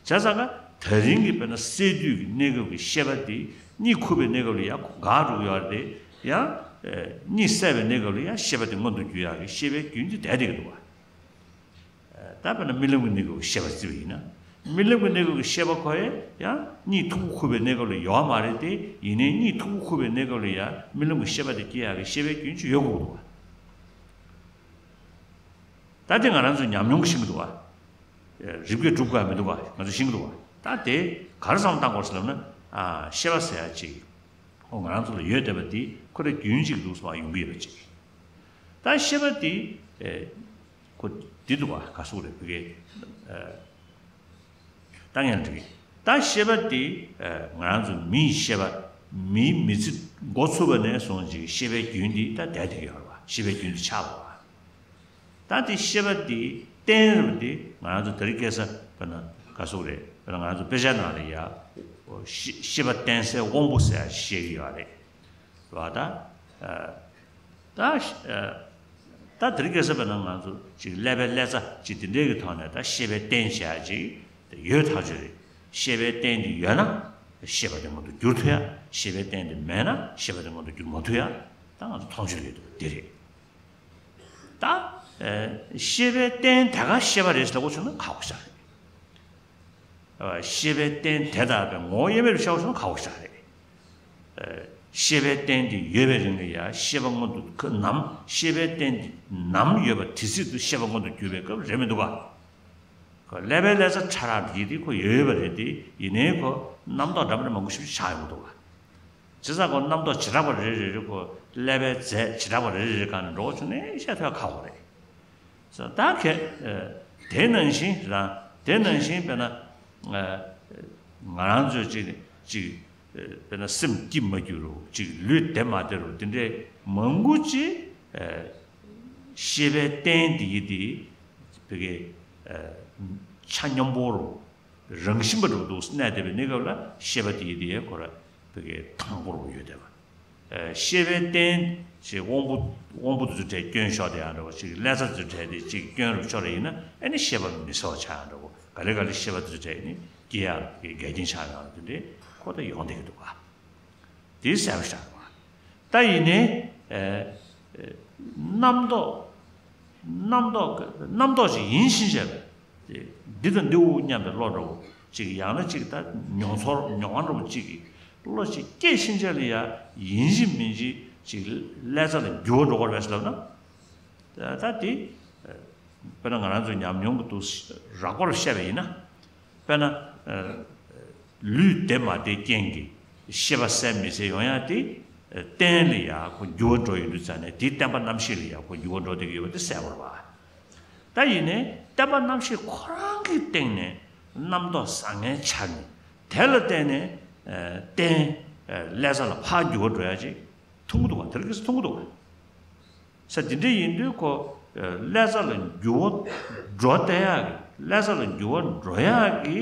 བྱས་ཙང་ཀ་ད་རིང་གི་དཔེར་ན་སད་དུས་ཀྱི་གནས་སྐབས་ཀྱི་ཤེས་པ་འདི་གཉིད་ཁུག་པའི་གནས་སྐབས་ལ་ཡང་ཁོ་འགག་འགྲོ་གི་ཡོད་རེད། ཡང་གཉིད་སད་པའི་གནས་སྐབས་ལ་ཡང་ཤེས་པ་དེ་མངོན་དུ་གྱུར་ཡག་གི་ཤེས་པའི་རྒྱུན་དེ་བསྡད་བསྡད་ཀྱི་འདུག་བ། ད་དཔེར་ན་རྨི་ལམ་གྱི་གནས་སྐབས་ཀྱི་ཤེས་པ་བརྩིས་པ་ཡིན་ན། རྨི་ལམ་གྱི་གནས་སྐབས་ཀྱི་ཤེས་པ་ཁོ་ཡང་ཡང་གཉིད་མཐུག་པོ་ཁུག་པའི་གནས་སྐབས་ལ་ཡོད་མ་རེད་དེ། ཡིན་ནའི་གཉིད་མཐུག་པོ་ཁུག་པའི་གནས་སྐབས་ལ་ཡང་རྨི་ལམ་གྱི་ཤེས་པ་དེ་སྐྱེ་ཡག་གི་ཤེས་པའི་རྒྱུན་ཅིག་ཡོད་དགོས་འདུག་བ། ད་དེ་ང་རང་ཚོས་ཉམས་མྱོང་གིས་ཤེས་ཀྱི་འདུག་བ། རིག་པས་སྒྲུབ་དགོས་ཡག་མི་འདུག་བ། ང་ཚོས་ཤེས་ཀྱི་འདུག་བ། ད་དེ་ག་རེ་བསམ་བཏང་དགོས་ཟེར་ལབ་ན། ཨ། ཤེས་པ་ཟེར་ཡག་ཅིག་ཁོ་ང་རང་ཚོ་ལ་ཡོད་བསྡད་པ་འདི་ཁོ་རང་རྒྱུན་གཅིག་འདུག་སེ་ཡོང་གི་ཡོད་པ་ཅིག་ད་ཤེས་པ་འདི། ཨེ། ཁོ་འདི་འདུག་བ། ག་སོགས་རེད། བོད་སྐད། ཨེ། ད་ངས་འགྲིག་གི་ད་ཤེས་པ་འདི། ཨེ། ང་རང་ཚོ་མིའི་ཤེས་པ། མིའི་མི་ཚེ་འགོ་ཚུགས་པ་ནས་བཟུང་ཅིག་ཤེས་པའི་རྒྱུན་འདི་ད་བསྡད་བསྡད་ཀྱི་ཡོད་རེད་བ། ཤེས་པའི་རྒྱུན་འདི་ཆགས་པ་བ། ད་དེ་ཤེས་པ་དེའི་རྟེན་རེད་པ། དེ་ང་རང་ཚོ་དེ་རིང་ཁ་སང་དཔེར་ན་ག་སོགས་རེད། དཔེར་ན་ང་རང་ཚོ་དཔེ་ཆ་ནང་ལ་ཡ་ཤེས་ཤེས་པ་བརྟེན་སའི་དབང་པོ་ཟེར་ཡ་ཞིག་བཤད་ཀྱི་ཡོད་རེད་བ། ད་ད་ད་དེ་རིང་ཁ་སང་དཔེར་ན་ང་ཚོ་ཅིག་ཀླད་པའི་ཀླད་རྩ་ཅིག་དེ་འདྲའི་གི་ཐོག་ནས་ད་ཤེས་པའི་རྟེན་བྱེད་ཡ་ཅིག་དེ་ཡོད་ཐག་ཆོད་རེད། ཤེས་པའི་རྟེན་དེ་ཡོད་ན་ཤེས་པ་དེ་མངོན་དུ་འགྱུར་ཐུབ་ཡ། ཤེས་པའི་རྟེན་དེ་མེད་ན་ཤེས་པ་དེ་མངོན་དུ་འགྱུར་མ་ཐུབ་ཡ། ད་ང་ཚོ་མཐོང་ཆོས་ལ་ཡོད་འདུག་དེ་རེད། ད། ཨེ། ཤེས་པའི་རྟེན་དེ་ག་ཤེས་པ་རེད་ཟེར་ལབ་དགོས་བྱུང་ན་ཁག་པོ་ཞིག་རེད། ཨ། ཤེས་པའི་རྟེན་དེ་དག་པའི་ངོ་བོ་དབྱེར་མེད་རུ་ཤར་བ་བྱུང་ན་ཁག་པོ་ཞིག་རེད། ཨེ། ཤེས་པའི་རྟེན་དེ་ཡོད་པའི་རིང་ལ་ཡ་ཤེས་པ་མངོན་དུ་ནམ། ཤེས་པའི་རྟེན་དེ་ནམ་ཡོད་པ་དེ་སྲིད་དུ་ཤེས་པ་མངོན་དུ་གྱུར་པའི་སྐབས་རེད་མི་འདུག་ག་ཀླད་པའི་ཀླད་རྩ་ཕྲ་རགས་འདི་དེ་ཁོ་ཡོད་ཡོད་པ་རེད་དེ། ཡིན་ནའི་ཁོ་རྣམ་རྟོག་འདྲ་མི་འདྲ་མང་པོ་ཞིག་ཆགས་ཡོང་གི་འདུག་ག་བྱས་ཙང་ཁོ་རྣམ་རྟོག་བྱེ་བྲག་པ་རེ་རེ་རེ་ཁོ་ཀླད་པའི་རྫས་བྱེ་བྲག་པ་རེ་རེ་རེ་སྒང་ནས་འགྲོ་བ་བྱུང་ནས་བཤད་ཐུབ་ཡ་ཁག་པོ་རེད། ད་གལ་དེ་ནང་བཞིན་རང་དེ་ནང་བཞིན་དཔེར་ན་ང་རང་ཚོས་ཅིག་ཅིག་དཔེར་ན་སེམས་སྐྱིད་མ་གྱུར་རོ། ཅིག་ལུས་བདེ་མ་བདེ་རོ། དེ་འདྲའི་མང་པོ་ཅིག་ཤེས་པའི་རྟེན་དེ་ཡི་དེ་བོད་ཀྱི་ཆ་མཉམ་པོ་རོ། རང་བཞིན་པ་འདྲ་པོ་འདུག་གནས་བསྡད་པའི་གནས་སྐབས་ལ་ཤེས་པ་དེ་ཡི་དེ་ཁོ་ར་བོད་ཀྱི་དང་པོ་རུ་ཡོད་བསྡད་པ། ཨ། ཤེས་པའི་རྟེན་ཞེས་དབང་པོ་དབང་པོ་དེ་ཚོའི་གྲས་སྐྱོན་ཤོར་བསྡད་ཡག་འདྲ་པོ། ཅིག་ཀླད་རྩ་དེ་ཚོའི་གྲས་དེ་ཅིག་སྐྱོན་རུ་ཤོར་བ་ཡིན་ན་ཨ་ནི་ཤེས་པ་མི་གསལ་བ་ཆགས་ཡག་འདྲ་པོ། ག་ལེ་ག་ལེ་ཤེས་པ་དེ་ཚོའི་གྲས་ནི་སྐྱེ་ཡག་གི་འགལ་རྐྱེན་ཆགས་ཡག་དེ་འདྲའི་ཁོ་ད་ཡོང་བསྡད་ཀྱི་འདུག་ག་དེ་གསལ་པོ་ཆགས་འདུག་ག་ད་ཡིན་ནའི། ཨ། རྣམ་རྟོག་རྣམ་རྟོག་རྣམ་རྟོག་ཅིག་ཡིན་ཕྱིན་ཆད་ལ། འདི་དང་འདི་འོ་སྙམ་པའི་བློ་འདྲ་བོ་ཅིག་ཡང་ན་ཅིག་ད་མྱོང་ཚོར་མྱོང་བ་འདྲ་བོ་ཅིག་གི་བློ་ཅིག་སྐྱེས་ཕྱིན་ཆད་ལ་ཡ་ཡིན་གཅིག་མིན་གཅིག་ ཅིག་ཀླད་རྩ་ལ་འགྱུར་བ་འགྲོ་གི་རེད་པས་ཟེར་ལབ་ན། ད་ད་དེ་དཔེར་ན་ང་རང་ཚོའི་ཉམས་མྱོང་གི་འདུག་རགས་པར་བཤད་པ་ཡིན་ན། དཔེར་ན། ལུས་བདེ་མ་བདེའི་རྐྱེན་གྱིས་ཤེས་པ་གསལ་མི་གསལ་ཡོང་ཡ་དེ། རྟེན་ལ་ཡ་ཁོ་འགྱུར་བ་འགྲོ་ཡོང་དུས་ཙང་ནས་དེའི་བརྟེན་པ་རྣམ་ཤེས་ལ་ཡ་ཁོ་འགྱུར་བ་འགྲོ་བསྡད་ཀྱི་ཡོད་པ་དེ་གསལ་པོ་རེད་པ། ད་ཡིན་ནའི་བརྟེན་པ་རྣམ་ཤེས་ཁོ་རང་གི་སྟེང་ནས་རྣམ་རྟོག་བཟང་ངན་འཆར་ནས་དེ་ལ་བརྟེན་ནས་རྟེན་ཀླད་རྩ་ལ་ཕར་འགྱུར་བ་འགྲོ་ཡ་ཅིག་མཐོང་གི་འདུག་ག་དེ་ལ་གི་མཐོང་གི་འདུག་ག་ས་དེ་འདྲ་ཡིན་དུས་ཁོ། ཀླད་རྩ་ལ་འགྱུར་བ་འགྲོ་བསྡད་ཡག་གི་ཀླད་རྩ་ལ་འགྱུར་བ་འགྲོ་ཡག་གི་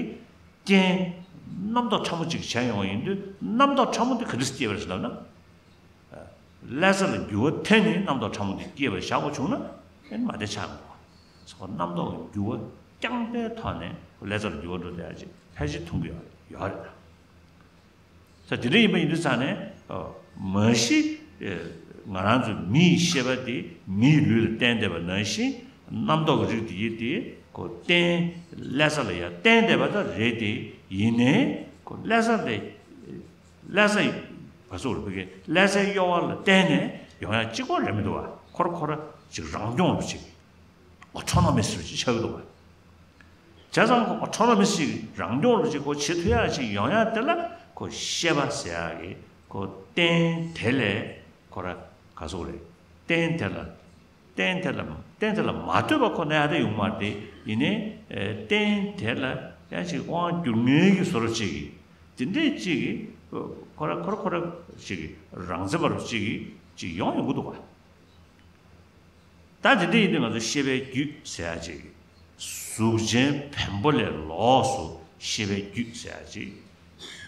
རྐྱེན། རྣམ་རྟོག་ཕྲ་མོ་གཅིག་བྱས་ཡོང་བ་ཡིན་དུས་རྣམ་རྟོག་ཕྲ་མོ་དེ་ག་འདྲ་སྐྱེས་པ་རེད་ཟེར་ལབ་ན། ཀླད་རྩ་ལ་འགྱུར་བ་ཐེབས་ནས་རྣམ་རྟོག་ཕྲ་མོ་དེ་སྐྱེས་པར་བཞག་པ་བྱུང་ན་ཨེ་མ་བདེ་ཆགས་མི་འདུག་ག་ཁོ་རྣམ་རྟོག་གི་འགྱུར་བ་རྐྱང་པའི་ཐོག་ནས་ཀླད་རྩ་ལ་འགྱུར་བ་འགྲོ་བསྡད་ཡག་ཅིག་ཕལ་ཆེར་མཐོང་གི་ཡོད་ཡོད་རེད་ད། ད་དེ་འདྲ་ཡིན་པ་ཡིན་དུས་ཙང་ནས། ཨ། མ་གཞི། ཨེ། ང་རང་ཚོ་མིའི་ཤེས་པ་དེ་མིའི་ལུས་ལ་བརྟེན་བསྡད་པ་ནང་བཞིན་རྣམ་རྟོག་གི་རིགས་དེ་ཡིན་ཏེ་ཁོ་རྟེན་ཀླད་རྩ་ལ་ཡང་བརྟེན་བསྡད་པ་ད་རེད་དེ། ཡིན་ནའི་ཁོ་ཀླད་རྩ་ལ། ཀླད་རྩ་ཡི་ག་ཟེར་བ་རེད། ཀླད་རྩའི་གཡོ་བ་ལ་བརྟེན་ནས་ཡོང་ཡ་གཅིག་པོ་རེད་མི་འདུག་ག་ཁོ་ར་ཁོ་ར་ཅིག་རང་སྐྱོང་རུ་ཅིག་ཨོ་ཊོ་ནོ་མི་སི་རུ་ཅིག་ཆགས་ཀྱི་འདུག་ག་བྱས་ཙང་ཁོ་ཨོ་ཊོ་ནོ་མི་སི་ཅིག་རང་སྐྱོང་རུ་ཅིག་ཁོ་བྱེད་ཐུབ་ཡག་ཅིག་ཡོང་ཡག་དེ་ལ་ཁོ་ཤེས་པ་ཟེར་ཡག་གི་ཁོ་རྟེན་དེ་ལས་ཁོ་ར་ག་ཟེར་རེད། རྟེན་དེ་ལ་རྟེན་དེ་ལ་རྟེན་དེ་ལ་མ་ལྟོས་པ་ཁོ་ན་ཡག་དེ་ཡོང་མ་རེད་དེ། ཡིན་ནའི་རྟེན་དེ་ལ་ཡང་ཅིག་དབང་བསྒྱུར་མཁན་གྱི་བཟོ་འདྲ་ཅིག་གི་དེ་འདྲས་ཅིག་གི་ཁོ་ར་ཁོ་ར་ཁོ་ར་ཅིག་གི་རང་བཙན་པ་རུ་ཅིག་གི་ཅིག་ཡོང་ཡོང་གི་འདུག་ག་ད་དེ་འདྲ་ཡིན་དུས་ང་ཚོ་ཤེས་པའི་རྒྱུད་ཟེར་ཡ་ཅིག་གཟུགས་ཅན་བེམ་པོ་ལས་ལོགས་སུ་ཤེས་པའི་རྒྱུད་ཟེར་ཡ་ཅིག་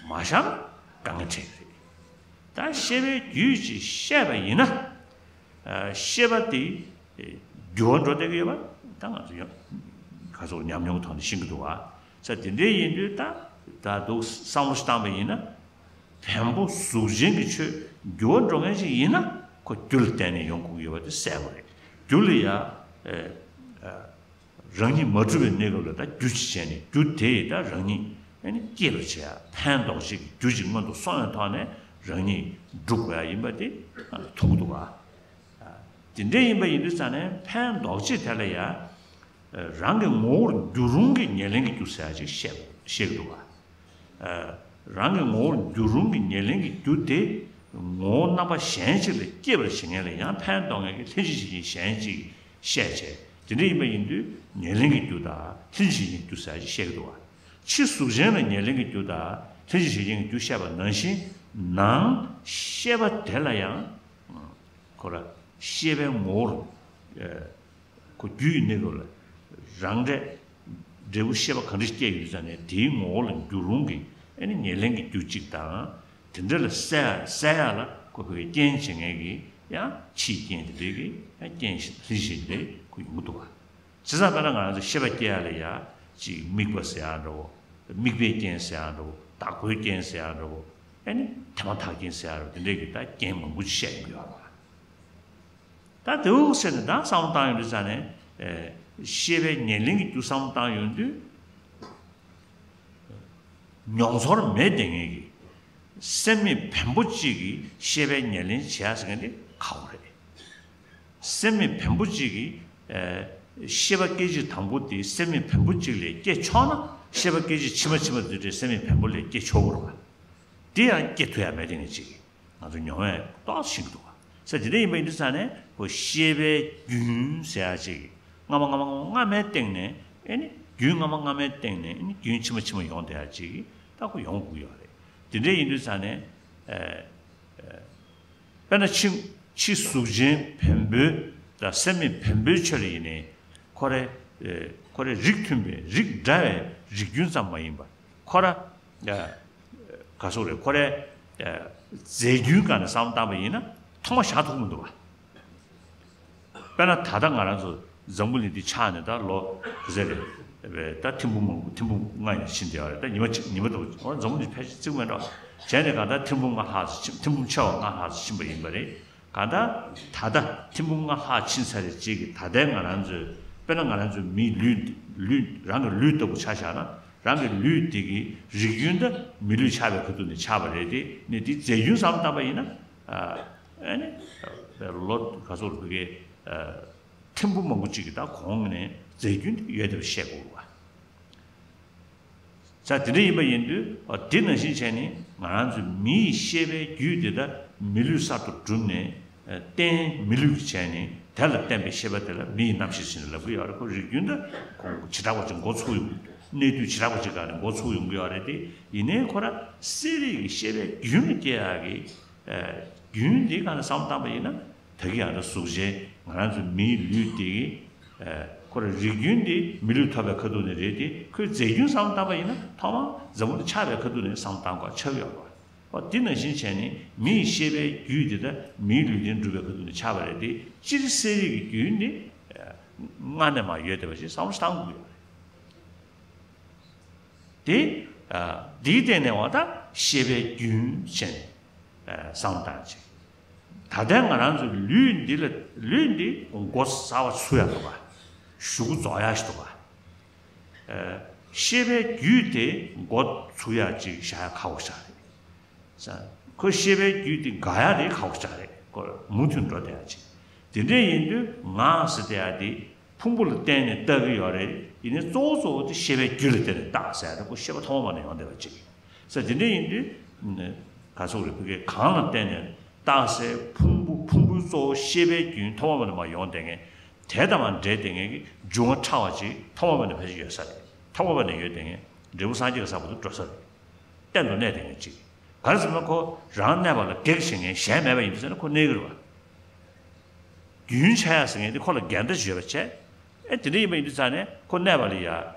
མ་བཞག་ན་དཀའ་ངལ་འཕྲད་ཀྱི་རེད། ད་ཤེས་པའི་རྒྱུད་ཅིག་བཤད་པ་ཡིན་ན། ཨ། ཤེས་པ་དེ་འགྱུར་བ་འགྲོ་བསྡད་ཀྱི་ཡོད་པ་ད་ང་ཚོ་ཡང་ག་ཚོད་ཉམས་མྱོང་གི་ཐོག་ནས་ཤེས་ཀྱི་འདུག་ག་ས་དེ་འདྲ་ཡིན་དུས་ད་ད་འདུག་བསམ་བློ་ཞིག་བཏང་པ་ཡིན་ན། བེམ་པོ་གཟུགས་ཅན་གྱི་ཆོས་འགྱུར་བ་འགྲོ་མཁན་ཞིག་ཡིན་ན་ཁོ་རྒྱུ་ལ་བརྟེན་ནས་ཡོང་དགོས་ཀྱི་ཡོད་པ་དེ་གསལ་པོ་རེད། རྒྱུ་ལ་ཡ། ཨེ། ཨ། རང་ཉིད་མ་གྲུབ་པའི་གནས་སྐབས་ལ་ད་རྒྱུ་ཅིག་བྱས་ནས་རྒྱུ་དེ་ཡིས་ད་རང་ཉིད་ཨ་ནི་སྐྱེད་པར་བྱེད་ཡ། ཕན་འདོགས་བྱེད་ཀྱི་རྒྱུ་ཅིག་སྔོན་དུ་སོང་བའི་ཐོག་ནས་རང་ཉིད་འགྲུབ་དགོས་ཡ་ཡིན་པ་དེ་མཐོང་གི་འདུག་ག་དེ་འདྲ་ཡིན་པ་ཡིན་དུས་ཙང་ནས་ཕན་འདོགས་བྱེད་དེ་ལ་ཡ། རང་གི་ངོ་བོར་འགྱུར་རུང་གི་ཉེར་ལེན་གྱི་རྒྱུ་ཟེར་ཡ་ཅིག་བཤད་བཤད་ཀྱི་འདུག་ག་རང་གི་ངོ་བོར་འགྱུར་རུང་གི་ཉེར་ལེན་གྱི་རྒྱུ་དེ་ངོ་བོ་རྣམ་པ་གཞན་ཅིག་ལ་སྐྱེད་པར་བྱེད་མཁན་ལ་ཡང་ཕན་འདོགས་མཁན་གྱི་ལྷན་ཅིག་བྱེད་རྐྱེན་གཞན་ཅིག་བཤད་བྱས། དེ་འདྲ་ཡིན་པ་ཡིན་དུས་ཉེར་ལེན་གྱི་རྒྱུ་དང་ལྷན་ཅིག་བྱེད་རྐྱེན་གྱི་རྒྱུ་ཟེར་ཡ་ཅིག་བཤད་ཀྱི་འདུག་ག་ཕྱི་གཟུགས་ཅན་ལ་ཉེར་ལེན་གྱི་རྒྱུ་དང་ལྷན་ཅིག་བྱེད་རྐྱེན་གྱི་རྒྱུ་བཤད་པ་ནང་བཞིན་ནང་ཤེས་པ་དེ་ལ་ཡང་། ཁོ་ར་ཤེས་པའི་ངོ་བོར། ཁོ་རྒྱུ་ཡི་གནས་སྐབས་ལ་རང་འབྲས། འབྲས་བུ་ཤེས་པ་གང་འདྲ་སྐྱེས་ཡོད་ཙང་ནས་དེའི་ངོ་བོ་ལ་འགྱུར་རུང་གི་ཨ་ནི་ཉེར་ལེན་གྱི་རྒྱུ་གཅིག་དང་། དེ་འདྲ་ལ་གསལ་གསལ་ཡག་ལ་ཁོ་ཕ་གི་རྐྱེན་བྱེད་མཁན་གྱི་ཡང་ཕྱིའི་རྐྱེན་དེ་འདྲའི་གི་ཡང་རྐྱེན་ལྷན་ཅིག་དེ་ཁོ་ཡོང་གི་འདུག་ག་བྱས་ཙང་དཔེར་ན་ང་རང་ཚོ་ཤེས་པ་སྐྱེ་ཡག་ལ་ཡ་ཅིག་དམིགས་པ་ཟེར་ཡག་འདྲ་བོ། དམིགས་པའི་རྐྱེན་ཟེར་ཡག་འདྲ་བོ། བདག་པོའི་རྐྱེན་ཟེར་ཡག་འདྲ་བོ། ཨ་ནི་དེ་མ་ཐག་རྐྱེན་ཟེར་ཡག་འདྲ་བོ། དེ་འདྲའི་གི་ད་རྐྱེན་མང་པོ་ཅིག་བཤད་ཡོང་གི་ཡོད་རེད་པ། ད་དེའུ་ཟེར་ནས་ད་བསམ་བློ་བཏང་ཡོང་དུས་ཙང་ནས། ཨེ། ཤེས་པའི་ཉེར་ལེན་གྱི་རྒྱུ་བསམ་བློ་བཏང་ཡོང་དུས། མྱོང་ཚོར་མེད་བསྡད་མཁན་གྱི་སེམས་མེད་བེམ་པོ་གཅིག་གིས་ཤེས་པའི་ཉེར་ལེན་བྱེད་ཡ་ཟེར་མཁན་དེ་ཁག་པོ་རེད། སེམས་མེད་བེམ་པོ་གཅིག་གིས། ཨེ། ཤེས་པ་སྐད་ཅིག་དང་པོ་དེ་སེམས་མེད་བེམ་པོ་གཅིག་ལས་སྐྱེ་ཆོག་ན་ཤེས་པ་སྐད་ཅིག་ཕྱི་མ་ཕྱི་མ་དེ་འདྲའི་སེམས་མེད་བེམ་པོ་ལས་སྐྱེ་ཆོག་གི་རེད་པ། དེ་ཡང་སྐྱེ་ཐུབ་ཡ་མེད་དེ་ངས་ཅིག་ང་ཚོ་མྱོང་བས་ཏོག་ཙམ་ཤེས་ཀྱི་འདུག་ག་ས་དེ་འདྲ་ཡིན་པ་ཡིན་དུས་ཙང་ནས་ཁོ་ཤེས་པའི་རྒྱུན་ཟེར་ཡ་ཅིག་སྔ་མ་སྔ་མ་སྔ་མའི་སྟེང་ནས་ཨེ་ནི་རྒྱུན་སྔ་མ་སྔ་མའི་སྟེང་ནས་ཨེ་ནི་རྒྱུན་ཕྱི་མ་ཕྱི་མ་ཡོང་བསྡད་ཡ་ཅིག་ད་ཁོ་ཡོང་དགོས་ཡོད་རེད། དེ་འདྲ་ཡིན་དུས་ཙང་ནས། ཨེ། ཨེ། དཔེར་ན་ཕྱི་ཕྱི་གཟུགས་ཅན་བེམ་པོའི་དང་སེམས་མེད་བེམ་པོའི་ཆོས་ལ་ཡིན་ནའི་ཁོ་རའི། ཨེ། ཁོ་རའི་རིགས་མཐུན་པའི་རིགས་འདྲ་བའི་རིགས་རྒྱུན་ཙམ་མ་ཡིན་པར་ཁོ་ར། ཨ། ག་ཟེར་རེད། ཁོ་རའི། ཨ། རྫས་རྒྱུན་སྒང་ནས་བསམ་བློ་བཏང་པ་ཡིན་ན་མཐོང་བ་བཞག་ཐུབ་མི་འདུག་ག་དཔེར་ན་ད་ལྟ་ང་རང་ཚོ་འཛམ་བུ་གླིང་འདི་ཆགས་ནས་ད་ལོ་ག་ཚོད་རེད། ད་ཐེར་འབུམ་མང་པོ་ཐེར་འབུམ་ལྔ་ཡང་ཕྱིན་བསྡད་པ་རེད། ད་ཉི་མ་གཅིག་ཉི་མ་ལྟ་བུ་འཛམ་བུ་གླིང་ཕལ་ཆེར་བརྩི་གི་མེད་འགྲོ། བྱས་ནས་གང་ལྟར་ཐེར་འབུམ་ལྔ་ལྷག་ཙམ་ཕྱིན། ཐེར་འབུམ་ཆེ་བ་ལྔ་ལྷག་ཙམ་ཕྱིན་པ་ཡིན་པ་རེད། གང་ལྟར་ད་ལྟ་ཐེར་འབུམ་ལྔ་ལྷག་ཕྱིན་ཚར་རེད་ཅིག་གི་ད་ལྟའི་ང་རང་ཚོའི་དཔེར་ན་ང་རང་ཚོའི་མིའི་ལུས། ལུས་རང་གི་ལུས་ལྟ་བུ་ཆ་བཞག་ན་རང་གི་ལུས་དེ་གི་རིགས་རྒྱུན་ད་མི་ལུས་ཆགས་པའི་ཁ་ཐུག་ནས་ཆགས་པ་རེད་དེ། ནི་དེ་རྫས་རྒྱུན་བསམ་བཏང་པ་ཡིན་ན། ཨ། ཨ་ནི་ལོ་ག་ཚོད་རེད་བོད་སྐད་ཐེར་འབུམ་མང་པོ་ཅིག་གི་ད་གོང་ནས་རྫས་རྒྱུན་དེ་ཡོད་བསྡད་པ་བཤད་དགོས་པ། ས་དེ་འདྲ་ཡིན་པ་ཡིན་དུས་ཨ་དེ་ནང་བཞིན་བྱས་ནས་ང་རང་ཚོའི་མི་ཡི་ཤེས་པའི་རྒྱུད་དེ་དག་མི་ལུས་གསར་དུ་གྲུབ་ནས་ཨ་བརྟེན་མི་ལུས་ཀྱི་བྱས་ནས་དེ་ལ་བརྟེན་པའི་ཤེས་པ་དེ་ལ་མི་ཡི་རྣམ་ཤེས་ཟེར་ནས་ལབ་ཀྱི་ཡོད་རེད། ཁོ་རིགས་རྒྱུན་དུ་ཁོང་བྱེ་བྲག་པ་ཅིག་འགོ་ཚུགས་ཡོང་། གནས་དུས་བྱེ་བྲག་པ་ཅིག་སྒང་ནས་འགོ་ཚུགས་ཡོང་གི་ཡོད་རེད་དེ། ཡིན་ནའི་ཁོ་རང་གསལ་རིག་གི་ཤེས་པའི་རྒྱུན་ལ་སྐྱེ་ཡག་གི་ཨ་རྒྱུན་འདི་སྒང་ནས་བསམ་བློ་བཏང་པ་ཡིན་ན། ད་གིན་ཡང་ད་གཟུགས་ཅན་ང་རང་ཚོའི་མིའི་ལུས་དེ་གི་ཨ་ཁོ་རང་རིགས་རྒྱུན་འདི་མི་ལུས་ཐོབ་པའི་ཁ་ཐུག་ནས་རེད་དེ། ཁོའི་རྫས་རྒྱུན་བསམ་བློ་བཏང་པ་ཡིན་ན་ཐོག་མར་འཛམ་བུ་གླིང་ཆགས་པའི་ཁ་ཐུག་ནས་བསམ་བློ་བཏང་དགོས་ཆགས་ཡོད་པ། འོ་དེ་ནང་བཞིན་བྱས་ནས་མི་ཡི་ཤེས་པའི་རྒྱུད་དེ་ད་མིའི་ལུས་རྟེན་གྲུབ་པའི་ཁ་ཐུག་ནས་ཆགས་པ་རེད་དེ། སྤྱིར་གསལ་རིག་གི་རྒྱུན་འདི་ཨ་སྔ་ནས་མར་ཡོད་བསྡད་པ་ཞིག་བསམ་བློ་བཏང་དགོས་ཡོད་རེད། དེ་ཨ་འདིའི་སྟེང་ནས་འོ་ད་ཤེས་པའི་རྒྱུན་བྱས་ནས་ཨ་བསམ་བློ་བཏང་ཅིག་ད་ལྟའི་ང་རང་ཚོའི་ལུས་འདི་ལ་ལུས་འདི་འགོ་གསར་བ་ཚུགས་ཡག་འདུག་ག་གཞུག་གུ་རྫོགས་ཡག་ཞིག་འདུག་ག་ཨ་ཤེས་པའི་རྒྱུད་དེ་འགོ་ཚུགས་ཡག་ཅིག་བཞག་ཡག་ཁག་པོ་ཞིག་རེད། ས། ཁོ་ཤེས་པའི་རྒྱུད་དེ་འགག་ཡག་དེ་ཁག་པོ་ཞིག་རེད། ཁོ་མུ་མཐུད་འགྲོ་བསྡད་ཡག་ཅིག་དེ་འདྲ་ཡིན་དུས་ངག་ཟེར་བསྡད་ཡག་དེ་ཕུང་པོ་ལ་བརྟེན་ནས་བཏགས་ཀྱི་ཡོད་རེད། ཡིན་ནའི་གཙོ་བོ་གཙོ་བོ་དེ་ཤེས་པའི་རྒྱུད་ལ་བརྟེན་ནས་བཏགས་ཟེར་ཡག་དེ་ཁོ་ཤེས་པ་ཐོག་མ་ནས་ཡོང་བསྡད་པ་ཅིག་ས། དེ་འདྲ་ཡིན་དུས་ག་ཚོད་རེད། བོད་སྐད་གང་ལ་བརྟེན་ནས་བཏགས་ཟེར། ཕུང་པོ་ཕུང་པོའི་གཙོ་བོ་ཤེས་པའི་རྒྱུན་ཐོག་མ་ནས་མར་ཡོང་བསྡད་མཁན་དེ་དང་མར་འབྲེལ་བསྡད་མཁན་གྱི་འབྱུང་བ་ཕྲ་བ་ཅིག་ཐོག་མ་ནས་ཕལ་ཆེར་ཡོད་ས་རེད། ཐོག་མ་ནས་ཡོད་བསྡད་མཁན་འབྲས་བུ་སངས་རྒྱས་ཀྱི་ས་བར་དུ་འགྲོ་ས་རེད། གཏན་དུ་གནས་བསྡད་མཁན་ཅིག་ག་རེ་ཟེར་ན་ཁོ་རང་གནས་པ་ལ་གེགས་བྱེད་མཁན་གཞན་མེད་པ་ཡིན་དུས་ཟེར་ན་ཁོ་གནས་ཀྱི་རེད་བ། རྒྱུན་ཆགས་ཡག་ཟེར་མཁན་དེ་ཁོ་ལ་འགལ་ཟླ་ཅིག་ཡོད་པ་བྱས། ཨེ་དེ་འདྲ་ཡིན་པ་ཡིན་དུས་ཙང་ནས་ཁོ་གནས་པ་ལ་ཡ་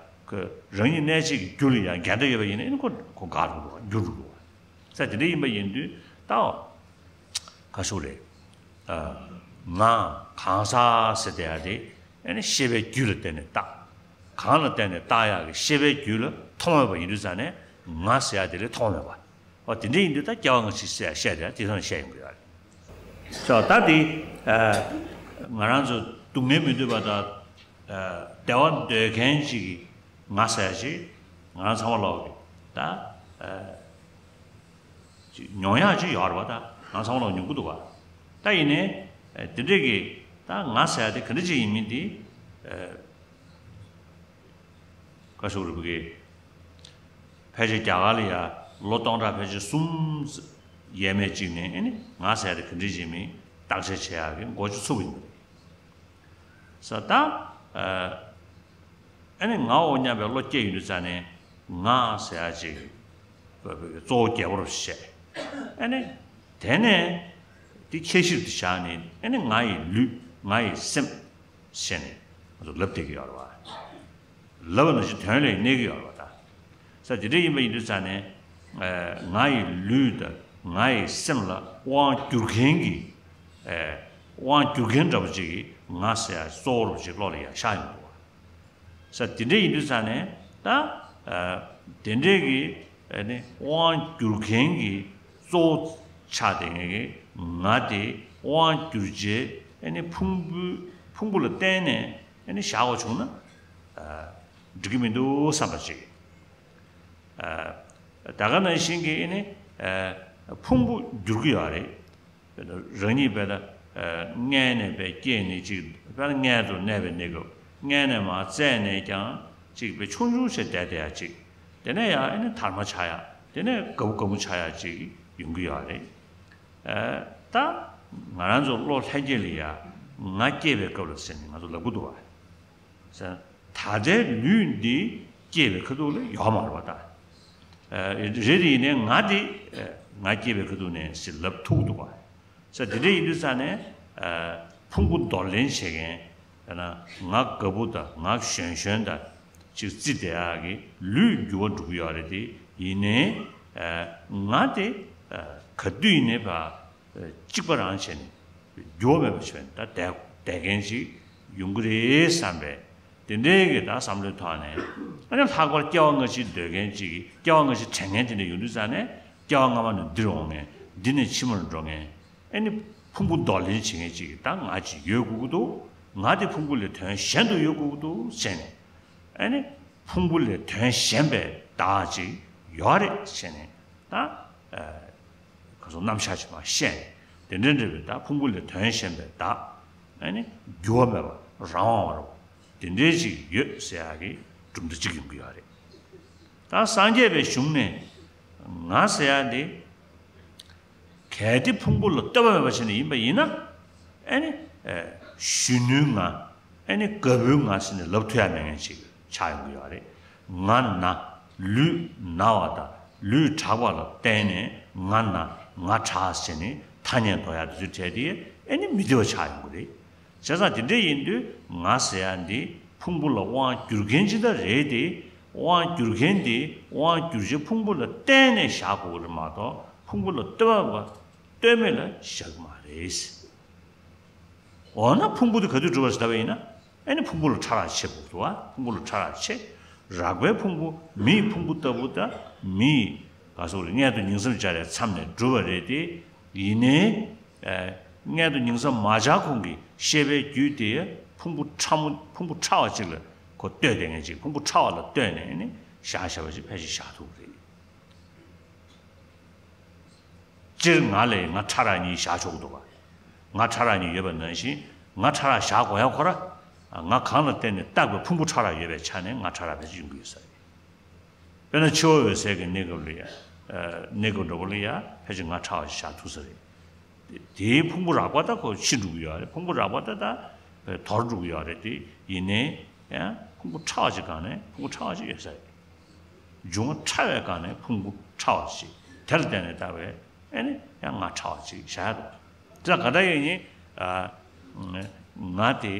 ཁོ་རང་ཉིད་གནས་བྱེད་ཀྱི་རྒྱུ་ལ་ཡ་འགལ་ཟླ་ཡོད་པ་ཡིན་ན་ཨེ་ཁོ་ཁོ་འགག་འགྲོ་གི་འདུག་བ། འགྱུར་འགྲོ་གི་འདུག་བ། ས་དེ་འདྲ་ཡིན་པ་ཡིན་དུས་ད་ག་ཞུ་རེད། ཨ་ང་གང་ཟག་ཟེར་བསྡད་ཡག་དེ་ཨེ་ནི་ཤེས་པའི་རྒྱུད་ལ་བརྟེན་ནས་བཏགས། གང་ལ་བརྟེན་ནས་བཏགས་ཡག་གི་ཤེས་པའི་རྒྱུད་ལ་ཐོག་མ་མེད་པ་ཡིན་དུས་ཙང་ནས་ང་ཟེར་ཡག་དེ་ལ་ཐོག་མ་མེད་པ། འོ་དེ་འདྲ་ཡིན་དུས་ད་སྐྱེ་བ་སྔ་ཕྱི་ཟེར་ཡག་བཤད་དེ་དེ་ཚོ་ནས་བཤད་ཡོང་གི་ཡོད་རེད། ཙང་ད་དེ་ཨ་ང་རང་ཚོ་སྡུག་བསྔལ་མི་འདོད་པ་དང་ཨ་བདེ་བ་འདོད་མཁན་ཅིག་གིས་ང་ཟེར་ཡག་ཅིག་ང་རང་ཚང་མ་ལོག་གི་ད་ཨ་ཅིག་མྱོང་ཡག་ཅིག་ཡོད་རེད་པ། ད་ང་ཚང་མ་ལོག་མྱོང་གི་འདུག་ག་ད་ཡིན་ནའི་ཨ་དེ་འདྲས་ཀྱི་ད་ང་ཟེར་ཡག་དེ་ག་འདྲ་ཅིག་ཡིན་མིན་དེ་ཨ་བཀའ་ཤོག་རུ་བུ་གི་ཕལ་ཆེར་རྒྱ་གར་ལ་ཡ་ལོ་སྟོང་ཕྲག་ཕལ་ཆེར་གསུམ་ཡས་མས་ཅིག་ནས་ཨེ་ནི་ང་ཟེར་ཡག་དེ་ག་འདྲ་ཅིག་མིན་བརྟག་དཔྱད་བྱེད་ཡག་གི་འགོ་ཅིག་ཚུགས་པ་ཡིན་པ་རེད། ས་ད་ཨ་ཨེ་ནི་ངའོ་སྙམ་པའི་བློ་སྐྱེས་ཡོང་དུས་ཙང་ནས་ང་ཟེར་ཡག་ཅིག་གཙོ་བོ་རྒྱལ་པོ་རུ་བཤད། ཨེ་ནི་དེ་ནས་དེ་ཁྱད་གཞིར་དུ་བཞག་ནས་ཨེ་ནི་ང་ཡི་ལུས་ང་ཡི་སེམས་ཟེར་ནས་ང་ཚོ་ལབ་བསྡད་ཀྱི་ཡོད་རེད་བ། ལབ་པ་ནང་བཞིན་དོན་ལ་གནས་ཀྱི་ཡོད་རེད་བ་ད། ས་དེ་འདྲ་ཡིན་པ་ཡིན་དུས་ཙང་ནས་ཨ་ང་ཡི་ལུས་དང་ང་ཡི་སེམས་ལ་དབང་བསྒྱུར་མཁན་གྱི་ཨ་དབང་བསྒྱུར་མཁན་འདྲ་པོ་ཅིག་གིས་ང་ཟེར་ཡག་གཙོ་བོ་འདྲ་པོ་ཅིག་བློ་ལ་ཡ་ཤར་ཡོང་འདུག་བ། ས་དེ་འདྲ་ཡིན་དུས་ཙང་ནས་ད་ཨ་དེ་འདྲའི་གི་ཨ་ནི་དབང་བསྒྱུར་མཁན་གྱི་གཙོ་བོ་ཆགས་བསྡད་མཁན་གྱི་ང་དེ་དབང་བསྒྱུར་བྱེད་ཨ་ནི་ཕུང་པོའི་ཕུང་པོ་ལ་བརྟེན་ནས་ཨ་ནི་བཞག་པ་བྱུང་ན་ཨ་འགྲིག་གི་མི་འདུག་བསམ་པ་ཅིག་ཨ་ད་ག་ནང་བཞིན་གྱི་ཨ་ནི་ཨ་ཕུང་པོ་འགྱུར་གྱི་ཡོད་རེད། རང་ཉིད་དཔེར་ན་ཨ་མངལ་ནས་དཔེ་སྐྱེས་ནས་ཅིག་དཔེར་ན་མངལ་དུ་གནས་པའི་གནས་སྐབས་མངལ་ནས་མར་བཙས་ནས་ཀྱང་ཅིག་དཔེ་ཆུང་ཆུང་བྱས་བསྡད་བསྡད་ཡག་ཅིག་དེ་ནས་ཡང་ཨ་ནི་དར་མ་ཆགས་ཡག་དེ་ནས་ག་བུ་ག་མོ་ཆགས་ཡག་ཅིག་ཡོང་གི་ཡོད་རེད། ཨ་ད་ང་རང་ཚོ་བློ་ལྷན་སྐྱེས་ལ་ཡ་ང་སྐྱེས་པའི་སྐབས་ལ་ཟེར་ནས་ང་ཚོ་ལབ་གི་འདུག་བ། ད་ལྟའི་ལུས་འདི་སྐྱེས་པའི་ཁ་ཐུག་ལ་ཡོད་མ་རེད་བ་ད། ཨ་རེད་དེ་ཡིན་ནའི་ང་འདི་ཨ་ང་སྐྱེས་པའི་ཁ་ཐུག་ནས་ཟེར་ལབ་ཐུབ་འདུག་བ། ས་དེ་འདྲ་ཡིན་དུས་ཙང་ནས་ཨ་ཕུང་པོ་འདོར་ལེན་བྱེད་མཁན་ཡང་ན་ང་དགའ་པོ་དང་ང་གཞོན་གཞོན་དང་ཅིག་རྩིས་བསྡད་ཡག་གི་ལུས་འགྱུར་བ་འགྲོ་གི་ཡོད་རེད་དེ། ཡིན་ནའི་ཨ་ང་དེ་ཨ་ག་དུས་ཡིན་ནའི་ཕར་གཅིག་པ་རང་བྱས་ནས་འགྱུར་བ་མེད་པ་བྱས་ནས་ད་བསྡད་བསྡད་མཁན་ཅིག་ཡོང་གི་རེད་བསམ་པའི་དེ་འདྲའི་གི་ད་བསམ་བློའི་ཐོག་ནས་ཨ་ནི་ལྷག་པར་སྐྱེ་བ་སྔ་ཕྱི་འདོད་མཁན་ཅིག་གིས་སྐྱེ་བ་སྔ་ཕྱི་དྲན་མཁན་དེ་འདྲ་ཡོང་དུས་ཙང་ནས་སྐྱེ་བ་སྔ་མ་ནས་འདིར་འོང་མཁན་འདི་ནས་ཕྱི་མར་འགྲོ་མཁན་ཨ་ནི་ཕུང་པོ་འདོར་ལེན་བྱེད་མཁན་ཅིག་གིས་ད་ང་ཅིག་ཡོད་དགོས་ཀྱི་འདུག་ང་དེ་ཕུང་པོ་ལས་དོན་གཞན་དུ་ཡོད་དགོས་ཀྱི་འདུག་བྱས་ནས་ཨ་ནི་ཕུང་པོ་ལས་དོན་གཞན་པའི་བདག་ཅིག་ཡོད་རེད་བྱས་ནས་ད་ཨ། ཁ་སང་རྣམ་གཞག་ཅིག་མར་བཤད་ནས། དེ་འདྲ་འདྲ་བའི་ད་ཕུང་པོ་ལས་དོན་གཞན་པའི་བདག་ཨ་ནི་འགྱུར་བ་མེད་པ་རང་དབང་བ་རེད་པ། དེ་འདྲའི་ཅིག་ཡོད་ཟེར་ཡག་གི་གྲུབ་མཐའ་གཅིག་ཡོང་གི་ཡོད་རེད། ད་སངས་རྒྱས་པའི་གཞུང་ནས་ང་ཟེར་ཡག་འདི་གལ་ཏེ་ཕུང་པོ་ལ་ལྟོས་པ་མེད་པ་བྱས་ནས་ཡིན་པ་ཡིན་ན། ཨ་ནི་ཨེ་གཞོན་ནུའི་ང་། ཨ་ནི་རྒད་པོའི་ང་ཟེར་ནས་ལབ་ཐུབ་ཡག་མེད་མཁན་ཅིག་ཆགས་ཡོང་གི་ཡོད་རེད། ང་ན། ལུས་ན་བ་དང་ལུས་དྲག་པ་ལ་བརྟེན་ནས་ང་ན་ང་དྲག་ཟེར་ནས་ཐ་སྙད་འདོགས་ཡག་དེ་ཚོའི་གྲས་དེ་ཨ་ནི་མི་བདེ་བ་ཆགས་ཡོང་གི་རེད། བྱས་ཙང་དེ་འདྲ་ཡིན་དུས་ང་ཟེར་ཡག་འདི་ཕུང་པོ་ལ་དབང་བསྒྱུར་མཁན་ཅིག་ད་རེད་དེ། དབང་བསྒྱུར་མཁན་དེ་དབང་བསྒྱུར་བྱེད་ཕུང་པོ་ལ་བརྟེན་ནས་བཞག་དགོས་ཀྱི་རེད་མ་གཏོགས་ཕུང་པོ་ལ་ལྟོས་པ་ལྟོས་མེད་ལ་བཞག་གི་མ་རེད། འོ་ན་ཕུང་པོ་དེ་ག་དུས་གྲུབ་པ་ཞིག་ལྟ་བ་ཡིན་ན། ཨ་ནི་ཕུང་པོ་ལ་ཕྲ་རགས་ཆེ་དགོས་འདུག་བ། ཕུང་པོ་ལ་ཕྲ་རགས་ཆེ། རགས་པའི་ཕུང་པོ་མིའི་ཕུང་པོ་ལྟ་བུ་ད་མིའི་ག་སོགས་རེད། མངལ་དུ་ཉིང་མཚམས་སྦྱར་ཡའི་མཚམས་ནས་གྲུབ་པ་རེད་དེ། ཡིན་ནའི། ཨ། མངལ་དུ་ཉིང་མཚམས་མ་སྦྱར་གོང་གི་ཤེས་པའི་རྒྱུད་དེ་ཕུང་པོ་ཕྲ་མོ་ཕུང་པོ་ཕྲ་བ་ཅིག་ལ་གོ་ལྟོས་བསྡད་མཁན་ཅིག་ཕུང་པོ་ཕྲ་བ་ལ་ལྟོས་ནས་ནི་བཞག་བཞག་པ་ཅིག་ཕལ་ཆེར་བཞག་ཐུབ་ཀྱི་རེད། སྤྱིར་ང་ལས་ང་ཕྲ་རགས་གཉིས་བཞག་ཆོག་གི་འདུག་ག་ང་ཕྲ་རགས་གཉིས་ཡོད་པ་ནང་བཞིན་ང་ཕྲ་རགས་བཞག་དགོས་ཡ་ཁོ་ར། ང་གང་ལ་བརྟེན་ནས་བཏགས་པའི་ཕུང་པོ་ཕྲ་རགས་ཡོད་པའི་ཆ་ནས་ང་ཕྲ་རགས་ཕལ་ཆེར་ཡོང་གི་ཡོད་ས་རེད། དཔེར་ན་འཆི་བ་འོད་གསལ་གྱི་གནས་སྐབས་ལ་ཡ། ཨ། གནས་སྐབས་འདྲ་པོ་ལ་ཡ་ཕལ་ཆེར་ང་ཕྲ་བ་ཞིག་བཞག་ཐུབ་ས་རེད། དེའི་ཕུང་པོ་རགས་པ་ད་ཁོ་ཕྱིན་འགྲོ་གི་ཡོད་རེད། ཕུང་པོ་རགས་པ་ད་ད་དོར་འགྲོ་གི་ཡོད་རེད་དེ། ཡིན་ནའི་ཡང་ཕུང་པོ་ཕྲ་བ་ཅིག་སྒང་ནས་ཕུང་པོ་ཕྲ་བ་ཅིག་ཡོད་ས་རེད། འབྱུང་བ་ཕྲ་བའི་སྒང་ནས་ཕུང་པོ་ཕྲ་བ་ཅིག་དེ་ལ་བརྟེན་ནས་བཏགས་པའི་ཨ་ནི་ཡང་ང་ཕྲ་བ་ཅིག་བཞག་ཡ་འདུག་དེ་ལ་ག་འདྲ་ཡིན་ནའི། ཨ། ང་དེ་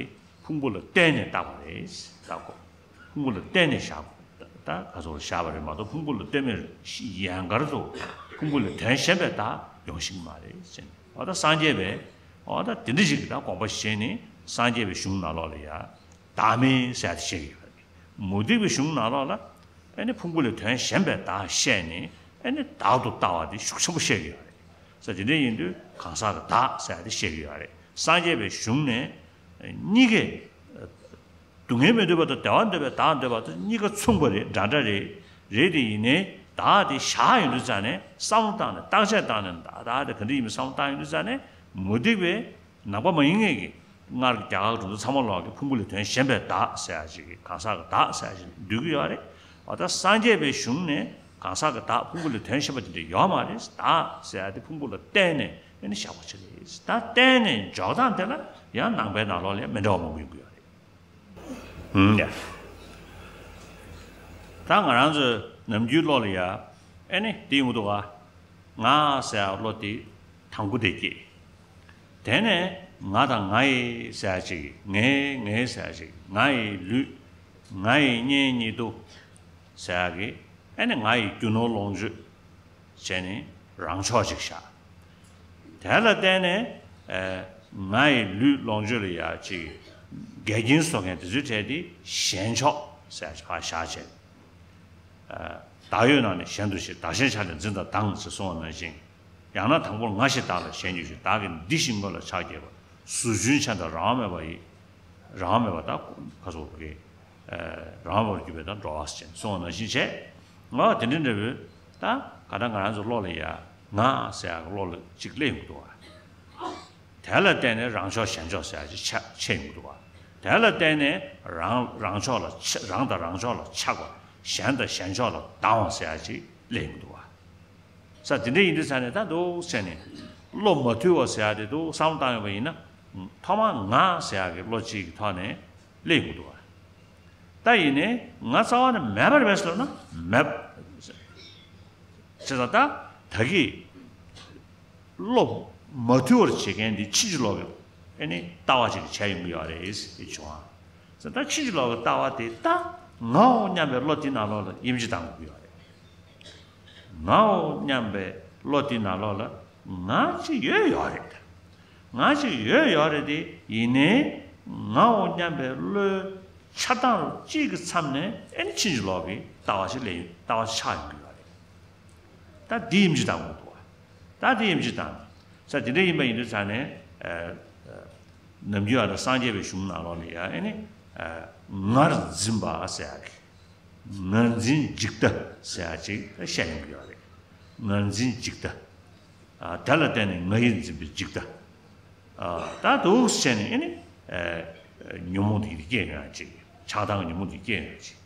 ཕུང་པོ་ལ་བརྟེན་ནས་བཏགས་པ་རེད་བཏགས་གོ་ཕུང་པོ་ལ་བརྟེན་ནས་བཞག་ད་ག་ཚོད་བཞག་པ་རེད་མ་གཏོགས་ཕུང་པོ་ལ་ལྟོས་མེད་ཡན་གར་དུ་ཕུང་པོ་ལས་དོན་གཞན་པའི་བདག་ཡོང་ཤེས་ཀྱི་མ་རེད་ཟེར་ནས། འོ་ད་སངས་རྒྱས་པས་འོ་ད་དེ་འདྲ་ཞིག་གི་ད་དགོངས་པ་བཞེས་ནས་སངས་རྒྱས་པའི་གཞུང་ནང་ལོགས་ལ་ཡ་བདག་མེད་ཟེར་ཡ་དེ་བཤད་ཀྱི་ཡོད་རེད། མུ་སྟེགས་པའི་གཞུང་ནང་ལོགས་ལ་ཨ་ནི་ཕུང་པོ་ལས་དོན་གཞན་པའི་བདག་བཤད་ནས་ཨ་ནི་བདག་ཏུ་ལྟ་བ་དེ་ཤུགས་ཆེན་པོ་བཤད་ཀྱི་ཡོད་རེད། ས་དེ་འདྲ་ཡིན་དུས་གང་ཟག་གི་བདག་ཟེར་ཡ་དེ་བཤད་ཀྱི་ཡོད་རེད། སངས་རྒྱས་པའི་གཞུང་ནས་གཉིས་ཀའི་སྡུག་བསྔལ་མི་འདོད་པ་དང་བདེ་བ་འདོད་པའི་བདག་འདོད་པ་དང་གཉིས་ཀ་མཚུངས་པ་རེད། འདྲ་འདྲ་རེད། རེད་དེ་ཡིན་ནའི་བདག་དེ་བཞག་ཡོང་དུས་ཙང་ནས་བསམ་བློ་བཏང་ནས་བརྟག་དཔྱད་བཏང་ནས་བདག་བདག་དེ་ག་འདྲ་ཡིན་མིན་བསམ་བློ་བཏང་ཡོང་དུས་ཙང་ནས་མུ་སྟེགས་པའི་ནང་པ་མ་ཡིན་མཁན་གྱི་སྔར་གྱི་རྒྱ་གར་གྱི་གྲུབ་མཐའ་ཚང་མ་ལོག་གི་ཕུང་པོ་ལས་དོན་གཞན་པའི་བདག་ཟེར་ཡ་ཅིག་གི་གང་ཟག་གི་བདག་ཟེར་ཡ་ཅིག་འདུས་ཀྱི་ཡོད་རེད། འོ་ད་སངས་རྒྱས་པའི་གཞུང་ནས་གང་ཟག་གི་བདག་ཕུང་པོ་ལས་དོན་གཞན་པ་དེ་འདྲ་ཡོད་མ་རེད། བདག་ཟེར་ཡ་དེ་ཕུང་པོ་ལ་བརྟེན་ནས་ཨ་ནི་བཞག་པ་ཅིག་རེད། ད་བརྟེན་ནས་འཇོག་སྟངས་དེ་ལ་ཡང་ནང་པའི་ནང་ལོགས་ལ་ཡང་མི་འདྲ་བ་མང་པོ་ཡོང་གི་ཡོད་རེད། ཧུམ་ཡ། ད་ང་རང་ཚོའི་ནམ་རྒྱུན་བློ་ལ་ཡ་ཨེ་ནི་དེ་ཡོང་གི་འདུག་ག་ང་ཟེར་ཡ་བློ་དེ་དང་པོ་དེ་སྐྱེས། དེ་ནས་ང་དང་ང་ཡི་ཟེར་ཡ་ཅིག་ངའི་ངའི་ཟེར་ཡ་ཅིག་ང་ཡི་ལུས། ང་ཡི་གཉེན་ཉེ་དུ་ཟེར་ཡ་གི་ཨེ་ནི་ང་ཡི་རྒྱུ་ནོར་ལོངས་སྤྱོད། བྱས་ནས་རང་ཕྱོགས་ཅིག་བཞག་དེ་ལ་བརྟེན་ནས་ཨ་ང་ཡི་ལུས་ལོངས་སྤྱོད་ལ་ཡ་ཅིག་འགལ་རྐྱེན་བཟོ་མཁན་དེ་ཚོའི་གྲས་དེ་གཞན་ཕྱོགས་ཟེར་ཡ་ཅིག་ཕར་བཞག་བྱས། ཨ་བདག་ཡོད་ན་ནི་གཞན་དུ་ཞེན། བདག་གཞན་ཆ་ནས་འཛིན་དང་སྡང་ཞེས་གསུངས་པ་ནང་བཞིན། ཡང་ན་དང་པོར་ང་ཞེས་བདག་ལ་ཞེན་གྱུར་ཅིང་། བདག་གིས་འདི་ཞིག་དངོས་ལ་ཕྱག་བགྱིས་པ། ཟུར་གྱོན་ཆ་དང་རང་དབང་མེད་པ་ཡི། རང་དབང་མེད་པ་དང་ཁ་སོགས་ཀྱི་རང་དབང་མེད་པར་གྱུར་པའི་དང་འགྲོ་བ་ཞེས་གསུངས་པ་ནང་བཞིན་བྱས། ང་དེ་འདྲའི་འདྲ་བོའི་ད་ག་ད་ང་རང་ཚོ་བློ་ལ་ཡ་ང་ཟེར་ཡག་བློ་ལ་གཅིག་སླེབས་ཡོང་གི་འདུག་བ། དེ་ལ་བརྟེན་ནས་རང་ཕྱོགས་གཞན་ཕྱོགས་ཟེར་ཡག་ཅིག་ཆགས་ཆགས་ཡོང་གི་འདུག་བ། དེ་ལ་བརྟེན་ནས་རང་རང་ཕྱོགས་ལ་ཆ་རང་དང་རང་ཕྱོགས་ལ་ཆགས་པ། གཞན་དང་གཞན་ཕྱོགས་ལ་སྡང་བ་ཟེར་ཡག་ཅིག་སླེབས་ཡོང་གི་འདུག་བ། ས་དེ་འདྲ་ཡིན་དུས་ས་ནས་ད་འདུག་ཟེར་ནས་བློ་མ་མཐུན་པ་ཟེར་ཡག་དེ་འདུག་བསམ་བློ་བཏང་ཡོང་པ་ཡིན་ན། ཐོག་མར་ང་ཟེར་ཡག་གི་བློ་གཅིག་གི་ཐོག་ནས་སླེབས་ཡོང་གི་འདུག་བ། ད་ཡིན་ནའི་ང་རྩ་བ་ནས་མེད་པ་རེད་པས་ཟེར་ན་མེད། བྱས་ཙང་ད་ད་གིན་བློ་མ་མཐུན་པར་བྱེད་མཁན་འདི་ཕྱིན་ཅི་ལོག་གི་ཨེ་ནི་ལྟ་བ་ཅིག་བྱས་ཡོང་གི་ཡོད་རེད་ཟེར་བྱུང་བ། ད་ཕྱིན་ཅི་ལོག་གི་ལྟ་བ་དེ་ད་ངའོ་སྙམ་པའི་བློ་དེ་ནང་ལོགས་ལ་དབྱེ་འབྱེད་བཏང་དགོས་ཀྱི་ཡོད་རེད། ངའོ་སྙམ་པའི་བློ་དེ་ནང་ལོགས་ལ་ང་ཅིག་ཡོད་ཡོད་རེད། ང་ཅིག་ཡོད་ཡོད་རེད་དེ། ཡིན་ནའི་ངའོ་སྙམ་པའི་བློའི་ཆགས་སྡང་གཅིག་གི་མཚམས་ནས་ཨེ་ནི་ཕྱིན་ཅི་ལོག་གི་ལྟ་བ་ཞིག་ལས་ལྟ་བ་ཞིག་ཆགས་ཡོང་གི་ཡོད་རེད། ད་འདི་དབྱེ་འབྱེད་བཏང་དགོས་འདུག་བ། ད་འདི་དབྱེ་འབྱེད་བཏང་། ས་དེ་འདྲ་ཡིན་པ་ཡིན་དུས་ཙང་ནས་ཨ་ནམ་རྒྱུན་ཨ་ད་སངས་རྒྱས་པའི་གཞུང་ནང་ལོགས་ལ་ཡ་ཨེ་ནི་ཨ་ངར་འཛིན་པ་ཟེར་ཡག་གི་ངར་འཛིན་འཇིག་ལྟ་ཟེར་ཡག་ཅིག་བཤད་ཡོང་གི་ཡོད་རེད། ངར་འཛིན་འཇིག་ལྟ། ཨ། དེ་ལ་བརྟེན་ནས་ང་ཡིར་འཛིན་པའི་འཇིག་ལྟ། ཨ། ད་འདུག་སེ་བྱས་ནས་ཨེ་ནི། ཨ། ཉོན་མོངས་དེ་སྐྱེས་ཡོང་ཡ་ཅིག་ཆགས་སྡང་ཉོན་མོངས་དེ་སྐྱེས་ཡོང་ཡ་ཅིག་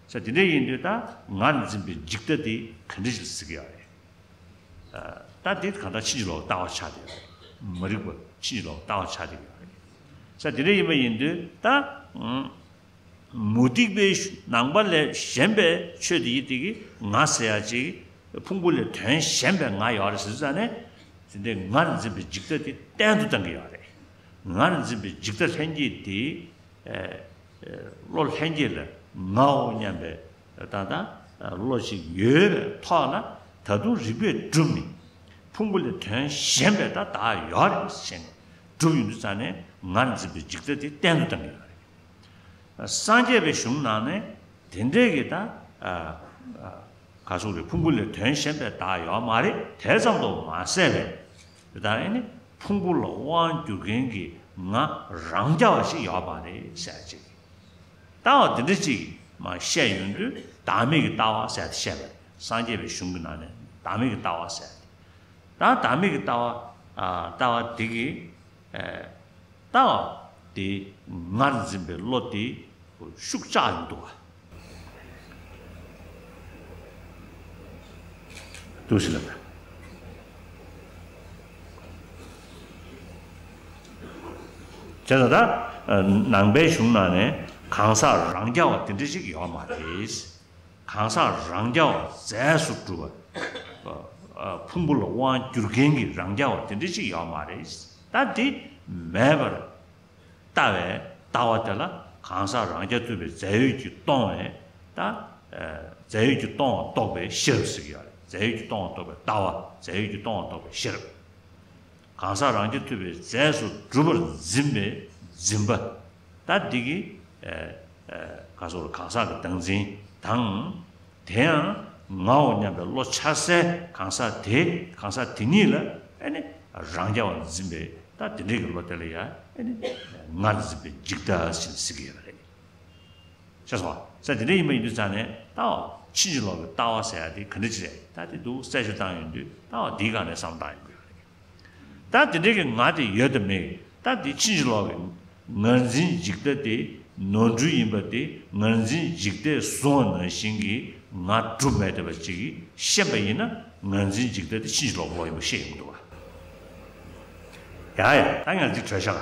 ས་དེ་འདྲ་ཡིན་དུས་ད་ངར་འཛིན་པའི་འཇིག་ལྟ་དེ་ག་འདྲ་ཞིག་གཟིགས་ཀྱི་ཡོད་རེད། ཨ། ད་དེ་གང་ལྟར་ཕྱིན་ཅི་ལོག་ལྟ་བ་ཆགས་བསྡད་ཡོད་རེད། མ་རིག་པ་ཕྱིན་ཅི་ལོག་ལྟ་བ་ཆགས་བསྡད་ཡོད་རེད། ས་དེ་འདྲ་ཡིན་པ་ཡིན་དུས་ད། ཨང་། མུ་སྟེགས་པའི་ནང་པ་ལས་གཞན་པའི་ཆོས་དེ་ཡི་དེ་གི་ང་ཟེར་ཡ་ཅིག་ཕུང་པོ་ལས་དོན་གཞན་པའི་ང་ཡོད་རེད་ཟེར་ཙང་ནས། དེ་འདྲའི་ངར་འཛིན་པའི་འཇིག་ལྟ་དེ་བརྟན་དུ་བཏང་གི་ཡོད་རེད། ངར་འཛིན་པའི་འཇིག་ལྟ་ལྷན་སྐྱེས་དེ། ཨ། བློ་ལྷན་སྐྱེས་ལ་ངའོ་སྙམ་པའི་ད་ལྟ་བློ་ཞིག་ཡོད་པའི་ཐོག་ལ་ད་དུང་རིགས་པས་བསྒྲུབས་ནས་ཕུང་པོ་ལས་དོན་གཞན་པའི་ད་བདག་ཡོད་རེད་ཟེར་ནས་བསྒྲུབས་ཡོང་དུས་ཙང་ནས་ངར་འཛིན་པའི་འཇིག་ལྟ་དེ་བརྟན་དུ་བཏང་གི་ཡོད་རེད། སངས་རྒྱས་པའི་གཞུང་ནང་ནས་དེ་འདྲའི་གི་ད། ཨ། ཨ། ག་སོགས་རེད། ཕུང་པོ་ལས་དོན་གཞན་པའི་བདག་ཡོད་མ་རེད། དེ་ཙམ་དུ་མ་ཟད་པའི་ད་ཨེ་ནི་ཕུང་པོ་ལ་དབང་བསྒྱུར་མཁན་གྱི་ང་རང་རྐྱ་བ་ཞིག་ཡོད་མ་རེད་ཟེར་ཅིག་ལྟ་བ་འདི་འདྲ་ཅིག་མ་བཤད་ཡོང་དུས་བདག་མེད་ཀྱི་ལྟ་བ་ཟེར་ཏེ་བཤད་པ་རེད། སངས་རྒྱས་པའི་གཞུང་གི་ནང་ནས་བདག་མེད་ཀྱི་ལྟ་བ་ཟེར་ཏེ། ད་བདག་མེད་ཀྱི་ལྟ་བ། ཨ། ལྟ་བ་འདི་གི། ཨ། ལྟ་བ་དེ་ངར་འཛིན་པའི་བློ་དེ་ཤུགས་ཆག་ཡོང་འདུག་བ། འདུག་ཟེར་ལབ་པ། བྱས་ཙང་ད་ནང་པའི་གཞུང་ནང་ནས་གང་ཟག་རང་རྐྱ་བ་དེ་འདྲ་ཞིག་ཡོད་མ་རེད། གང་ཟག་རང་རྐྱ་བ་རྫས་སུ་གྲུབ་པ། ཕུང་པོ་ལ་དབང་བསྒྱུར་མཁན་གྱི་རང་རྐྱ་བ་དེ་འདྲ་ཞིག་ཡོད་མ་རེད། ད་དེ་མེད་པར་ལྟ་བའི་ལྟ་བ་དེ་ལ་གང་ཟག་རང་རྐྱ་ཐུབ་པའི་རྫས་ཡོད་ཀྱིས་སྟོང་བའི་ད། ཨ། རྫས་ཡོད་ཀྱིས་སྟོང་བ་རྟོགས་པའི་ཤེས་རབ་ཟེར་གྱི་ཡོད་རེད། རྫས་ཡོད་ཀྱིས་སྟོང་བ་རྟོགས་པའི་ལྟ་བ། རྫས་ཡོད་ཀྱིས་སྟོང་བ་རྟོགས་པའི་ཤེས་རབ། གང་ཟག་རང་རྐྱ་ཐུབ་པའི་རྫས་སུ་གྲུབ་པར་འཛིན་པའི་འཛིན་པ། ད་འདི་གི། ཨ། ཨ། ག་སོགས་གང་ཟག་གི་བདག་འཛིན་དང་། དེ་ཡང་ངའོ་སྙམ་པའི་བློ་འཆར་སའི་གང་ཟག་དེ། གང་ཟག་དེ་ཉིད་ལ་ཨ་ནི་རང་རྐྱ་བ་འཛིན་པའི་ད་དེ་འདྲའི་གི་བློ་དེ་ལ་ཡང་ཨ་ནི་ངར་འཛིན་པའི་འཇིག་ལྟ་ཟེར་ཟེར་གྱི་ཡོད་པ་རེད། ཤེས་སོང་ང་། ས་དེ་འདྲ་ཡིན་པ་ཡིན་དུས་ཙང་ནས་ད་ཕྱིན་ཅི་ལོག་གི་ལྟ་བ་ཟེར་ཡ་དེ་ག་འདྲ་ཅིག་རེད། ད་དེ་འདུག་གསལ་བཤད་བཏང་ཡོང་དུས་ད་འདིའི་སྒང་ནས་བསམ་བཏང་ཡོང་གི་ཡོད་རེད། ད་དེ་འདྲའི་གི་ང་དེ་ཡོད་དམ་མེད། ད་དེ་ཕྱིན་ཅི་ལོག་གི་ངར་འཛིན་འཇིག་ལྟ་དེ་ནོར་འཁྲུལ་ཡིན་པ་དེ་ངར་འཛིན་འཇིག་ལྟས་བཟུང་བ་ནང་བཞིན་གྱི་ང་གྲུབ་མེད་བསྡད་པ་ཅིག་ཤེས་པ་ཡིན་ན་ངར་འཛིན་འཇིག་ལྟ་དེ་ཕྱིན་ཅི་ལོག་གི་བློ་ཡིན་པ་ཤེས་ཡོང་གི་འདུག་བ། ཡ་ཡ། ད་ངར་འཛིན་གྲོལ་ཤག་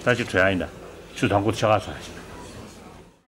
ད་ཅི་གྲོལ་ཡ་ཡིན་ད། ཆུ་དང་པོ་ཆ་ག་ཚང་ཞིག